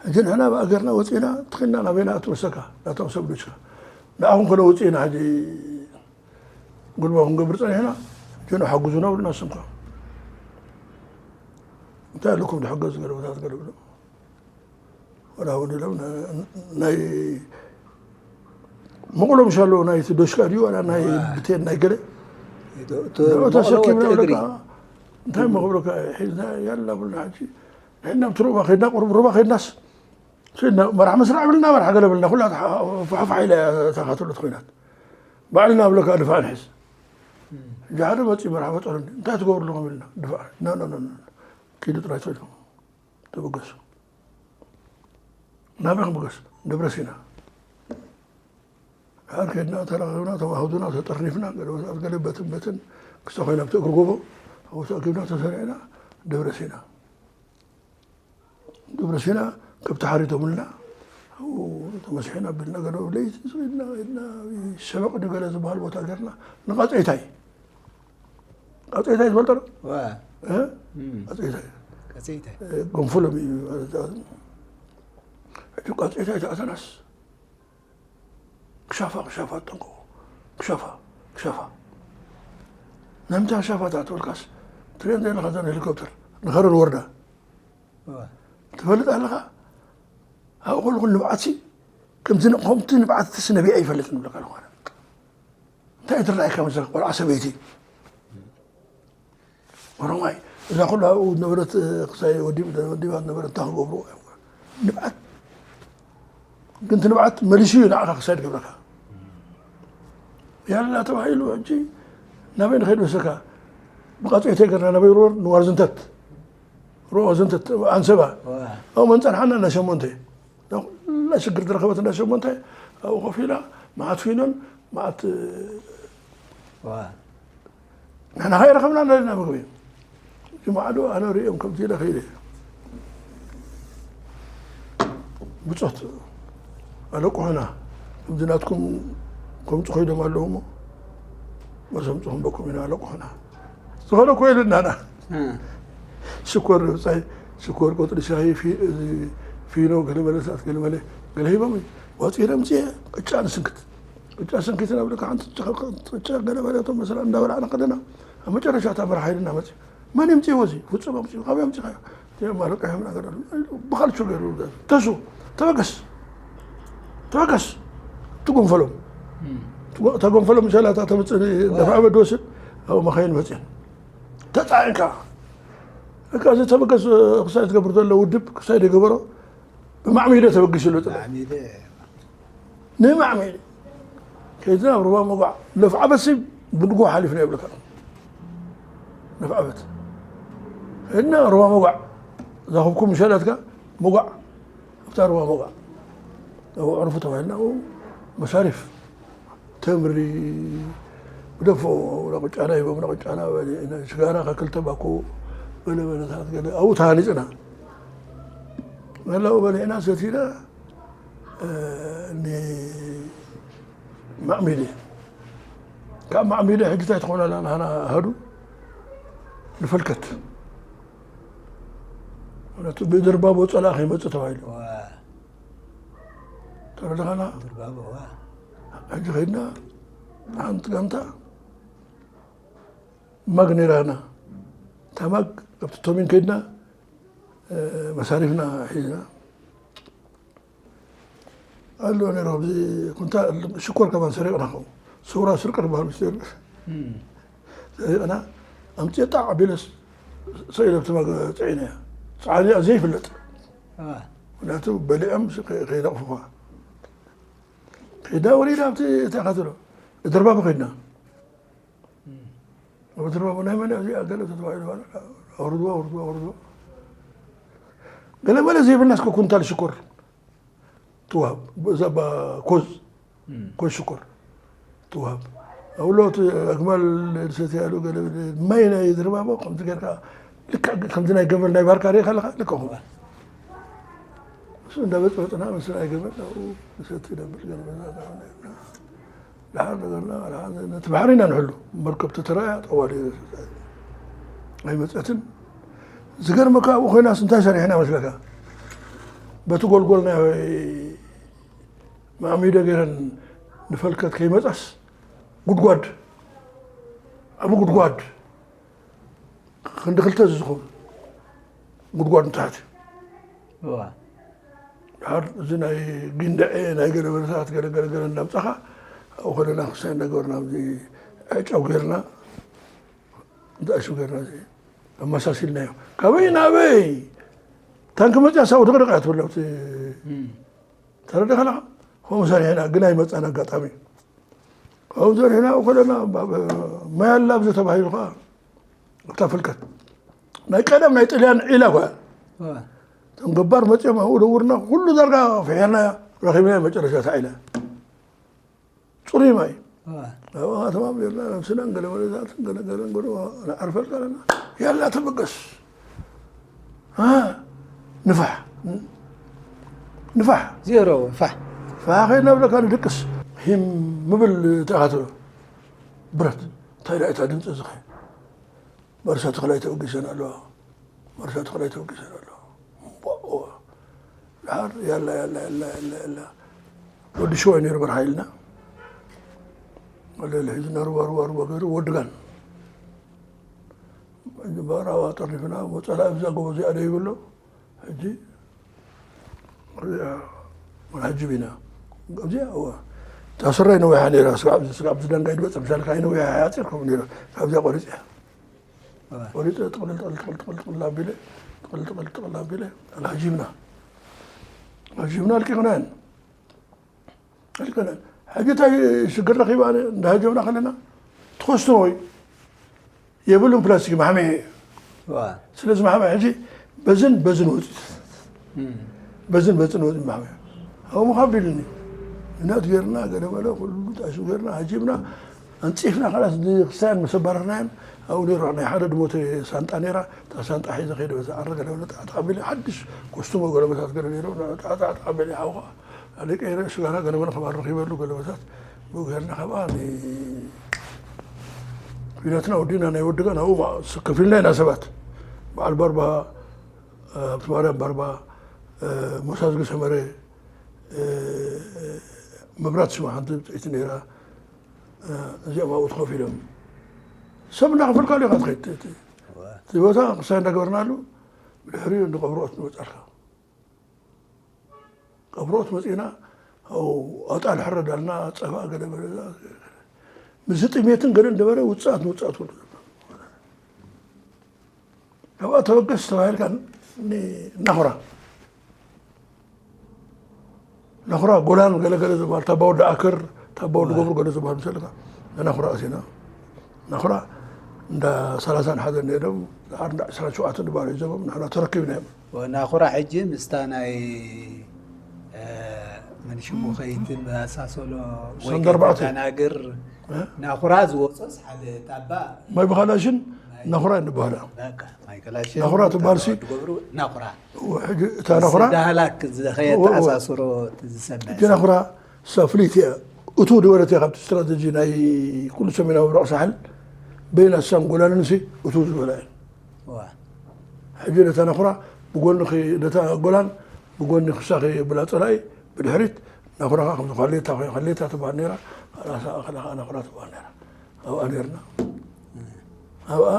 ሕጂ ንሕና ብኣገርና ወፂና ትኽልና ናበይና ኣትመሰካ ናቶም ሰብ ዶሽካ ንኣኹም ከነ ወፂና ሕጂ ጉልባብ ክንገብር ፀኒሕና ሕጂ ንሓግዙና ብልና ስምካ እንታይ ኣለኩም ዝሕገዝ ገለቦታት ገለብሎ ወላውን ኢሎም ናይ መቕሎ ምሽ ኣለዎ ናይ ዶሽካ ድዩ ዋላ ናይ ብቴን ናይ ገለ ተሸኪምና ብለካ እንታይ መኽብረካ ሒዝና ያላ ብልና ሕጂ ንሕና ብቲ ሩባ ከድና ቁሩብ ሩባ ከድናስ መራሕ መስራዕ ብልና መራሕ ገለ ብልና ኩላ ፋሕፋሕ ኢላ ተኻተሎት ኮይናት ባዕልና ብለካ ድፋዕ ንሕዝ ሕጂ ሓደ መፂ መራሕ መፀሉኒ እንታይ ትገብሩ ኣለኹም ኢልና ድፋዕ ኪዱ ጥራይ ተልኩም ተበገሱ ናበይ ክንበገስ ደብረ ሲና ድሓር ከድና ተራኺብና ተዋህዱና ተጠርኒፍና ገለበትን በትን ክስተ ኮይና ብቲ እግሪ ጎቦ ኣብኡ ተኣኪብና ተሰሪዕና ደብረ ሲና ደብረ ሲና ከብቲ ሓሪቶምልና ተመስሒና ብልና ገለ ለይቲ ስኢድና ኢድና ሸበቕ ድገለ ዝበሃል ቦታ ገርና ንቐፀይታይ ቀፀይታይ ትፈልጦ ዶ? ቀፀይታይ ገንፍሎም እዩ ሕጂ ቀፀይታይ ተኣተናስ ክሻፋ ክሻፋ ጠንቀቑ ክሻፋ ክሻፋ ናይ ምንታይ ክሻፋ ተኣተወልካስ ትሪኦ ዘለኻ ዘን ሄሊኮፕተር ንኸረን ወርዳ ትፈልጥ ኣለኻ ኣብኡ ከለኹ ንብዓትሲ ከምዚ ከምቲ ንብዓትስ ነቢዐ ይፈልጥ ንብለካ ኣለኹ እንታይ ዝረኣየካ መሰለካ ቆልዓ ሰበይቲ ኦሮማይ እዛ ኩሉ ኣብኡ ዝነበረት ክሳይ ወዲባ ዝነበረ እንታይ ክገብርዎ እዮም ንብዓት ግን እቲ ንብዓት መሊሱ እዩ ንዓኻ ክሳይ ዝገብረካ ያላ ተባሂሉ ሕጂ ናበይ ንኸይድ መሰካ ብቐፅዒ ተገርና ናበይ ሮር ንዋር ዝንተት ሮኦ ዝንተት ኣንሰባ ኣብኡ መንፀርሓና እንዳ ሸሞንተ ኩላ ሽግር ዝረኸበት እንዳ ሸሞንተ ኣብኡ ኮፍ ኢላ መዓት ፊኖን መዓት ንሕና ከይረኸብና ኣለና ምግቢ ጅማዕዶ ኣነ ርእዮም ከምዚ ኢለ ከይደ ብፆት ኣለቁሑና ከምዚ ናትኩም ከምፁ ኮይዶም ኣለዉ እሞ መሰምፁ ክንበኩም ኢና ኣለቁሑና ዝኾነ እኮ የብልናና ሽኮር ብፃይ ሽኮር ቆፅሊ ሻሂ ፊኖ ገለመለ ሰዓት ገለመለ ገለ ሂቦም ዋፂረ ምፅየ ቅጫ ንስንክት ቅጫ ሰንኪትና ብልካ ሓንቲ ጭ-፣ ቅጫ ገለ በለቶም መሰላ እንዳበላዕና ከለና፣ ኣብ መጨረሻ እታ መራሒ ሓይልና መፅእ። መን የምፅእዎ እዚ? ፍጹም ኣምፅኡ። ካበይ ኣምፂኻዮ? እቲኦም ኣለቃ እዮም ነገር ኣሉ። ብኻልቾ ገይሩ ተሱ፣ ተበገስ፣ ተበገስ። ትጎንፈሎም። እም። ትጎ-፣ ተጎንፈሎም ምሻላ እታ ተምፅእ ደፍዓ መድወስድ ኣብኡ መኻይን መፅእን። ተፃዒንካ። እካ እዚ ተበገስ ክሳይ ትገብር ዘሎ ውድብ ክሳይ ደገበሮ ብማዕሚደ ተበጊሱ ኣሎ ጥራይ። ማዕሚደ። ንማዕሚደ። ከይድና ኣብ ሩባ መጓዕ። ለፍዓበት ሲ ብንጎ ሓሊፍና ይብለካ። ለፍዓበት። ከይድና ሩባ መጓዕ። ዛኹብኩም ምሸላትካ መጓዕ። ኣብታ ሩባ መጓዕ። ኣብኡ ዕርፉ ተባሂልና፣ ኣብኡ መሳሪፍ። ተምሪ፣ ብደፎ፣ ናቁጫና ይቦም፣ ናቁጫና በሊዕና፣ ሽጋራ ከክልተ ባኮ፣ ገለ በለታት፣ ገለ፣ ኣብኡ ተሃኒጽና። መላኡ በሊዕና፣ ሰቲና፣ እ፣ ኒ-፣ ማዕሚደ። ካብ ማዕሚደ ሕጂ እንታይ ትኾነላ ናህና ኣሃዱ? ንፈልከት። ምኽንያቱ ብድርባቦ ጸላኢ ከይመጽእ ተባሂሉ። ዋ። ተረድኻና? ድርባቦ፣ ዋ። ሕጂ ከይድና፣ ሓንቲ ጋንታ ማግ ነይራና። እታ ማግ ኣብቲ ቶሚን ከይድና፣ እ፣ መሳሪፍና ሒዝና። ኣሎ ነይሩ፣ ኣብዚ ኩንታ ሽኮር ከማን ሰሪቕና ኸው። ሱራ ስርቂ ዝበሃል ምስጢር። እም። ሰሪቕና፣ ኣምፅኤ ጣዕ ኣቢለስ ሰኢለ ኣብቲ ማግ ፅዒነ እያ። ፃዕኒኣ ዘይፍለጥ። አ። ምኽንያቱ በሊዖም ከ-፣ ከይነቕፉኻ። ከይዳ ወሪዳ ኣብቲ እታ ካትሎ። ድርባብ ከይድና። እም። ኣብ ድርባብ ናይ መን እያ እዚኣ? ገለ ተተባሂሉ፣ ኣውርድዋ፣ ኣውርድዋ፣ ኣውርድዋ። ገለ መለ ዘይብልና እስከ ኩንታል ሽኮር ትወሃብ። እዛ ባ-፣ ኮዝ፣ እም። ኮዝ ሽኮር ትወሃብ። ኣብሎት ኣግማል ዝሰትያሉ ገለ ማይ ናይ ድርባቦ ከምዚ ጌርካ ልክዕ ከምዚ ናይ ገመል ናይ ባርካ ርኢኻ ኣለኻ? ልክዕ ከምኡ። እሱ እንዳበጽበጽና ምስ ናይ ገመል ኣብኡ ንሰቲ ነብል ገለ መለ። ድሓር ነገርና፣ ድሓር ነቲ ባሕሪ ኢና ንሕሉ። መርከብ ተተራእያ ጠዋሊ ኣይመጸትን። ዝገርመካ ኣብኡ ኮይናስ እንታይ ሰሪሕና መስለካ? በቲ ጎልጎል ናይ ማዕሚዶ ገይረን ንፈልከት ከይመጻስ ጉድጓድ፣ ዓቢ ጉድጓድ ክንዲ ክልተ ዝኸውን ጉድጓድ ንታሕቲ። እዋ። ድሓር እዚ ናይ ጊንዳዐ፣ ናይ ገለ በለታት፣ ገለ፣ ገለ፣ ገለ እንዳምጻኻ፣ ኣብኡ ከለና ክሳይ እንዳገበርና፣ ኣብዚ ዕጫው ገይርና፣ እንዳ ዕሹ ገይርና፣ እዚ ኣመሳሲልናዮ። ካበይ ናበይ? ታንኪ መጽያ ሳው ድቕድቕ እያ ትብል ኣብቲ እም። ተረዲኻ ኣለኻ? ከምኡ ሰሪሕና፣ ግን ኣይመጻን ኣጋጣሚ። ከምኡ ሰሪሕና፣ ኣብኡ ከለና፣ ባ-፣ ማይ ኣላ ኣብዚ ተባሂሉ ኸዓ፣ ኣብታ ፍልቀት። ናይ ቀደም ናይ ጥልያን ዒላ እኳ። ዋ። እቶም ገባር መጺኦም ኣብኡ ደውርና፣ ኩሉ ዳርጋ ፍሒርና ረኺብና መጨረሻ እታ ዒላ። ጽሩይ ማይ። ዋ። ኣብኡ ከተማ ጌርና፣ ነብስናን ገለ መለታትን ገለ ገለን ገለ ንዓርፈል ከለና፣ ያላ ተበገስ። አ፣ ንፋሕ። ንፋሕ። ዜሮ፣ ፋሕ። ፋሕ ከይድና ብለካ ንድቅስ። ሂም ምብል ተኻትሎ። ብረት። እንታይ ደኣ እታ ድምፂ እዚ ኸ? መርሳ ተኽላይ ተበጊሰን ኣለዋ። መርሳ ተኽላይ ተበጊሰን ኣለዋ። እምቧኦ። ድሓር ያላ፣ ያላ፣ ያላ፣ ያላ፣ ያላ። ወዲ ሽዋይ ነይሩ በርሃ ኢልና። ወለለ ሒዝና ሩባ፣ ሩባ፣ ሩባ ገይሩ ወዲ ጋን። በራዋ ጠሪፍና፣ ሞጸላ ኣብዛ ጎቦ እዚኣ ደይብሎ። ሕጂ፣ እዚኣ፣ መናጅብ ኢና። ኣብዚኣ፣ እዋ። እታ ስረይ ነዊሓ ነይራ፣ ስጋብ፣ ስጋብ ዝደንጋይ ድበጽሕ፣ ምሻልካ፣ ኣይነዊሓ፣ ኣያ፣ ኣጺር ከምኡ ነይራ። ካብዚኣ ቆሪጸ። እዋ። ቆሪጸ፣ ጥቕልል፣ ጥቕልል፣ ጥቕልል፣ ጥቕልል፣ ጥቕልል ኣቢለ፣ ጥቕልል፣ ጥቕልል፣ ጥቕልል ኣቢለ፣ ኣልሃጂብና። ኣልሃጂብና ኣልቂቕናየን። ኣልቀናን። ሕጂ እንታይ ሽግር ረኺባ ኣነ እንዳሃጀምና ከለና ትኸስትኖ ወይ የብሉን ፕላስቲክ ማሕመ። ዋ። ስለዚ ማሕመ ሕጂ በዝን በዝን ወፂ። እም። በዝን በዝን ወፂ ማሕመ። ኣብኡ ምኻብ ኢሉኒ። እናት ጌርና ገለ መለ ኩሉ ጣሹ ጌርና ሃጂምና ኣንፂፍና ካላስ ንክርስትያን መሰባረርናየን ኣብኡ ነይሩ ናይ ሓደ ድሞተ ሳንጣ ነይራ እታ ሳንጣ ሒዘ ከይደ በዛ ዓረ ገለ መለ ጣዕጣዕ ኣቢለ ሓድሽ ኮስቱሞ ገለመታት ገለ ነይሩ ጣዕጣዕ ኣቢለ ሓውኻ ኣደቀይረ ሽጋራ ገለመለ ከም ኣረኺበሉ ገለመታት ብኡ ጌርና ካብኣ ኒ-፣ ኲናትና ወዲእና ናይ ወዲ ጋን ኣብኡ ማ-፣ ስ-፣ ከፊልና ኢና ሰባት። በዓል ባርባ፣ ኣብቲ ማርያም ባርባ፣ እ፣ ሞሳዝጊ ሰመረ፣ እ፣ መብራት ሽማ ሓንቲ ብፅይቲ ነይራ። እዚኦም ኣብኡ ተኸፊሎም ሰብ እናኸፈልካ ኢኻ ትኸይድ። እቲ ቦታ ክሳይ እንዳገበርናሉ ብድሕሪኡ እንደ ቀብሮት ንወፃልካ። ቀብሮት መፂና ኣጣል ሕረዳልና ፀባ ገለ በለ። ምስዚ ጥሜትን ገለ እንደበረ ውፅኣት ንውፅኣት ወዱ ካብኣ ተበገስ ተባሂልካ ናኹራ ናኹራ ጎላን ገለገለ ዝበሃል ታባው ዳኣክር ታባው ድገብሩ ገለ ዝበሃል ምሰልካ ናኹራ እሲና ናኹራ እንዳ ሰላሳን ሓደን ነይሮም እንዳ ዕስራን ሸውዓተን ድባሉ ሒዞም ንሕና ተረኪብና እዮም። ናኹራ ሕጂ ምስታ ናይ መን ሽሙ ከይትመሳሰሎ ወይ ሰንደርባዕቲ። ከተናግር ናኹራ ዝወፆስ ሓደ ታባ ማይ ብኻላሽን ናኹራ እንበሃላ በቃ ማይ ከላሽን ናኹራ ትበሃል ሲ ትገብሩ ናኹራ ሕጂ እታ ናኹራ ዳህላክ ዝኸየት እወ፣ እወ። ኣሳስሮ ዝሰምዕ እቲ ናኹራ እሳ ፍልይቲ እያ እቱ ዝበለት እያ ካብቲ ስትራተጂ ናይ ኩሉ ሰሜናዊ ምብራቕ ሳሕል በይና እሳን ጎላንን ሲ እቱ ዝበላ እየን ሕጂ ነታ ናኹራ ብጎኒ ነታ ጎላን ብጎኒ ክሳኺ ብላ ፀላኢ ብድሕሪት ናኹራኻ ከምዚ ኳሌታ ኮይና ኳሌታ ትበሃል ነይራ ራሳ ኣኸላ ከዓ ናኹራ ትበሃል ነይራ ኣብኣ ነርና ኣብኣ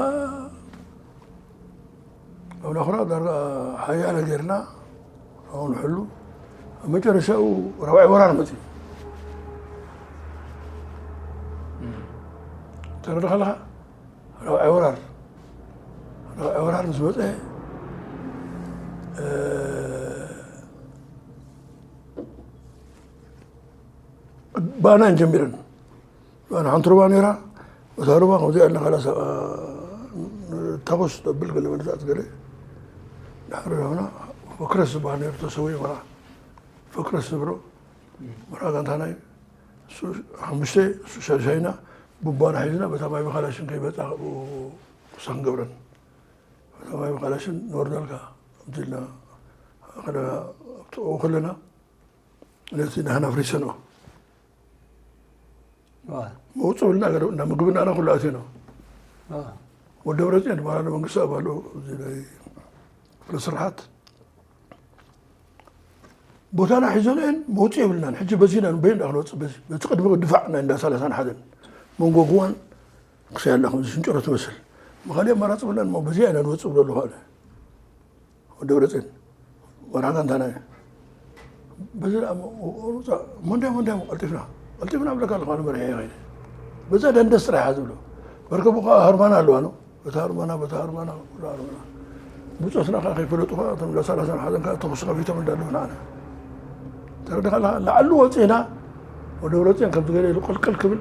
ኣብ ናኹራ ዳርጋ ሓያለ ጌርና ኣብኡ ንሕሉ ኣብ መጨረሻኡ ራብዓይ ወራር መፅዩ ተረድኻ ኣለኻ ራብዓይ ወራር ራብዓይ ወራር ምስ መፀ ባና ጀሚረን ሓንቲ ሩባ ነይራ እታ ሩባ ከምዚኣ ኢልና ካላስ ተኹስ ተብል ገለ በለታት ገለ ድሕሪ ሆና ፈክረስ ዝበሃል ነይሩ ተሰዊኡ መራ ፈክረስ ዝብሎ መራ ጋንታና እዩ ሓሙሽተ ሻሻይና ቡባና ሒዝና በታ ማይ ብካላሽን ከይመፃ ክሳን ገብረን በታ ማይ ብካላሽን ንወርደልካ ከምዚ ኢልና ከለና ኣብትኡ ከለና ነቲ ናህና ፍሪሰንኦ መውፅእ ብልና ገለ እና ምግቢ እናና ኩሉ ኣትየና ወዲ ደብረፅዮን ድማ ንመንግስቲ ኣባሉ እዚ ናይ ፍረ ስርሓት ቦታና ሒዘንኦን መውፅእ የብልናን ሕጂ በዚና ንበይ እንዳ ክንወፅእ በዚ በቲ ቅድሚ ድፋዕ ናይ እንዳ ሰላሳን ሓደን መንጎ ጉዋን ክሳይ ኣላ ከምዚ ሽንጭሮ ትመስል መኻሊእ ኣማራፂ ብላን ሞ በዚኣ ኢና ንወፅእ ብለሉ ካለ ደብረፅን መርሓ ጋንታና እዩ በዚ ደኣ ሞ- ሞ- ሞ- ሞንዳይ ሞንዳይ ሞ ቀልጢፍና ቀልጢፍና ብለካ ኣለኹ ኣነ መሪሐ ከይደ በዛ ደንደስ ጥራሕ እያ ዝብሎ መርከቡ ከዓ ሃርማና ኣለዋ ነው በታ ሃርማና በታ ሃርማና ኩሉ ሃርማና ብፆትና ከዓ ከይፈለጡ ከዓ እቶም ለሳላሳን ሓዘን ከዓ ተኩሲ ከፊቶም እንዳለዉ ንዓና ተረድኻ ኣለኻ ላዕሉ ወፂእና ወደ ደብረፅን ከምዚ ገለ ኢሉ ቅልቅል ክብል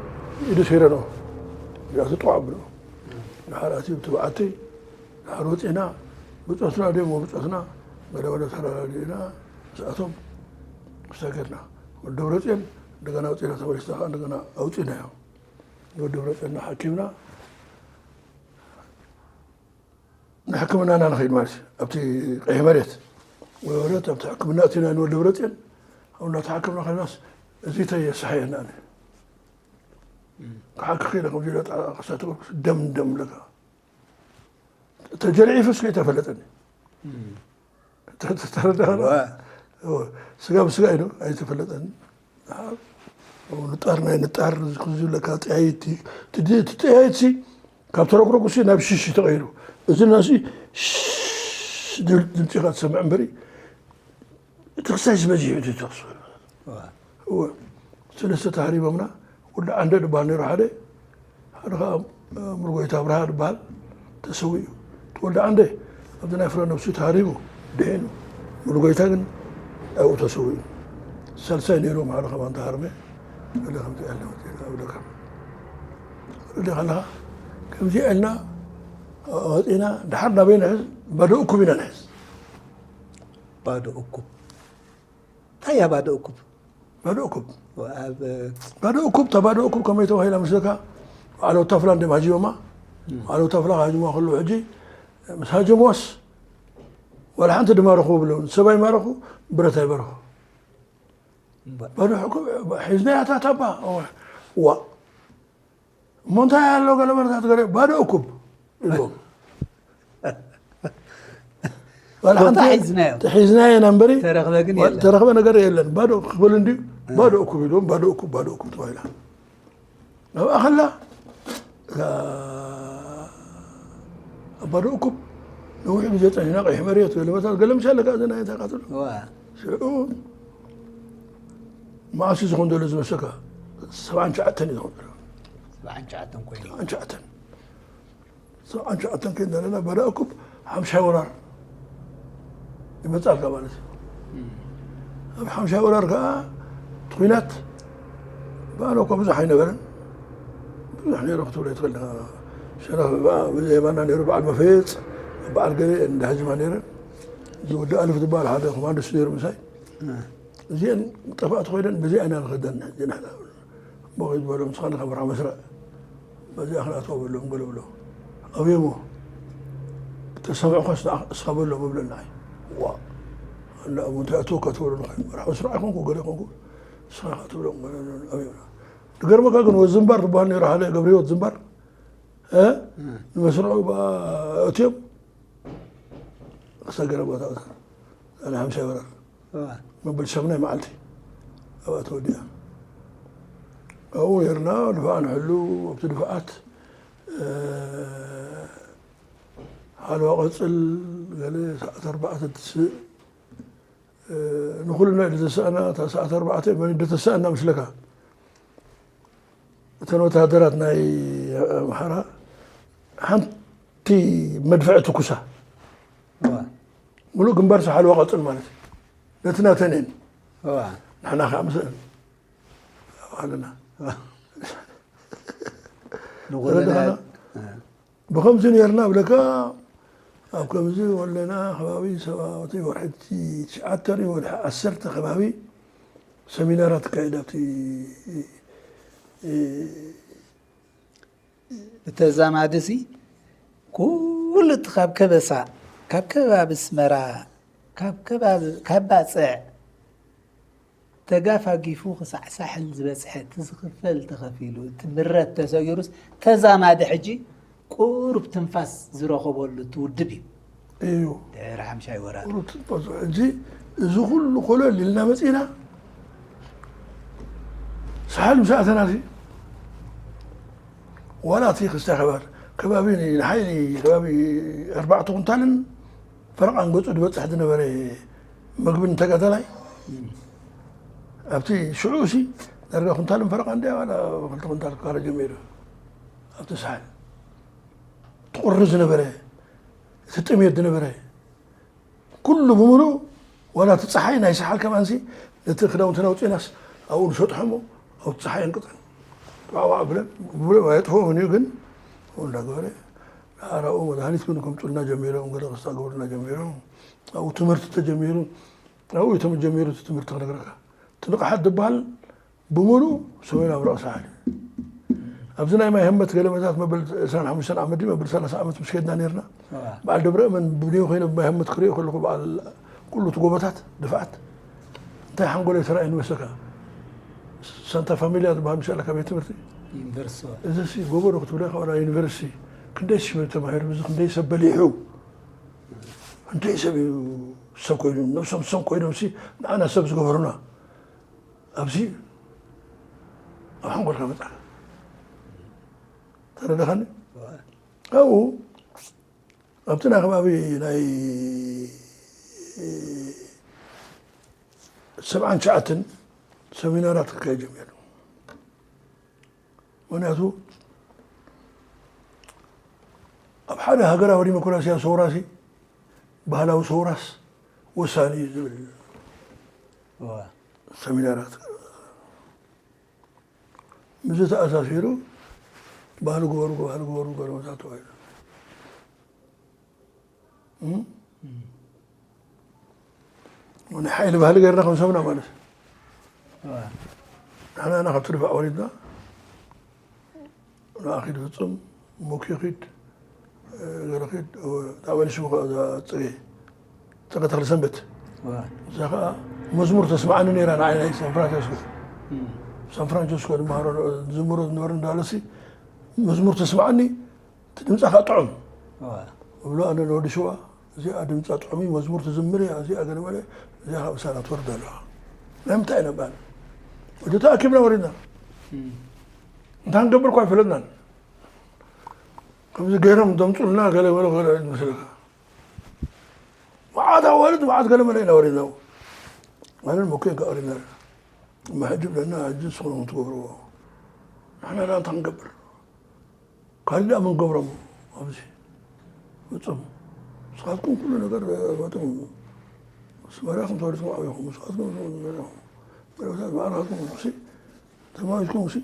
ኢዱ ስሂረ ነው ያቱ ጠዋዕ ብሎ ድሓር ኣትዩ ትብዓተይ ድሓር ወፂእና ብፆትና ደሞ ብፆትና ገለ ገለ ተረዳዲእና ምስኣቶም ክሰገድና ወዲ ደብረፅዮን እንደገና ኣውፂእና ተመሊስና ከዓ እንደገና ኣውፂእናዮ ወዲ ደብረፅዮን ሓኪምና ንሕክምናና ንኸይድ ማለት ኣብቲ ቀይሕ መሬት ወይ ወረት ኣብቲ ሕክምና እቲና ንወዲ ደብረፅዮን ኣብ እናተሓከምና ከይናስ እዚ ተየሳሓየና ክሓክኽ ኢለ ከምዚ ኢለ ጣ- ክሳተወልኩ ደም ደም ለካ ተጀልዒፉስ ከይተፈለጠኒ ተረዳኸ ስጋ ብስጋ ኢሉ ኣይተፈለጠኒ ንጣር ናይ ንጣር ዝብለካ ጠያይቲ እቲ ጠያይቲ ካብ ተረግረጉ ናብ ሽሽ ተቐይሩ እዚ ናሲ ድምፂ ኢኻ ትሰምዕ እምበሪ እቲ ክሳይ ዝበዝሕ እዩ ተኽሱ ሰለስተ ተሃሪቦምና ወዲ ዓንደ ድበሃል ነይሩ ሓደ ሓደ ከዓ ሙሉጎይታ ኣብርሃ ድበሃል ተሰዊኡ ተወልደ ዓንደ ኣብዚ ናይ ፍረ ነብሱ ተሃሪቡ ድሒኑ ሙሉጎይታ ግን ኣብኡ ተሰዊኡ ሳልሳይ ነይሩ ሓደ ከማን ተሃርመ እለ ከምዚ ያለ ወፂና እብለካ እለ ከለካ ከምዚ ያልና ወፂና ድሓር ናበይ ንሕዝ ባዶ እኩብ ኢና ንሕዝ ባዶ እኩብ እንታይ እያ ባዶ እኩብ ባዶ እኩብ ባዶ እኩብ እታ ባዶ እኩብ ከመይ ተባሂላ ምስለካ ባዕለውት ታፍላ እንዲም ሃጂቦማ ባዕለውት ታፍላ ሃጂቦማ ከለዉ ሕጂ ምስ ሃጀምዋስ ዋላ ሓንቲ ድማረኹ ብለውን ሰብ ኣይማረኹ ብረት ኣይበረኹ ባዶ እኩብ ሒዝናያ እታ ታባ ዋ እሞ እንታይ ኣሎ ገለ መረታት ገለ ባዶ እኩብ ኢልዎም ዋላ ቦታ ሓንቲ ሒዝናዮ። ሒዝናዮ ኢና እምበሪ ተረኽበ ግን የለን። ተረኽበ ነገር የለን። ባዶ ክብል እንድዩ፣ ባዶ እኩብ ኢሎም፣ ባዶ እኩብ፣ ባዶ እኩብ ተባሂላ። ኣብኣ ከላ እታ ኣብ ባዶ እኩብ ነዊሕ ግዜ ጸኒሕና፣ ቀይሕ መሬት፣ ገለመታት፣ ገለ ምሻ ኣለካ፣ እዚ ናይ እንታይ ቃጽሎ። ዋ። ሽዑ መዓስ እዩ ዝኸውን ዘሎ ዝመስለካ? ሰብዓን ትሽዓተን እዩ ዝኸውን ዘሎ። ሰብዓን ትሽዓተን ኮይኑ። ሰብዓን ትሽዓተን። ሰብዓን ትሽዓተን ከይድ ዘለና ባዶ እኩብ ሓምሻይ ወራር ይመጻልካ ማለት እዩ። ኣብ ሓምሻይ ወራር ከዓ እቲ ኲናት ብኣነ እኳ ብዙሕ ኣይነበረን። ብዙሕ ነይሩ ክትብሎ ይትኽእል ኢኻ። ሸነኽ ብኣ-፣ ብዘየማና ነይሩ በዓል መፈየጽ፣ በዓል ገለ እንዳ ሃጅማ ነይረን። እዚ ወዲ ኣልፍ ዝበሃል ሓደ ኮማንዶስ ነይሩ ምሳይ። እዚአን ጠፋእቲ ኮይነን በዚኣ ኢና ንኸደን ሕጂ ንሕና። እሞ ከይድ በሎም፣ ንስኻ ንኸምራ መስርዕ በዚኣ ክንኣትዎ በሎም፣ ገለ ብሎ። ኣብየሞ፣ ተሰምዕኳስ ንዓ-፣ እስኻ በሎም እብለና። ዋ፣ እንዳ እሞ እንታይ ኣትወካ ትብሎ ንኸ-፣ መራሕ መስርዕ ኣይኮንኩ፣ ገለ ኣይኮንኩ፣ ንስኻ ኢኻ ትብሎም፣ ገለ ብሎ፣ ኣብየሞ። ዝገርመካ ግን ወዲ ዝምባር ዝበሃል ነይሩ፣ ሓደ ገብረ ህይወት ዝምባር፣ እ? ንመስርዑ ብኣ-፣ ኣእትዮም፣ ክሰገረ ቦታ፣ ናይ ሓምሻይ ወራር። መበል ሸምናይ መዓልቲ ኣብኣ ተወዲኣ። ኣብኡ ነርና፣ ድፋዕ ንሕሉ፣ ኣብቲ ድፋዓት፣ እ፣ ሓለዋ ቀጽል፣ ገለ ሰዓት ኣርባዕተ ትስእ፣ እ፣ ንኹልና ኢሉ ዘሰኣና፣ እታ ሰዓት ኣርባዕተ መን ደተሰኣና ምስለካ? እተን ወተሃደራት ናይ ኣምሓራ ሓንቲ መድፍዕ ትኩሳ። እዋ። ሙሉእ ግንባር ሓለዋ ቀጽል ማለት እዩ። ነቲ ናተን እየን። እዋ። ንሕና ከዓ ምስአን ኣለና። ንኹልና ተረዳእና? ብኸምዚ ነርና ብለካ፣ ኣብ ከምዚ ወለና ከባቢ ሰባቲ ወርሒ ትሽዓተ ወርሒ ዓሰርተ ከባቢ ሰሚናራት ኣካይድ ኣብቲ ብተዛማዲ ሲ ኩሉ እቲ ካብ ከበሳ፣ ካብ ከባቢ ኣስመራ፣ ካብ ከባቢ፣ ካብ ባጽዕ ተጋፋጊፉ ክሳዕ ሳሕል ዝበጽሐ እቲ ዝኽፈል ተኸፊሉ፣ እቲ ምረት ተሰጊሩስ ተዛማዲ ሕጂ ቁሩብ ትንፋስ ዝረኸበሉ እቲ ውድብ እዩ። እዩ። ድሕሪ ሓምሻይ ወራር። ቁሩብ ትንፋስ። ሕጂ እዚ ኩሉ ኮለል ኢልና መጺና ሳሕል ምስ ኣተና ሲ ዋላ እቲ ክስታይ ከባቢ፣ ከባቢ ንሓይሊ ከባቢ ኣርባዕተ ኩንታልን ፈረቓን ገጹ ዝበጽሕ ዝነበረ መግቢ ንተጋዳላይ ኣብቲ ሽዑ ሲ ዳርጋ ኩንታልን ፈረቓን እንድያ ዋላ ክልተ ኩንታል ክካረ ጀሚሩ ኣብቲ ሳሕል። እቲ ቁሪ ዝነበረ፣ እቲ ጥሜት ዝነበረ፣ ኩሉ ብምሉእ ዋላ እቲ ጸሓይ ናይ ሰሓል ከማንሲ ነቲ ክዳውንትና ኣውጺእናስ ኣብኡ ንሰጥሖ እሞ ኣብቲ ጸሓይ ኣንቅጸን ዋዕዋዕ ብለን ብብሎ ኣየጥፍኦምን እዩ ግን ኣብኡ እንዳገበረ ኣራኡ መድሃኒት ግን ከምጹልና ጀሚሮም ገለ ክስታ ገበሩልና ጀሚሮም ኣብኡ ትምህርቲ ተጀሚሩ ኣብኡ እዩ ተጀሚሩ እቲ ትምህርቲ ክነግረካ እቲ ንቕሓት ዝበሃል ብምሉእ ሰሜናዊ ምብራቕ ሳሕል ኣብዚ ናይ ማይ ህመት ገለመታት መበል ዕስራን ሓሙሽተን ዓመት ድዩ መበል ሰላሳ ዓመት ምስ ከድና ነርና በዓል ደብረ እመን ብንዮ ኮይነ ብማይ ህመት ክሪኦ ከለኹ በዓል ኩሉ እቲ ጎቦታት ድፍዓት እንታይ ሓንጎለይ ተራእየ ንመስለካ ሳንታ ፋሚልያ ዝበሃል ምሽ ኣለካ ቤት ትምህርቲ ዩኒቨርሲቲ እዚ ሲ ጎቦ ዶ ክትብለ ካብ ናይ ዩኒቨርሲቲ ክንደይ ሺ ተማሂሩ እዚ ክንደይ ሰብ በሊሑ እንታይ ሰብ እዩ ሰብ ኮይኑ ነብሶም ሰብ ኮይኖም ሲ ንዓና ሰብ ዝገበሩና ኣብዚ ኣብ ሓንጎልካ መፅኣካ ተረዳኻኒ ኣብኡ ኣብቲ ናይ ከባቢ ናይ ሰብዓን ትሽዓተን ሰሚናራት ክካየድ ጀሚሩ ምክንያቱ ኣብ ሓደ ሃገራዊ ዲሞክራሲያዊ ሰውራሲ ባህላዊ ሰውራስ ወሳኒ እዩ ዝብል ሰሚናራት ምስዚ ተኣሳሲሩ ባህሊ ግበሩ ባህሊ ግበሩ ገለመታት ተባሂሉ ናይ ሓይሊ ባህሊ ገይርና ከም ሰብና ማለት ንሕና ኢና ካብቲ ድፋዕ ወሪድና ንዓ ኪድ ፍፁም ሞኪ ኪድ ገለ ኪድ ብጣዕሚ ሽሙ ከዓ እዛ ፅገ ፅገ ተክለ ሰንበት እዛ ከዓ መዝሙር ተስማዓኒ ነይራ ንዓይ ናይ ሳን ፍራንቸስኮ ሳን ፍራንቸስኮ ዝመሃሮ ዝምሮ ዝነበረ እንዳለሲ መዝሙር ተስማዓኒ እቲ ድምፃ ከዓ ጥዑም እብሎ ኣነ ንወዲ ሽዋ እዚኣ ድምፃ ጥዑም እዩ፣ መዝሙር ትዝምር እያ፣ እዚኣ ገለ መለ፣ እዚኣ ካብ እሳና ትወርድ ኣለዋ። ናይ ምንታይ ኢና በዓል? ወዲ ተኣኪብና ወሪድና። እንታይ ክንገብር እኳ ኣይፈለጥናን። ከምዚ ገይሮም ዘምፁልና ገለ መለ ገለ መስለካ። መዓት ኣዋልድ፣ መዓት ገለ መለ ኢና ወሪድና። ኣነን መኮይ ከኣ ወሪድና። እማ ሕጂ ብለና፣ ሕጂ ንስኹም ትገብርዎ። ንሕና ደኣ እንታይ ክንገብር? ካልእ ደኣ መን ገብሮም ኣብዚ? ፍጹም። ንስኻትኩም ኩሉ ነገር፣ እ፣ መጠን ኣስመራ ከም ተወሊድኩም ዓቢኹም፣ ንስኻትኩም መረታት ባዕልኻትኩም ሲ፣ ተማሂዝኩም ሲ፣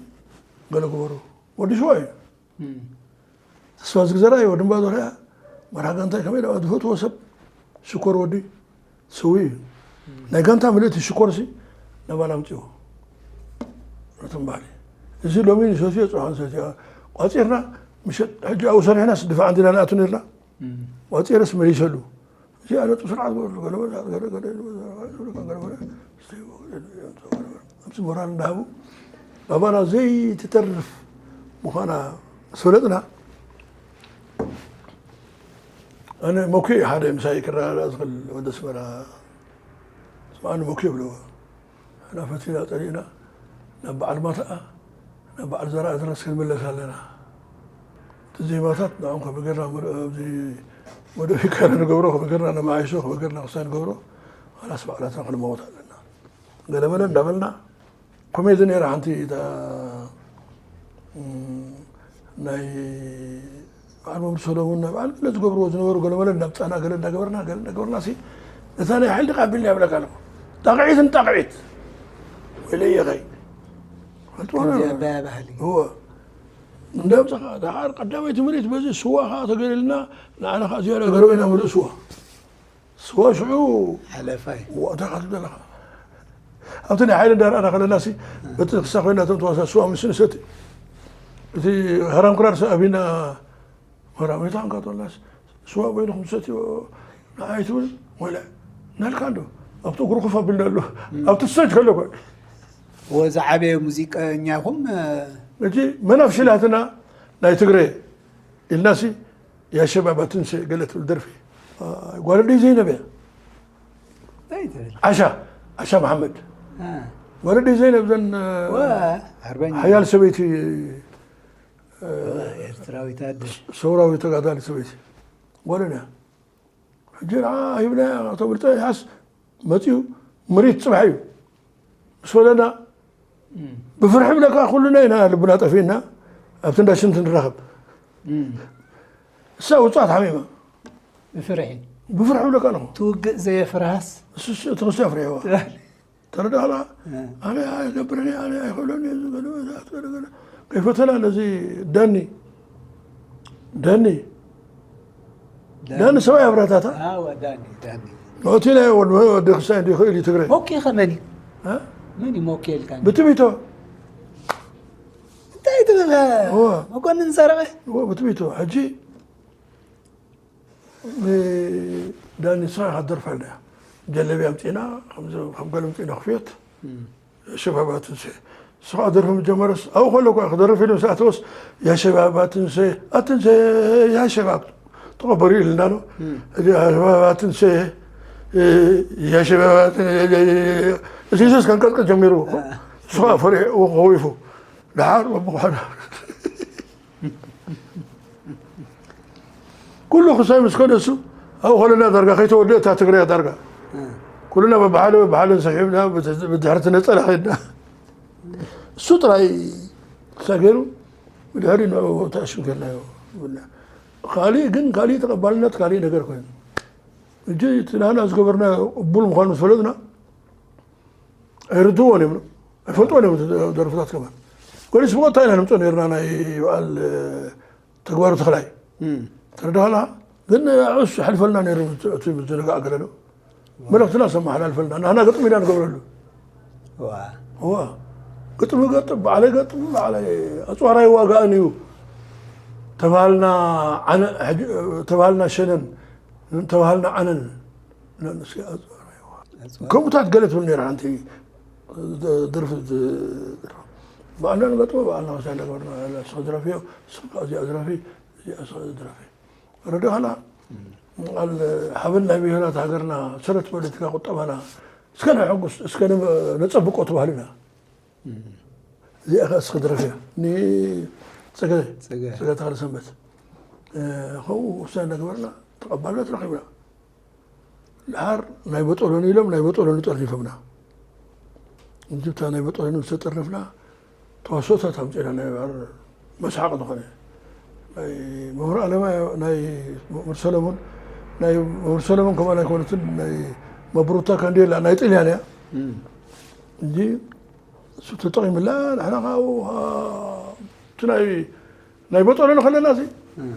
ገለ ግበሩ። ወዲ ሽዋ እዩ። እም። ተስፋ ዝግዘራ እዩ፣ ወዲ እምባ ዞርያ፣ መርሃ ጋንታ እዩ፣ ከመይ ደኣ ዝፈትዎ ሰብ፣ ሽኮር ወዲ፣ ስዊ እዩ። ናይ ጋንታ ምልእቲ ሽኮር ሲ፣ ናባና ኣምፅዎ። ነቶም ባህሊ። እዚ ሎሚ ንሰትዮ፣ ፅባሕ ንሰትዮ። ቋፂርና፣ ምሸት፣ ሕጂ ኣብኡ ሰሪሕናስ ድፋዕ እንዲና ንኣቱ ነርና። እም። ቋፂረስ መሊሰሉ። እዚ ኣነጡ ስርዓት ገበሩ፣ ገለ በለ፣ ገለ፣ ገለ፣ ገለ፣ ገለ፣ ገለ፣ ገለ፣ ኣብዚ ሞራል እንዳሃቡ፣ ባባና ዘይትተርፍ ምዃና ምስ ፈለጥና፣ ኣነ መኩ ሓደ ምሳይ ክረዳዳእ ዝኽእል ወዲ ኣስመራ፣ ስምዓኒ መኩ ይብልዎ። ንሕና ፈቲና ጸሊእና ናብ በዓል ማትኣ፣ ናብ በዓል ዘርኣድረስ ክንምለስ ኣለና። እቲ ዜማታት ንዕኦም ከመይ ጌርና ምር-፣ ኣብዚ ሞዲፊካ ንገብሮ፣ ከመይ ጌርና ነመዓይሾ፣ ከመይ ጌርና ክሳይ ንገብሮ፣ ኻላስ ባዕላትና ክንመወት ኣለና። ገለ መለ እንዳበልና፣ ኮሜዲ ነይራ ሓንቲ እታ፣ እም፣ ናይ በዓል መምህር ሰሎሙን፣ ናይ በዓል ገለ ዝገብርዎ ዝነበሩ ገለ መለ እንዳምጻና፣ ገለ እንዳገበርና፣ ገለ እንዳገበርና ሲ፣ ነታ ናይ ሓይሊ ቃቢልና የብለካ ኣለኹ። ጣቕዒት ንጣቕዒት። ወይለየኸይ። ፈልጥዎ ከምዚ ነበረ። ኣባያ ባህሊ። እወ። እንዳምጻኻ፣ ደሓር ቀዳመይቲ ምርኢት በዚ ስዋ ኸዓ ተገይሩልና፣ ንዓና ኸዓ ዝያዳ ገረበና ምሉእ ስዋ። ስዋ ሽዑ ሓለፋይ። ዋ፣ እንታይ ኻትብል ዘለኻ? ኣብቲ ናይ ሓይሊ እንዳረኣና ከለና ሲ፣ በቲ ክሳ ኮይና እቶም ተዋሳ ስዋ ምስ ንሰቲ፣ እቲ ሃራም ክራር ሲ ኣቢና፣ መራመይታ ክንካቶላስ፣ ስዋ በይንኹም ትሰትዮ፣ ንዓይ ትብል፣ ወላ፣ ናልካ እንዶ፣ ኣብቲ እግሩ ኮፍ ኣቢልና ኣሎ፣ እም። ኣብቲ ስቴጅ ከሎ እኮ። ወ ዝዓበየ ሙዚቀኛኹም፣ እ፣ እቲ መናፍሽላትና ናይ ትግረ ኢልናሲ፣ ያ ሸባብ ኣትንሴ ገለ ትብል ደርፊ። ጓል ኣደይ ዘይነብ እያ። እንታይ ትብል? ዓሻ፣ ዓሻ መሓመድ። አ። ጓል ኣደይ ዘይነብ ዘን፣ ወ፣ ዓርበኛ። ሓያል ሰበይቲ፣ ወ፣ ኤርትራዊት ኣደ። ሰውራዊ ተጋዳሊ ሰበይቲ። ጓል እያ። ሕጂ ንዓ ሂብናያ፣ ኣቶ ብልጠ ይሓስ መጺኡ፣ ምሪት ጽባሕ እዩ። ምስ ወለና፣ እም። ብፍርሒ ብለካ ኩልና ኢና ልብና ጠፊእና ኣብቲ እንዳ ሽንቲ ንራኸብ። እም። እሳ ውጹኣት ሓሚማ። ብፍርሒ? ብፍርሒ ብለካ ኣለኹ። ትውግእ ዘየፍርሃስ? እሱ፣ እሱ እቲ ክርስትያን ፍርሕዋ። ትበል። ተረዳእላ? እ። ኣነ ኣይገብርን እየ፣ ኣነ ኣይኽእሎን እየ፣ ዝገለ፣ ዝገለ፣ ዝገለ። ከይፈተና ነዚ ዳኒ፣ ዳኒ፣ ዳኒ። ዳኒ ሰብኣይ ኣብራታታ? ኣወ፣ ዳኒ፣ ዳኒ። እቲ ናይ ወዲ፣ ወዲ ክሳይ እንዲ ይኽእል እዩ ትግረ። ሞኪ ከ መን እዩ? እ? መን እዩ ሞኪ ኢልካ? ብትቢቶ። እንታይ ትብል? እወ። መኮንን ሰረቐ? እወ፣ ብትቢቶ። ሕጂ ንዳኒ ንስኻ ኢኻ ትደርፋልና እያ። ጀለብያ ኣምጺእና፣ ከምዚ፣ ከም ገለ ኣምጺእና ክፍየት፣ እም። ሸባብ ኣትንሴ። ንሱ ኸዓ ደርፊ ምስ ጀመረስ፣ ኣብኡ ከሎ እኳ ክደርፍ ኢሉ ምስ ኣተወስ፣ "ያ ሸባብ ኣትንሴ፣ ኣትንሴ፣ ያ ሸባብ፣ ተቐበሉ" ኢሉና ኣሎ። እም። "ያ ሸባብ ኣትንሴ፣ ያ ሸባብ ኣትንሴ" ኢሉስ ከንቀጥቀጥ ጀሚሩ እኮ። አ። ንሱ ኸዓ ፈሪሑ፣ ኸዊፉ። ደሓር በብኾነ። ኩሉ ክሳይ ምስ ከደ እሱ፣ ኣብኡ ከለና ዳርጋ ከይተወልደ እታ ትግርያ ዳርጋ። እ። ኩልና በብሓደ፣ በብሓደ ሰሒብና፣ ብት-፣ ብድሕሪ እቲ ነጸላ ኸድና። እሱ ጥራይ ክሳይ ገይሩ፣ ብድሕሪ ንዕኡ ተኣሽም ጌርናዮ። ካሊእ ግን፣ ካሊእ ተቐባልነት፣ ካሊእ ነገር ኮይኑ። ሕጂ እቲ ናህና ዝገበርናዮ ቅቡል ምዃኑ ዝፈለጥና፣ ኣይርድእዎን እዮም፣ ኣይፈልጥዎን እዮም፣ እቲ ደርፍታት ከማን። ገሊስ ብቐጥታ ኢና ንምፅኦ ነይርና፣ ናይ በዓል፣ እ፣ ተግባሩ ተኽላይ። እም። ተረዳእካ? ግን ንዕኡስ ይሓልፈልና ነይሩ፣ እቲ ምዝንጋዕ ገለ ዶ። መልእኽትና ሰማሓላልፈልና፣ ናህና ግጥሚ ኢና ንገብረሉ። ዋ። እዋ። ግጥሚ ገጥም፣ ባዕለይ ገጥም፣ ባዕለይ ኣፅዋር ኣይዋጋእን እዩ። ተባህልና ዓነ-፣ ሕጂ፣ ተባህልና ሸነን፣ ተባህልና ዓነን። ንስኪ ኣፅዋር ኣይዋ-፣ ኣፅዋር። ከምኡታት ገለ ትብል ነይራ ሓንቲ ደ-፣ ደርፊ ዝ-፣ ባዕልና ንገጥሞ፣ ባዕልና ክሳይ እንዳገበርና፣ ንስኺ ድረፍዮ፣ ንስኺ እዚኣ ድረፊ፣ እዚኣ ንስኺ ድረፊ። ረዲኻላ? እም። ቃል ሓበን ናይ ብሄራት ሃገርና፣ ሰረት ፖለቲካ ቁጠባና፣ እስከ ንሐጉስ፣ እስከ ን-፣ ነጸብቆ ተባህልና። እዚኣ ኸ እስከ ድረፍያ። ንጸገ-፣ ጸገ-፣ ጸገ ተኽለ ሰንበት። እ፣ ኸው ውሳኔ እናገበርና ተቐባልነት ረኺብና። ድሓር ናይ በጦሎኒ ኢሎም ናይ በጦሎኒ ጠርኒፎምና። እንጅብታ ናይ በጦሎኒ ምስ ተጠርነፍና ተዋስኦታት ኣምጺእና ናይ ባር መስሓቕ ዝኾነ። ናይ መምህር ኣለማ፣ ናይ መምህር ሰለሙን፣ ናይ መምህር ሰለሙን ከማን ኣይኮነትን፣ ናይ መብሩታ ካንዴላ ናይ ጥልያን እያ። እም። እንጂ እሱ ተጠቒምላ ንሕና ካብኡ፣ አ፣ እቲ ናይ ናይ በጦሎኒ ከለና እዚ እም።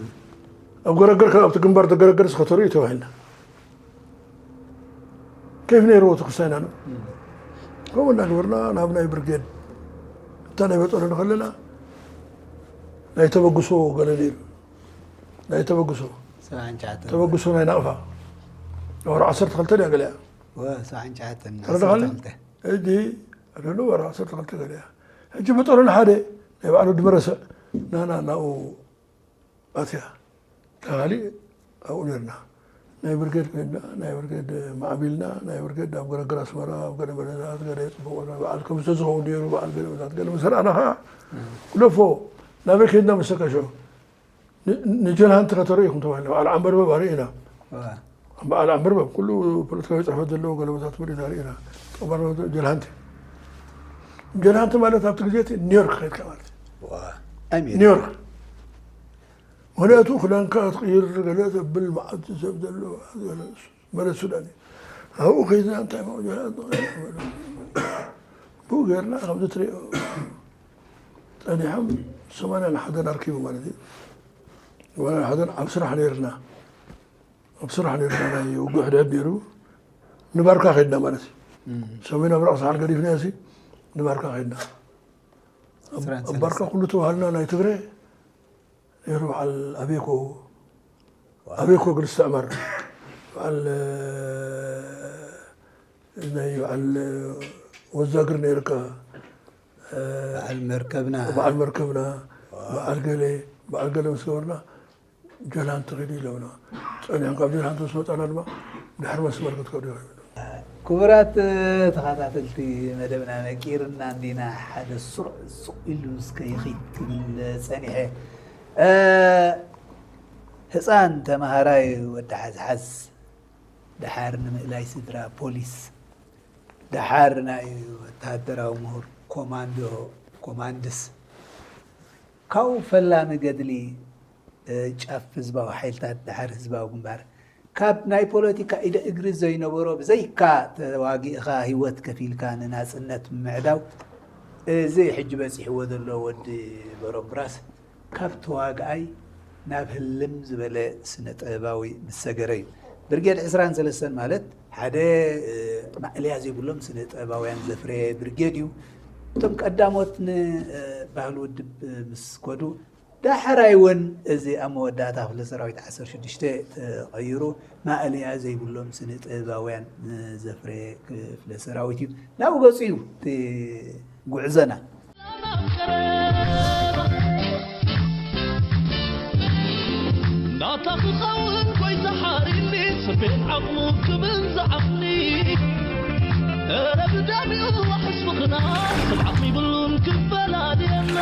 ኣብ ገረገር ከ-፣ ኣብቲ ግንባር ደገረገር ዝኸተሩ እዩ ተባሂልና። ኬፍ ነይርዎ እቲ ክስታይና ነው። እም። ከምኡ እናገበርና ናብ ናይ ብርጌድ፣ እታ ናይ በጦሎኒ ከለና ናይ ተበግሶ ገለ ነይሩ። ናይ ተበግሶ። ሰብዓን ትሽዓተን። ተበግሶ ናይ ናቕፋ። ወርሒ ዓሰርተ ክልተ ድያ ገለ እያ። ወ-፣ ሰብዓን ትሽዓተን፣ ተረዳኻኒ? ዓሰርተ ክልተ። ሕጂ፣ ኣደሎ ወርሒ ዓሰርተ ክልተ ገለ እያ። ሕጂ በጦሎኒ ሓደ ናይ በዓል ወዲ መረሰዕ ናና ናብኡ ኣትያ። ተባሃሊ ኣብኡ ነርና። ናይ ብርጌድ ኮይንና፣ ናይ ብርጌድ ማዕቢልና፣ ናይ ብርጌድ ኣብ ገረገር ኣስመራ፣ ኣብ ገለ መደታት፣ ገለ ጽቡቕ በዓል ከምዚ ዝኸውን ነይሩ፣ በዓል ገለ መደታት፣ ገለ ምስ ረኣና ኸዓ፣ ግደፎ፣ ናበይ ከይድና መሰካ ሽዑ? ን-፣ ንጀልሃንቲ ከተርእይኹም ተባሂልና። በዓል ዓንበርበብ ኣርእና። ዋ። በዓል ዓንበርበብ ኩሉ ፖለቲካዊ ጽሕፈት ዘለዎ ገለመታት መሬት ኣርእና። ጠባል ጀልሃንቲ። ጀልሃንቲ ማለት ኣብቲ ግዜ እቲ ኒውዮርክ ከይድካ ማለት እዩ። ዋ። ኣሜን። ኒውዮርክ። ምኽንያቱ ክዳንካ ትቕይር፣ ገለ ተብል፣ መዓት ሰብ ዘሎ፣ ገለ መሬት ሱዳን እዩ። ኣብኡ ከይድና እንታይ ማለት ብኡ ጌርና ከምዚ ትሪኦ ጸኒሖም ሰማንያን ሓደን ኣርኪቡ ማለት እዩ። ሰማንያን ሓደን ኣብ ስራሕ ነይርና። ኣብ ስራሕ ነይርና፣ ናይ ውግእ ሕድሕድ ነይሩ። ንባርካ ከይድና ማለት እዩ። እም። ሰሜን ምብራቕ ሰሓል ገዲፍና ሲ ንባርካ ከይድና። ኣብ፣ ዕስራን ኣብ ባርካ ሰለስተን። ኩሉ ተባህልና ናይ ትግረ ነይሩ። በዓል ኣቤኮ፣ ዋው። ኣቤኮ ግል እስተዕመር። በዓል፣ እ፣ ናይ በዓል ወዛግር ነይርካ። እ፣ በዓል መርከብና። በዓል መርከብና፣ ዋው። በዓል ገለ፣ በዓል ገለ ምስ ገበርና፣ ጀላን ትኺድ ኢሎምና። ጸኒሖም ካብ ጀላን ምስ መጻና ድማ ድሕሪ መስመር ክትከዱ ኢኹም። ክቡራት ተኸታተልቲ መደብና፣ ነቂርና እንዲና፣ ሓደ ስሩዕ ሱቕ ኢሉ እስከ ይኺድ ክብል ጸኒሐ። እ፣ ህፃን ተምሃራይ ወዲ ሓዝሓዝ፣ ደሓር ንምእላይ ስድራ ፖሊስ፣ ደሓር ናይ ወታደራዊ ምሁር ኮማንዶ፣ ኮማንድስ፣ ካብኡ ፈላሚ ገድሊ፣ እ፣ ጫፍ ህዝባዊ ሓይልታት፣ ደሓር ህዝባዊ ግንባር፣ ካብ ናይ ፖለቲካ ኢደ እግሪ ዘይነበሮ፣ ብዘይካ ተዋጊእኻ ህይወት ከፊልካ ንናጽነት ምዕዳው፣ እዚ ሕጂ በጺሕዎ ዘሎ ወዲ በሮምብራስ ካብ ተዋግኣይ ናብ ህልም ዝበለ ስነ ጥበባዊ ምስ ሰገረ እዩ። ብርጌድ ዕስራን ሰለስተን ማለት ሓደ፣ እ፣ ማእለያ ዘይብሎም ስነ ጥበባውያን ዘፍረየ ብርጌድ እዩ። እቶም ቀዳሞት ን፣ እ፣ ባህሊ ውድብ፣ እ፣ ምስ ከዱ፣ ዳሕራይ እውን እዚ ኣብ መወዳእታ ክፍለ ሰራዊት ዓሰርተ ሽዱሽተ ተቐይሩ፣ ማእለያ ዘይብሎም ስነ ጥበባውያን፣ እ፣ ዘፍረየ ክፍለ ሰራዊት እዩ። ናብኡ ገጹ እዩ እቲ ጉዕዞና። ናታ ክኸውን ጎይታ ሓሪኒ፣ ስቤን ዓቕሙ ክብል ዝዓቕኒ። እረ ብደም ይዋሕስ ምኽና፣ ሰብ ዓቕሚ ይብሉን ክፈላልየና።